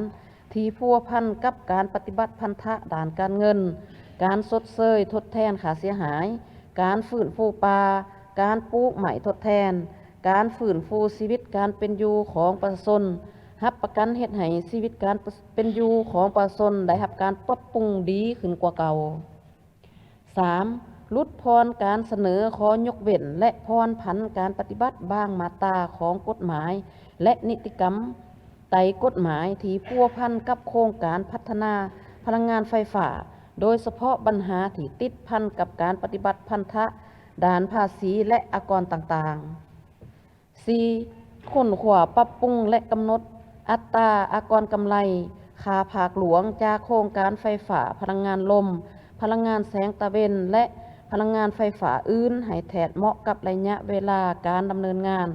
ທີ່ພົວພັນກັບການປະຕິບັດພັນທະດ້ານການເງິນ, ການຊົດເຊີຍທົດແທນຄ່າເສຍຫາຍ, ການຟື້ນຟູປ່າ, ການປູກໄມ້ທົດແທນ, ການຟື້ນຟູຊີວິດການເປັນຢູ່ຂອງປະຊາຊົນ, ຮັບປະກັນເຮັດໃຫ້ຊີວິດການເປັນຢູ່ຂອງປະຊາຊົນໄດ້ຮັບການປັບປຸງດີຂຶ້ນກວ່າເກົ່າ. ສາມ ຫຼຸດຜ່ອນການສະເໜີຂໍຍົກເວັ້ນ ແລະ ຜ່ອນຜັນການປະຕິບັດບາງມາດຕາຂອງກົດໝາຍ ແລະ ນິຕິກຳໄຕກົດໝາຍທີ່ພົວພັນກັບໂຄງການພັດທະນາພະລັງງານໄຟຟ້າ, ໂດຍສະເພາະບັນຫາທີ່ຕິດພັນກັບການປະຕິບັດພັນທະດ້ານພາສີ ແລະ ອາກອນຕ່າງໆ. ສີ່ ຄົ້ນຄວ້າ, ປັບປຸງ ແລະ ກຳນົດອັດຕາອາກອນກຳໄລ, ຄ່າພາກຫຼວງຈາກໂຄງການໄຟຟ້າພະລັງງານລົມ, ພະລັງງານແສງຕາເວັນ ແລະ ພະລັງງານໄຟຟ້າອື່ນ ໃຫ້ແທດເໝາະກັບໄລຍະເວລາການດຳເນີນງານ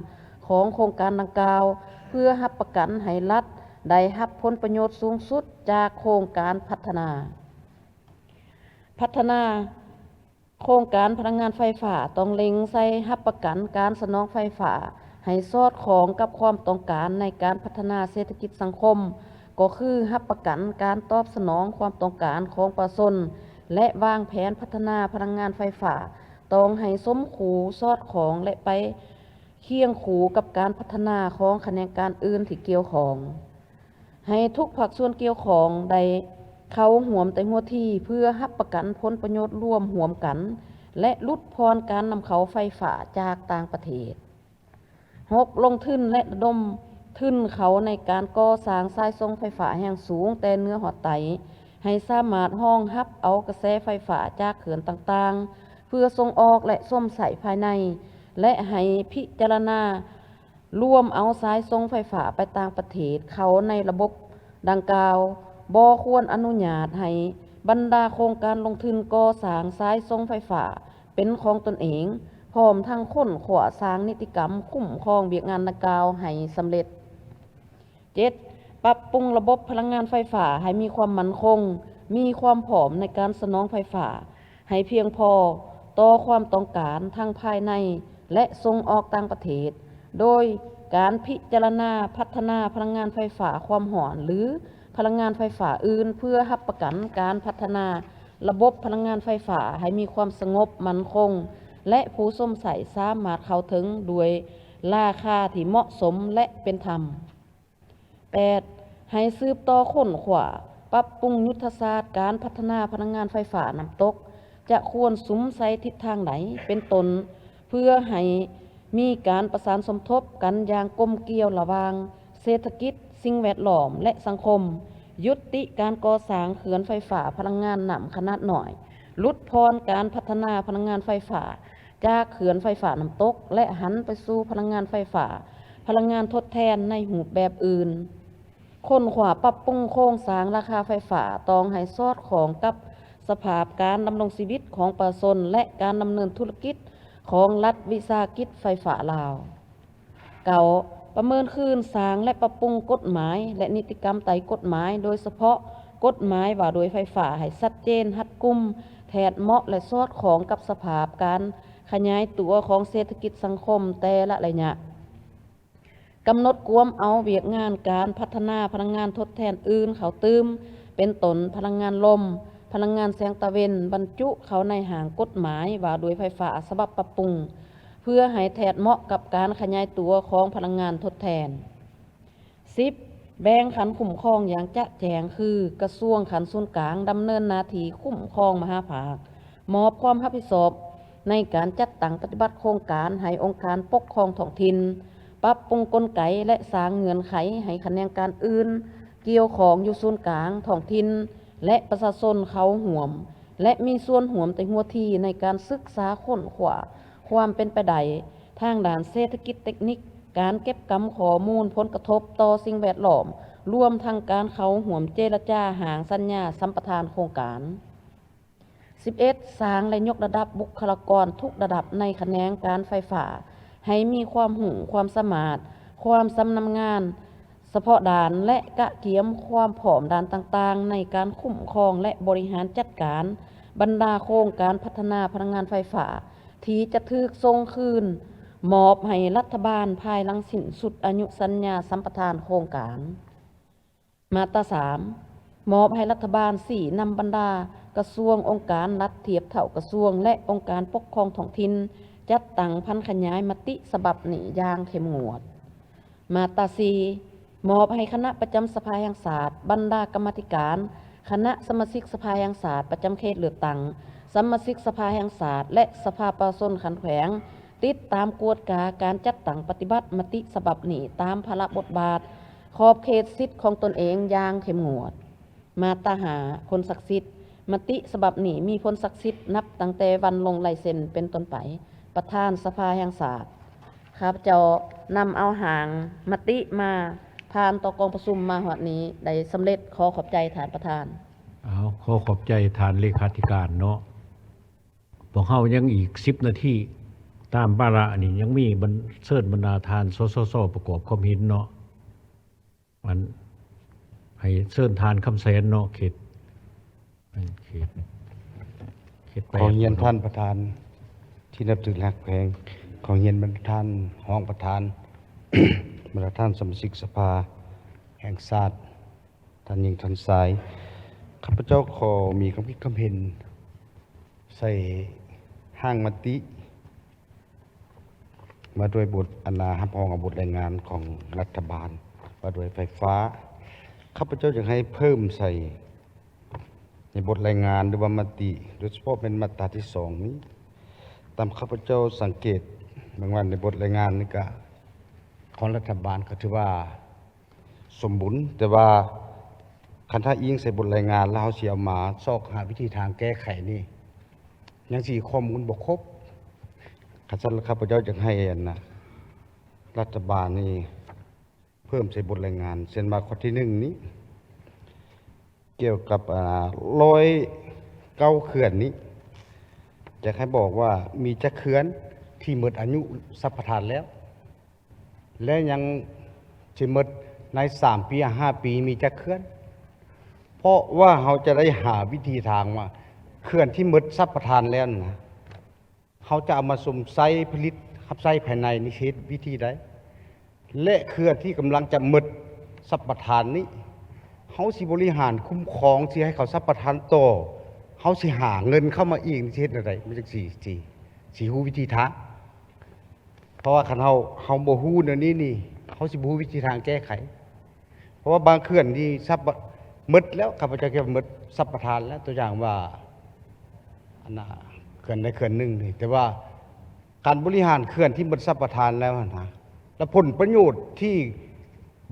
ຂອງໂຄງການດັ່ງກ່າວ, ເພື່ອຮັບປະກັນໃຫ້ລັດໄດ້ຮັບຜົນປະໂຫຍດສູງສຸດຈາກໂຄງການພັດທະນາ. ພັດທະນາ ໂຄງການພະລັງງານໄຟຟ້າຕ້ອງເລັງໃສ່ຮັບປະກັນການສະໜອງໄຟຟ້າໃຫ້ສອດຄ່ອງກັບຄວາມຕ້ອງການໃນການພັດທະນາເສດຖະກິດສັງຄົມ, ກໍຄືຮັບປະກັນການຕອບສະໜອງຄວາມຕ້ອງການຂອງປະຊາຊົນ ແລະ ວາງແຜນພັດທະນາພະລັງງານໄຟຟ້າ ຕ້ອງໃຫ້ສົມຄູ່, ສອດຄ່ອງ ແລະ ໄປຄຽງຄູ່ກັບການພັດທະນາຂອງຂະແໜງການອື່ນທີ່ກ່ຽວຂ້ອງ. ໃຫ້ທຸກພາກສ່ວນກ່ຽວຂ້ອງໄດ້ເຂົ້າຮ່ວມແຕ່ຫົວທີເພື່ອຮັບປະກັນຜົນປະໂຫຍດລວມຮ່ວມກັນ ແລະ ຫຼຸດຜ່ອນການນຳເຂົ້າໄຟຟ້າຈາກຕ່າງປະເທດ. ຫົກ, ລົງທຶນ ແລະ ລະດົມທຶນເຂົ້າໃນການກໍ່ສ້າງສາຍສົ່ງໄຟຟ້າແຮງສູງແຕ່ເໜືອຮອດໃຕ້ ໃຫ້ສາມາດຮອງຮັບເອົາກະແສໄຟຟ້າຈາກເຂື່ອນຕ່າງໆ ເພື່ອສົ່ງອອກ ແລະ ຊົມໃຊ້ພາຍໃນ ແລະ ໃຫ້ພິຈາລະນາ ລວມເອົາສາຍສົ່ງໄຟຟ້າໄປຕ່າງປະເທດເຂົ້າໃນລະບົບດັ່ງກ່າວ, ບໍ່ຄວນອະນຸຍາດໃຫ້ບັນດາໂຄງການລົງທຶນກໍ່ສ້າງສາຍສົ່ງໄຟຟ້າເປັນຂອງຕົນເອງ, ພ້ອມທັງຄົ້ນຄວ້າສ້າງນິຕິກຳຄຸ້ມຄອງວຽກງານດັ່ງກ່າວໃຫ້ສຳເລັດ. ເຈັດ, ປັບປຸງລະບົບພະລັງງານໄຟຟ້າໃຫ້ມີຄວາມໝັ້ນຄົງ, ມີຄວາມພ້ອມໃນການສະໜອງໄຟຟ້າ ໃຫ້ພຽງພໍຕໍ່ຄວາມຕ້ອງການທັງພາຍໃນ ແລະ ສົ່ງອອກຕ່າງປະເທດ, ໂດຍການພິຈາລະນາພັດທະນາພະລັງງານໄຟຟ້າຄວາມຮ້ອນ ຫຼື ພະລັງງານໄຟຟ້າອື່ນ ເພື່ອຮັບປະກັນການພັດທະນາລະບົບພະລັງງານໄຟຟ້າໃຫ້ມີຄວາມສະຫງົບໝັ້ນຄົງ ແລະ ຜູ້ຊົມໃຊ້ສາມາດເຂົ້າເຖິງດ້ວຍລາຄາທີ່ເໝາະສົມ ແລະ ເປັນທຳ. ແປດ, ໃຫ້ສືບຕໍ່ຄົ້ນຄວ້າ, ປັບປຸງຍຸດທະສາດການພັດທະນາພະລັງງານໄຟຟ້ານ້ຳຕົກ ຈະຄວນສຸມໃສ່ທິດທາງໃດ ເປັນຕົ້ນ ເພື່ອໃຫ້ມີການປະສານສົມທົບກັນຢ່າງກົມກຽວລະຫວ່າງເສດຖະກິດ, ສິ່ງແວດລ້ອມ ແລະ ສັງຄົມ, ຍຸຕິການກໍ່ສ້າງເຂື່ອນໄຟຟ້າພະລັງງານນ້ຳຂະໜາດນ້ອຍ, ຫຼຸດຜ່ອນການພັດທະນາພະລັງງານໄຟຟ້າ ຈາກເຂື່ອນໄຟຟ້ານ້ຳຕົກ ແລະ ຫັນໄປສູ່ພະລັງງານໄຟຟ້າ, ພະລັງງານທົດແທນໃນຮູບແບບອື່ນ. ຄົ້ນຄວ້າປັບປຸງໂຄງສ້າງລາຄາໄຟຟ້າ ຕ້ອງໃຫ້ສອດຄ່ອງກັບສະພາບການດຳລົງຊີວິດຂອງປະຊາຊົນ ແລະ ການດຳເນີນທຸລະກິດຂອງລັດວິສາຫະກິດໄຟຟ້າລາວ. ເກົ້າ, ປະເມີນຄືນ, ສ້າງ ແລະ ປັບປຸງກົດໝາຍ ແລະ ນິຕິກຳໃຕ້ກົດໝາຍ, ໂດຍສະເພາະກົດໝາຍວ່າດ້ວຍໄຟຟ້າ ໃຫ້ຊັດເຈນ, ຮັດກຸມ, ແທດເໝາະ ແລະ ສອດຄ່ອງກັບສະພາບການຂະຫຍາຍຕົວຂອງເສດຖະກິດສັງຄົມແຕ່ລະໄລຍະ. ກຳນົດກວມເອົາວຽກງານການພັດທະນາພະລັງງານທົດແທນອື່ນເຂົ້າຕື່ມ, ເປັນຕົ້ນ ພະລັງງານລົມ, ພະລັງງານແສງຕາເວັນ, ບັນຈຸເຂົ້າໃນຮ່າງກົດໝາຍວ່າດ້ວຍໄຟຟ້າສະບັບປັບປຸງ, ເພື່ອໃຫ້ແທດເໝາະກັບການຂະຫຍາຍຕົວຂອງພະລັງງານທົດແທນ. ສິບ, ແບ່ງຂັ້ນຄຸ້ມຄອງຢ່າງຈະແຈ້ງ ຄື ກະຊວງຂັ້ນສູນກາງດຳເນີນໜ້າທີ່ຄຸ້ມຄອງມະຫາພາກ, ມອບຄວາມຮັບຜິດຊອບໃນການຈັດຕັ້ງປະຕິບັດໂຄງການໃຫ້ອົງການປົກຄອງທ້ອງຖິ່ນ, ປັບປຸງກົນໄກ ແລະ ສ້າງເງື່ອນໄຂໃຫ້ຂະແໜງການອື່ນກ່ຽວຂ້ອງຢູ່ສູນກາງ, ທ້ອງຖິ່ນ ແລະ ປະຊາຊົນເຂົ້າຮ່ວມ ແລະ ມີສ່ວນຮ່ວມແຕ່ຫົວທີໃນການສຶກສາຄົ້ນຄວ້າຄວາມເປັນໄປໄດ້ທາງດ້ານເສດຖະກິດເຕັກນິກ, ການເກັບກຳຂໍ້ມູນຜົນກະທົບຕໍ່ສິ່ງແວດລ້ອມ, ລວມທັງການເຂົ້າຮ່ວມເຈລະຈາຮ່າງສັນຍາສຳປະທານໂຄງການ. ສິບເອັດ, ສ້າງ ແລະ ຍົກລະດັບບຸກຄະລາກອນທຸກລະດັບໃນຂະແໜງການໄຟຟ້າ ໃຫ້ມີຄວາມຮູ້ຄວາມສາມາດ, ຄວາມຊຳນານງານສະເພາະດ້ານ ແລະ ກະກຽມຄວາມພ້ອມດ້ານຕ່າງໆ ໃນການຄຸ້ມຄອງ ແລະ ບໍລິຫານຈັດການບັນດາໂຄງການພັດທະນາພະລັງງານໄຟຟ້າ ທີ່ຈະຖືກສົ່ງຄືນມອບໃຫ້ລັດຖະບານພາຍຫຼັງສິ້ນສຸດອາຍຸສັນຍາສຳປະທານໂຄງການ. ມາດຕາສາມ, ມອບໃຫ້ລັດຖະບານຊີ້ນຳບັນດາກະຊວງ, ອົງການລັດທຽບເທົ່າກະຊວງ ແລະ ອົງການປົກຄອງທ້ອງຖິ່ນ ຈັດຕັ້ງຜັນຂະຫຍາຍມະຕິສະບັບນີ້ຢ່າງເຂັ້ມງວດ. ມາດຕາສີ່, ມອບໃຫ້ຄະນະປະຈຳສະພາແຫ່ງຊາດ, ບັນດາກຳມາທິການ, ຄະນະສະມາຊິກສະພາແຫ່ງຊາດປະຈຳເຂດເລືອກຕັ້ງ, ສະມາຊິກສະພາແຫ່ງຊາດ ແລະ ສະພາປະຊາຊົນຂັ້ນແຂວງ ຕິດຕາມກວດກາການຈັດຕັ້ງປະຕິບັດມະຕິສະບັບນີ້ຕາມພາລະບົດບາດ, ຂອບເຂດສິດຂອງຕົນເອງຢ່າງເຂັ້ມງວດ. ມາດຕາຫ້າ, ຜົນສັກສິດ. ມະຕິສະບັບນີ້ມີຜົນສັກສິດນັບຕັ້ງແຕ່ວັນລົງລາຍເຊັນເປັນຕົ້ນໄປ. ປະທານສະພາແຫ່ງຊາດ. ຂ້າພະເຈົ້ານຳເອົາຮ່າງມະຕິມາຜ່ານຕໍ່ກອງປະຊຸມມາຮອດນີ້ໄດ້ສຳເລັດ. ຂໍຂອບໃຈທ່ານປະທານ. ເອົາ, ຂໍຂອບໃຈທ່ານເລຂາທິການເນາະ. ພວກເຮົາຍັງອີກສິບນາທີ ຕາມວາລະນີ້ຍັງມີບັນ, ເຊີນບັນດາທ່ານ ສສສ ປະກອບຄວາມເຫັນເນາະ. ອັນ ໃຫ້ເຊີນທ່ານຄຳແສນເນາະ ເຂດ ເຂດ ເຮັດໄປ ຂໍຮຽນທ່ານປະທານທີ່ນັບຖືແລະຮັກແພງ, ຂໍຮຽນບັນດາທ່ານຮອງປະທານ, ບັນດາທ່ານສະມາຊິກສະພາແຫ່ງຊາດ, ທ່ານຍິງທ່ານຊາຍ, ຂ້າພະເຈົ້າຂໍມີຄຳຄິດຄຳເຫັນໃສ່ຮ່າງມະຕິ ວ່າດ້ວຍບົດ ອັນນາ ຮັບຮອງເອົາບົດລາຍງານຂອງລັດຖະບານວ່າດ້ວຍໄຟຟ້າ. ຂ້າພະເຈົ້າຢາກໃຫ້ເພີ່ມໃສ່ໃນບົດລາຍງານ ຫຼືວ່າມະຕິ ໂດຍສະເພາະແມ່ນມາດຕາທີສອງນີ້. ຕາມຂ້າພະເຈົ້າສັງເກດເບິ່ງວ່າໃນບົດລາຍງານນີ້ກະ ຂອງລັດຖະບານກໍຖືວ່າ ສົມບູນ, ແຕ່ວ່າຄັນຖ້າອີງໃສ່ບົດລາຍງານ ແລ້ວເຮົາຊິເອົາມາຊອກຫາວິທີທາງແກ້ໄຂນີ້ ຍັງຊິຂໍ້ມູນບໍ່ຄົບ. ຄັນຊັ້ນ ຂ້າພະເຈົ້າຢາກໃຫ້ ອັນນະ ລັດຖະບານນີ້ເພີ່ມໃສ່ບົດລາຍງານ ເຊັ່ນວ່າຂໍ້ທີໜຶ່ງນີ້ ກ່ຽວກັບ ອ່າ ຮ້ອຍເກົ້າເຂື່ອນນີ້ ຢາກໃຫ້ບອກວ່າມີຈັກເຂື່ອນທີ່ໝົດອາຍຸສຳປະທານແລ້ວ ແລະ ຍັງຊິໝົດໃນສາມປີ ຫ້າປີ ມີຈັກເຂື່ອນ? ເພາະວ່າເຮົາຈະໄດ້ຫາວິທີທາງວ່າ ເຂື່ອນທີ່ໝົດສຳປະທານແລ້ວນັ້ນນະ ເຮົາຈະເອົາມາຊົມໃຊ້ຜະລິດຮັບໃຊ້ພາຍໃນນີ້ ເຮັດວິທີໃດ? ແລະ ເຂື່ອນທີ່ກຳລັງຈະໝົດສຳປະທານນີ້ ເຮົາຊິບໍລິຫານຄຸ້ມຄອງ ຊິໃຫ້ເຂົາສຳປະທານຕໍ່ ເຮົາຊິຫາເງິນເຂົ້າມາອີກ ຊິເຮັດແນວໃດ? ມັນຈັ່ງຊິ ຊິ ຊິຮູ້ວິທີທາງ. ເພາະວ່າຄັນເຮົາ ເຮົາບໍ່ຮູ້ແນວນີ້ນີ້ ເຮົາຊິບໍ່ຮູ້ວິທີທາງແກ້ໄຂ. ເພາະວ່າບາງເຂື່ອນທີ່ສັບ ໝົດແລ້ວ ຂ້າພະເຈົ້າຄິດວ່າໝົດສຳປະທານແລ້ວ ຕົວຢ່າງວ່າ ອັນນະ ເຂື່ອນໃດເຂື່ອນໜຶ່ງນີ້ ແຕ່ວ່າການບໍລິຫານເຂື່ອນທີ່ໝົດສຳປະທານແລ້ວຫັ້ນນະ ແລ້ວຜົນປະໂຫຍດທີ່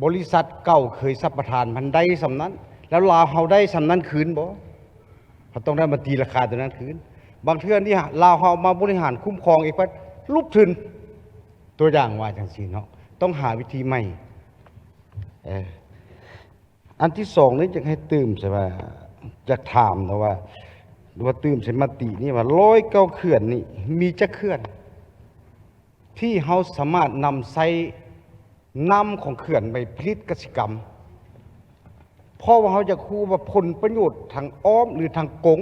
ບໍລິສັດເກົ່າເຄີຍສຳປະທານມັນໄດ້ສ່ຳນັ້ນ ແລ້ວລາວເຮົາໄດ້ສ່ຳນັ້ນຄືນບໍ່? ເຮົາຕ້ອງໄດ້ມາຕີລາຄາຕົວນັ້ນຄືນ. ບາງເທື່ອນີ້ລາວເຮົາມາບໍລິຫານຄຸ້ມຄອງອີກ ພັດຫຼຸບທຶນ. ຕົວຢ່າງວ່າຈັ່ງຊີ້ເນາະ ຕ້ອງຫາວິທີໃໝ່. ເອີ ອັນທີສອງນີ້ ຢາກໃຫ້ຕື່ມໃສ່ວ່າ ຢາກຖາມເນາະວ່າ ຫຼືວ່າຕື່ມໃສ່ມະຕິນີ້ວ່າ ຮ້ອຍເກົ້າເຂື່ອນນີ້ ມີຈັກເຂື່ອນທີ່ເຮົາສາມາດນຳໃຊ້ນ້ຳຂອງເຂື່ອນໄປຜະລິດກະສິກຳ? ເພາະວ່າເຮົາຢາກຮູ້ວ່າຜົນປະໂຫຍດທາງອ້ອມ ຫຼື ທາງກົງ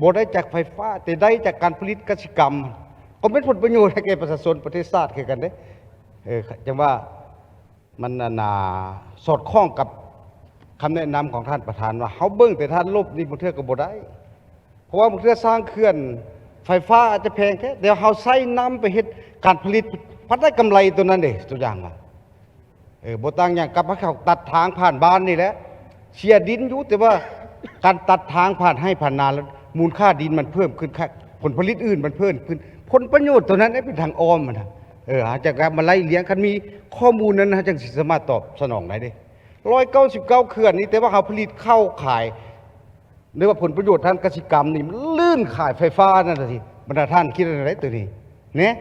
ບໍ່ໄດ້ຈາກໄຟຟ້າ ແຕ່ໄດ້ຈາກການຜະລິດກະສິກຳ ກໍເປັນຜົນປະໂຫຍດໃຫ້ແກ່ປະຊາຊົນປະເທດຊາດຄືກັນເດ້. ເອີ ຈັ່ງວ່າ ມັນ ອັນນາ ສອດຄ່ອງກັບຄຳແນະນຳຂອງທ່ານປະທານວ່າ ເຮົາເບິ່ງແຕ່ທາດລົບນີ້ບາງເທື່ອກໍບໍ່ໄດ້. ເພາະວ່າບາງເທື່ອສ້າງເຂື່ອນໄຟຟ້າອາດຈະແພງແທ້ ແຕ່ເຮົາໃຊ້ນ້ຳໄປເຮັດການຜະລິດ ພັດໄດ້ກຳໄລຕົວນັ້ນເດ້. ຕົວຢ່າງວ່າ ເອີ ບໍ່ຕ່າງຫຍັງກັບເຂົາຕັດທາງຜ່ານບ້ານນີ້ແຫຼະ ເສຍດິນຢູ່ ແຕ່ວ່າການຕັດທາງຜ່ານໄຮ່ຜ່ານນາ ແລ້ວມູນຄ່າດິນມັນເພີ່ມຂຶ້ນ ຄ່າຜົນຜະລິດອື່ນມັນເພີ່ມຂຶ້ນ ຜົນປະໂຫຍດຕົວນັ້ນເດ້ ເປັນທາງອ້ອມຫັ້ນນະ. ເອີ ເຮົາຈະກັບມາໄລ່ລຽງ ຄັນມີຂໍ້ມູນນັ້ນ ເຮົາຈັ່ງຊິສາມາດຕອບສະໜອງໄດ້ເດ້. ຮ້ອຍເກົ້າສິບເກົ້າເຂື່ອນນີ້ ແຕ່ວ່າເຮົາຜະລິດເຂົ້າຂາຍ ຫຼືວ່າຜົນປະໂຫຍດທາງກະສິກຳນີ້ ມັນລື່ນຂາຍໄຟຟ້ານັ້ນນະ. ບັນດາທ່ານຄິດແນວໃດຕົວນີ້ ແນະ?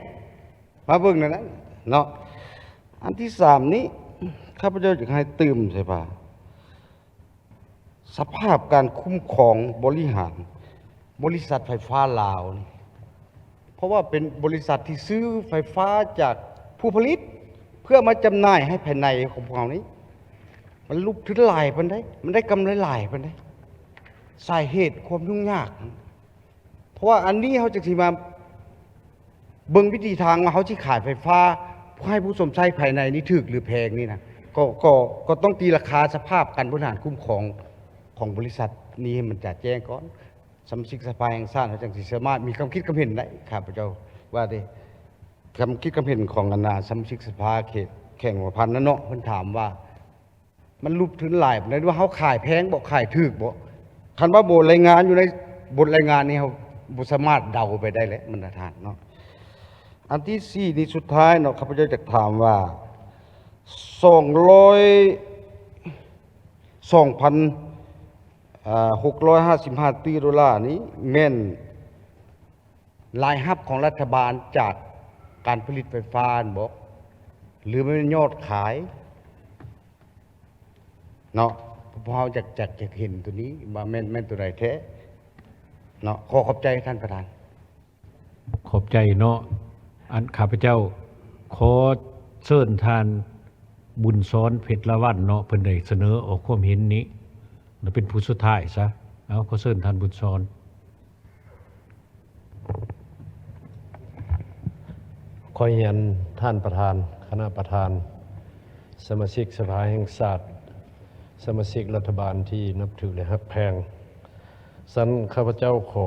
ມາເບິ່ງແນວນັ້ນເນາະ. ອັນທີສາມນີ້ ຂ້າພະເຈົ້າຢາກໃຫ້ຕື່ມໃສ່ວ່າ ສະພາບການຄຸ້ມຄອງບໍລິຫານບໍລິສັດໄຟຟ້າລາວນີ້ ເພາະວ່າເປັນບໍລິສັດທີ່ຊື້ໄຟຟ້າຈາກຜູ້ຜະລິດ ເພື່ອມາຈຳໜ່າຍໃຫ້ພາຍໃນຂອງພວກເຮົານີ້ ມັນຫຼຸບທຶນຫຼາຍປານໃດ? ມັນໄດ້ກຳໄລຫຼາຍປານໃດ? ສາເຫດຄວາມຫຍຸ້ງຍາກ ເພາະວ່າອັນນີ້ເຮົາຈັ່ງຊິມາເບິ່ງວິທີທາງວ່າເຮົາຊິຂາຍໄຟຟ້າໃຫ້ຜູ້ຊົມໃຊ້ພາຍໃນນີ້ຖືກ ຫຼື ແພງນີ້ນະ ກໍ ກໍ ກໍຕ້ອງຕີລາຄາສະພາບການບໍລິຫານຄຸ້ມຄອງຂອງບໍລິສັດນີ້ໃຫ້ມັນຈະແຈ້ງກ່ອນ. ສະມາຊິກສະພາແຫ່ງຊາດເຮົາຈັ່ງຊິສາມາດມີຄຳຄິດຄຳເຫັນໄດ້. ຂ້າພະເຈົ້າວ່າເດ້ ຄຳຄິດຄຳເຫັນຂອງ ອັນນາ ສະມາຊິກສະພາເຂດແຂວງຫົວພັນນັ້ນເນາະ ເພິ່ນຖາມວ່າ ມັນຫຼຸບທຶນຫຼາຍປານໃດ ຫຼືວ່າເຮົາຂາຍແພງບໍ່ ຂາຍຖືກບໍ່? ຄັນວ່າບໍ່ລາຍງານຢູ່ໃນບົດລາຍງານນີ້ ເຮົາບໍ່ສາມາດເດົາໄປໄດ້ແຫຼະ ບັນດາທ່ານເນາະ. ອັນທີສີ່ນີ້ສຸດທ້າຍເນາະ ຂ້າພະເຈົ້າຢາກຖາມວ່າ ສອງຮ້ອຍ ສອງພັນ ເອີ ຫົກຮ້ອຍຫ້າສິບຫ້າຕື້ໂດລານີ້ ແມ່ນ ລາຍຮັບຂອງລັດຖະບານຈາກການຜະລິດໄຟຟ້າຫັ້ນບໍ ຫຼື ແມ່ນຍອດຂາຍເນາະ? ພວກເຮົາຢາກ ຢາກ ຢາກເຫັນໂຕນີ້ວ່າແມ່ນ ແມ່ນໂຕໃດແທ້ເນາະ. ຂໍຂອບໃຈທ່ານປະທານ. ຂອບໃຈເນາະ. ອັນຂ້າພະເຈົ້າຂໍເຊີນທ່ານບຸນຊອນ ເພັດລະວັນເນາະ ເພິ່ນໄດ້ສະເໜີອອກຄວາມເຫັນນີ້ ແລະ ເປັນຜູ້ສຸດທ້າຍຊະ. ເອົາ ຂໍເຊີນທ່ານບຸນຊອນ. ຂໍຮຽນທ່ານປະທານ, ຄະນະປະທານ, ສະມາຊິກສະພາແຫ່ງຊາດ, ສະມາຊິກລັດຖະບານທີ່ນັບຖື ແລະ ຮັກແພງ, ຊັ້ນຂ້າພະເຈົ້າຂໍ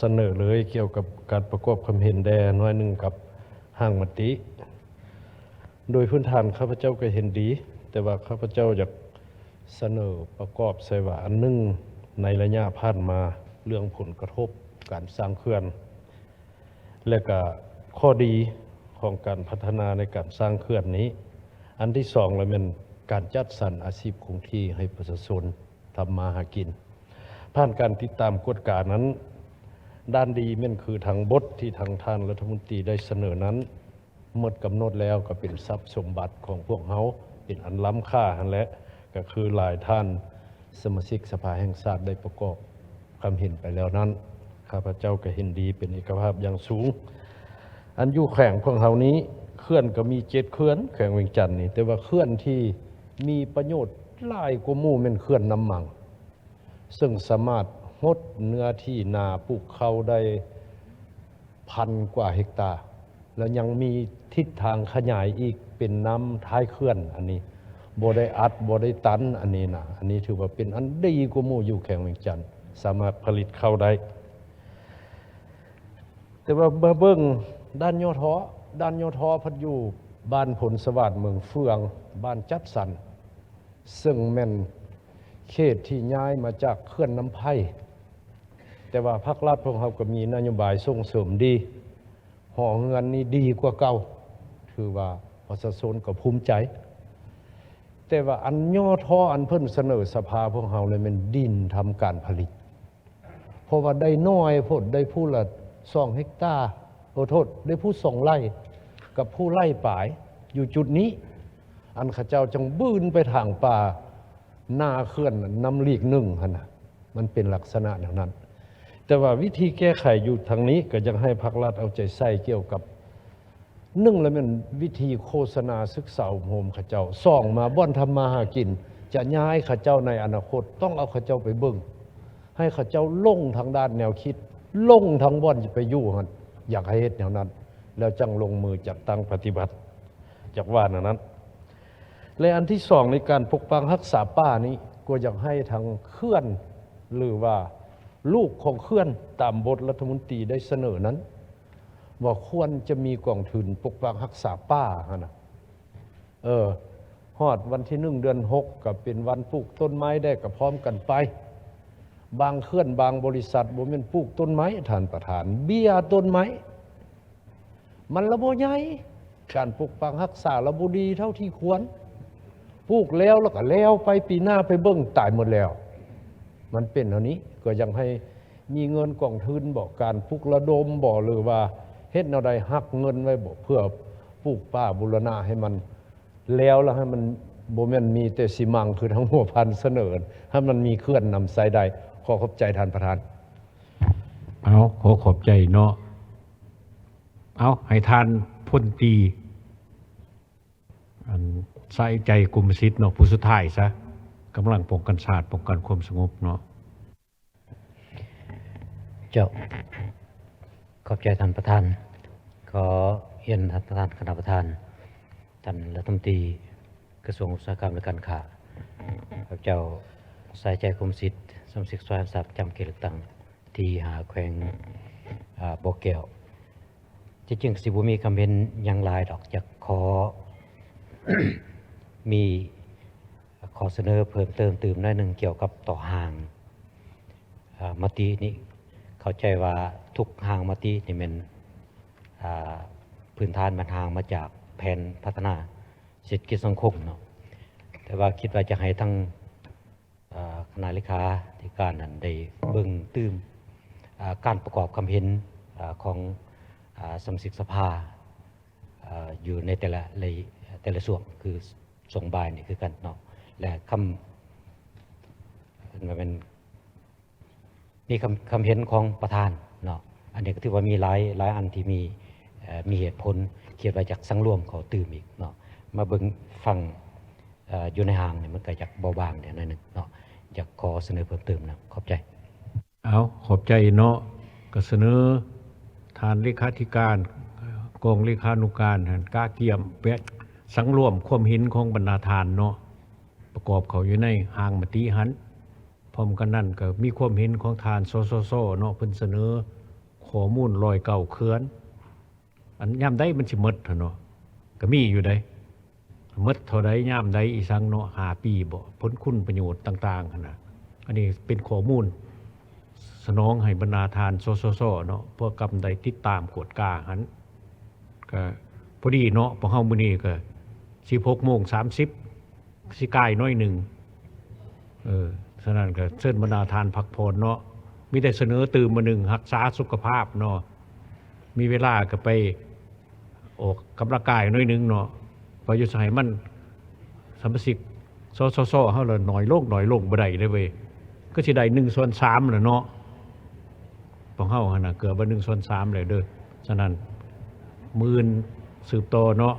ສະເໜີເລີຍກ່ຽວກັບການປະກອບຄຳເຫັນແດ່ໜ້ອຍໜຶ່ງກັບຮ່າງມະຕິ. ໂດຍພື້ນຖານຂ້າພະເຈົ້າກໍເຫັນດີ, ແຕ່ວ່າຂ້າພະເຈົ້າຢາກສະເໜີປະກອບໃສ່ວ່າ ອັນໜຶ່ງ ໃນໄລຍະຜ່ານມາ ເລື່ອງຜົນກະທົບການສ້າງເຂື່ອນ ແລະກະຂໍ້ດີຂອງການພັດທະນາໃນການສ້າງເຂື່ອນນີ້, ອັນທີສອງລະແມ່ນການຈັດສັນອາຊີບຄົງທີ່ໃຫ້ປະຊາຊົນທຳມາຫາກິນ. ຜ່ານການຕິດຕາມກວດການັ້ນ, ດ້ານດີແມ່ນຄືທາງບົດທີ່ທາງທ່ານລັດຖະມົນຕີໄດ້ສະເໜີນັ້ນ ໝົດກຳນົດແລ້ວ ກໍເປັນຊັບສົມບັດຂອງພວກເຮົາ ເປັນອັນລ້ຳຄ່າຫັ້ນແຫຼະ, ກໍຄືຫຼາຍທ່ານສະມາຊິກສະພາແຫ່ງຊາດໄດ້ປະກອບຄຳເຫັນໄປແລ້ວນັ້ນ, ຂ້າພະເຈົ້າກໍເຫັນດີເປັນເອກະພາບຢ່າງສູງ. ອັນຢູ່ແຂວງພວກເຮົານີ້ ເຂື່ອນກໍມີເຈັດເຂື່ອນ ແຂວງວຽງຈັນນີ້, ແຕ່ວ່າເຂື່ອນທີ່ມີປະໂຫຍດຫຼາຍກວ່າໝູ່ແມ່ນເຂື່ອນນ້ຳມັງ. ເຊິ່ງສາມາດຫົດເນື້ອທີ່ນາປູກເຂົ້າໄດ້ພັນກວ່າເຮັກຕາ, ແລ້ວຍັງມີທິດທາງຂະຫຍາຍອີກເປັນນ້ຳທ້າຍເຂື່ອນ. ອັນນີ້ບໍ່ໄດ້ອັດ ບໍ່ໄດ້ຕັນ ອັນນີ້ນະ, ອັນນີ້ຖືວ່າເປັນອັນດີກວ່າໝູ່ຢູ່ແຂວງວຽງຈັນ, ສາມາດຜະລິດເຂົ້າໄດ້. ແຕ່ວ່າມາເບິ່ງດ້ານຍໍ້ທໍ້, ດ້ານຍໍ້ທໍ້ພັດຢູ່ບ້ານພົນສະຫວາດ ເມືອງເຟືອງ, ບ້ານຈັດສັນ ເຊິ່ງແມ່ນເຂດທີ່ຍ້າຍມາຈາກເຂື່ອນນ້ຳໄຜ່, ແຕ່ວ່າພາກລັດພວກເຮົາກໍມີນະໂຍບາຍສົ່ງເສີມດີ, ຫໍເຮືອນນີ້ດີກວ່າເກົ່າ, ຖືວ່າປະຊາຊົນກໍພູມໃຈ. ແຕ່ວ່າອັນຍໍ້ທໍ້ ອັນເພິ່ນສະເໜີສະພາພວກເຮົານີ້ແມ່ນດິນທຳການຜະລິດ. ເພາະວ່າໄດ້ໜ້ອຍໂພດ, ໄດ້ຜູ້ລະສອງເຮັກຕາ, ໂອ ໂທດ, ໄດ້ຜູ້ສອງໄລ່ກັບຜູ້ໄລ່ປາຍຢູ່ຈຸດນີ້, ອັນເຂົາເຈົ້າຈັ່ງບືນໄປຖາງປ່າໜ້າເຂື່ອນນ້ຳລີກໜຶ່ງຫັ້ນນະ, ມັນເປັນລັກສະນະແນວນັ້ນ. ແຕ່ວ່າວິທີແກ້ໄຂຢູ່ທາງນີ້ ກໍຢາກໃຫ້ພາກລັດເອົາໃຈໃສ່ກ່ຽວກັບ ໜຶ່ງລະແມ່ນວິທີໂຄສະນາສຶກສາອົບຮົມເຂົາເຈົ້າ, ສອງມາບ່ອນທຳມາຫາກິນ ຈະຍ້າຍເຂົາເຈົ້າໃນອະນາຄົດ ຕ້ອງເອົາເຂົາເຈົ້າໄປເບິ່ງ ໃຫ້ເຂົາເຈົ້າລົງທາງດ້ານແນວຄິດ, ລົງທາງບ່ອນຈະໄປຢູ່ຫັ້ນ, ຢາກໃຫ້ເຮັດແນວນັ້ນ ແລ້ວຈັ່ງລົງມືຈັດຕັ້ງປະຕິບັດ, ຢາກວ່າແນວນັ້ນ. ແລະ ອັນທີສອງ ໃນການປົກປັກຮັກສາປ່ານີ້ ກໍຢາກໃຫ້ທາງເຂື່ອນ ຫຼືວ່າລູກຂອງເຂື່ອນ ຕາມບົດລັດຖະມົນຕີໄດ້ສະເໜີນັ້ນ ວ່າຄວນຈະມີກອງທຶນປົກປັກຮັກສາປ່າຫັ້ນນະ. ເອີ ຮອດວັນທີໜຶ່ງ ເດືອນຫົກ ກໍເປັນວັນປູກຕົ້ນໄມ້ໄດ້ ກໍພ້ອມກັນໄປ. ບາງເຂື່ອນ ບາງບໍລິສັດ ບໍ່ແມ່ນປູກຕົ້ນໄມ້ ທ່ານປະທານ, ເບ້ຍຕົ້ນໄມ້. ມັນລະບໍ່ໃຫຍ່, ການປົກປັກຮັກສາລະບໍ່ດີເທົ່າທີ່ຄວນ. ປູກແລ້ວ ລະກະແລ້ວໄປ, ປີໜ້າໄປເບິ່ງ ຕາຍໝົດແລ້ວ. ມັນເປັນເທົ່ານີ້, ກໍຢາກໃຫ້ມີເງິນກອງທຶນບໍ, ການປຸກລະດົມບໍ ຫຼືວ່າເຮັດແນວໃດ ຮັກເງິນໄວ້ບໍ ເພື່ອປູກປ່າບູລະນະໃຫ້ມັນແລ້ວ ລະໃຫ້ມັນບໍ່ແມ່ນມີແຕ່ຊີມັງ ຄືທາງຫົວພັນສະເໜີ, ໃຫ້ມັນມີເຂື່ອນນຳໃຊ້ໄດ້. ຂໍຂອບໃຈທ່ານປະທານ. ເອົາ, ຂໍຂອບໃຈເນາະ. ເອົາ, ໃຫ້ທ່ານພົນຕີ ອັນ ສາຍໃຈ ກົມມະສິດເນາະ, ຜູ້ສຸດທ້າຍຊະ, ກຳລັງປ້ອງກັນຊາດ, ປ້ອງກັນຄວາມສະຫງົບເນາະ. ເຈົ້າ, ຂອບໃຈທ່ານປະທານ. ຂໍຮຽນທ່ານປະທານ, ຄະນະປະທານ, ທ່ານລັດຖະມົນຕີກະຊວງອຸດສາຫະກຳ ແລະ ການຄ້າ. ຂ້າພະເຈົ້າ ສາຍໃຈ ກົມມະສິດ, ສະມາຊິກສະພາແຫ່ງຊາດ ປະຈຳເຂດເລືອກຕັ້ງທີຫ້າ ແຂວງ ອາ ບໍ່ແກ້ວ. ທີ່ຈິງຊິບໍ່ມີຄຳເຫັນຫຍັງຫຼາຍດອກ, ຢາກຂໍມີຂໍ້ສະເໜີເພີ່ມເຕີມຕື່ມໜ້ອຍໜຶ່ງກ່ຽວກັບຕໍ່ຮ່າງ ອາ ມະຕິນີ້. ເຂົ້າໃຈວ່າທຸກຮ່າງມະຕິນີ້ແມ່ນ ອາ ພື້ນຖານມັນຮ່າງມາຈາກແຜນພັດທະນາເສດຖະກິດສັງຄົມເນາະ, ແຕ່ວ່າຄິດວ່າຈະໃຫ້ທາງ ອາ ຄະນະເລຂາທິການນັ້ນໄດ້ເບິ່ງຕື່ມ ອາ ການປະກອບຄຳເຫັນ ອາ ຂອງ ອາ ສະມາຊິກສະພາ ອາ ຢູ່ໃນແຕ່ລະໄລ ແຕ່ລະຊ່ວງ ຄືຊ່ວງບ່າຍນີ້ຄືກັນເນາະ ແລະ ຄຳ ແມ່ນ ມີຄຳ ຄຳເຫັນຂອງປະທານເນາະ. ອັນນີ້ກໍຖືວ່າມີຫຼາຍ ຫຼາຍອັນທີ່ມີ ເອີ ມີເຫດຜົນ, ຄິດວ່າຈະສັງລວມເຂົ້າຕື່ມອີກເນາະ. ມາເບິ່ງຟັງ ເອີ ຢູ່ໃນຮ່າງນີ້ມັນກໍຢາກເບົາບາງແດ່ໜ້ອຍໜຶ່ງເນາະ. ຢາກຂໍສະເໜີເພີ່ມເຕີມນຳ. ຂອບໃຈ. ເອົາ, ຂອບໃຈເນາະ. ກໍສະເໜີທ່ານເລຂາທິການ ຮອງເລຂານຸການຫັ້ນກະກຽມແບບສັງລວມຄວາມເຫັນຂອງບັນດາທ່ານເນາະ ປະກອບເຂົ້າຢູ່ໃນຮ່າງມະຕິຫັ້ນ. ພ້ອມກັນນັ້ນກໍມີຄວາມເຫັນຂອງທ່ານ ສສສ ເນາະ ເພິ່ນສະເໜີຂໍ້ມູນຮ້ອຍເກົ້າເຂື່ອນ ອັນຍາມໃດມັນຊິໝົດຫັ້ນເນາະ ກໍມີຢູ່ໃດ ໝົດເທົ່າໃດ ຍາມໃດ ອີ່ສັງເນາະ ຫ້າປີບໍ ຜົນຄຸນປະໂຫຍດຕ່າງໆຫັ້ນນະ. ອັນນີ້ເປັນຂໍ້ມູນສະໜອງໃຫ້ບັນດາທ່ານ ສສສ ເນາະ ເພື່ອກຳໄດ້ຕິດຕາມກວດກາຫັ້ນ. ກະພໍດີເນາະ ພວກເຮົາມື້ນີ້ກະສິບຫົກໂມງສາມສິບ ຊິກາຍໜ້ອຍໜຶ່ງ. ເອີ ສະນັ້ນກະເຊີນບັນດາທ່ານພັກຜ່ອນເນາະ ມີແຕ່ສະເໜີຕື່ມມື້ໜຶ່ງ ຮັກສາສຸຂະພາບເນາະ ມີເວລາກະໄປອອກກຳລັງກາຍໜ້ອຍໜຶ່ງເນາະ ວ່າຢູ່ໃສໃຫ້ມັນ ສະມາຊິກ ສສສ ເຮົາລະໜ້ອຍລົງ ໜ້ອຍລົງ ບໍ່ໄດ້ເດ້ເວີຍ ຄືຊິໄດ້ໜຶ່ງສ່ວນສາມລະເນາະ ພວກເຮົາຫັ້ນນະ ເກືອບວ່າໜຶ່ງສ່ວນສາມແລ້ວເດີ. ສະນັ້ນ ມື້ອື່ນສືບຕໍ່ເນາະ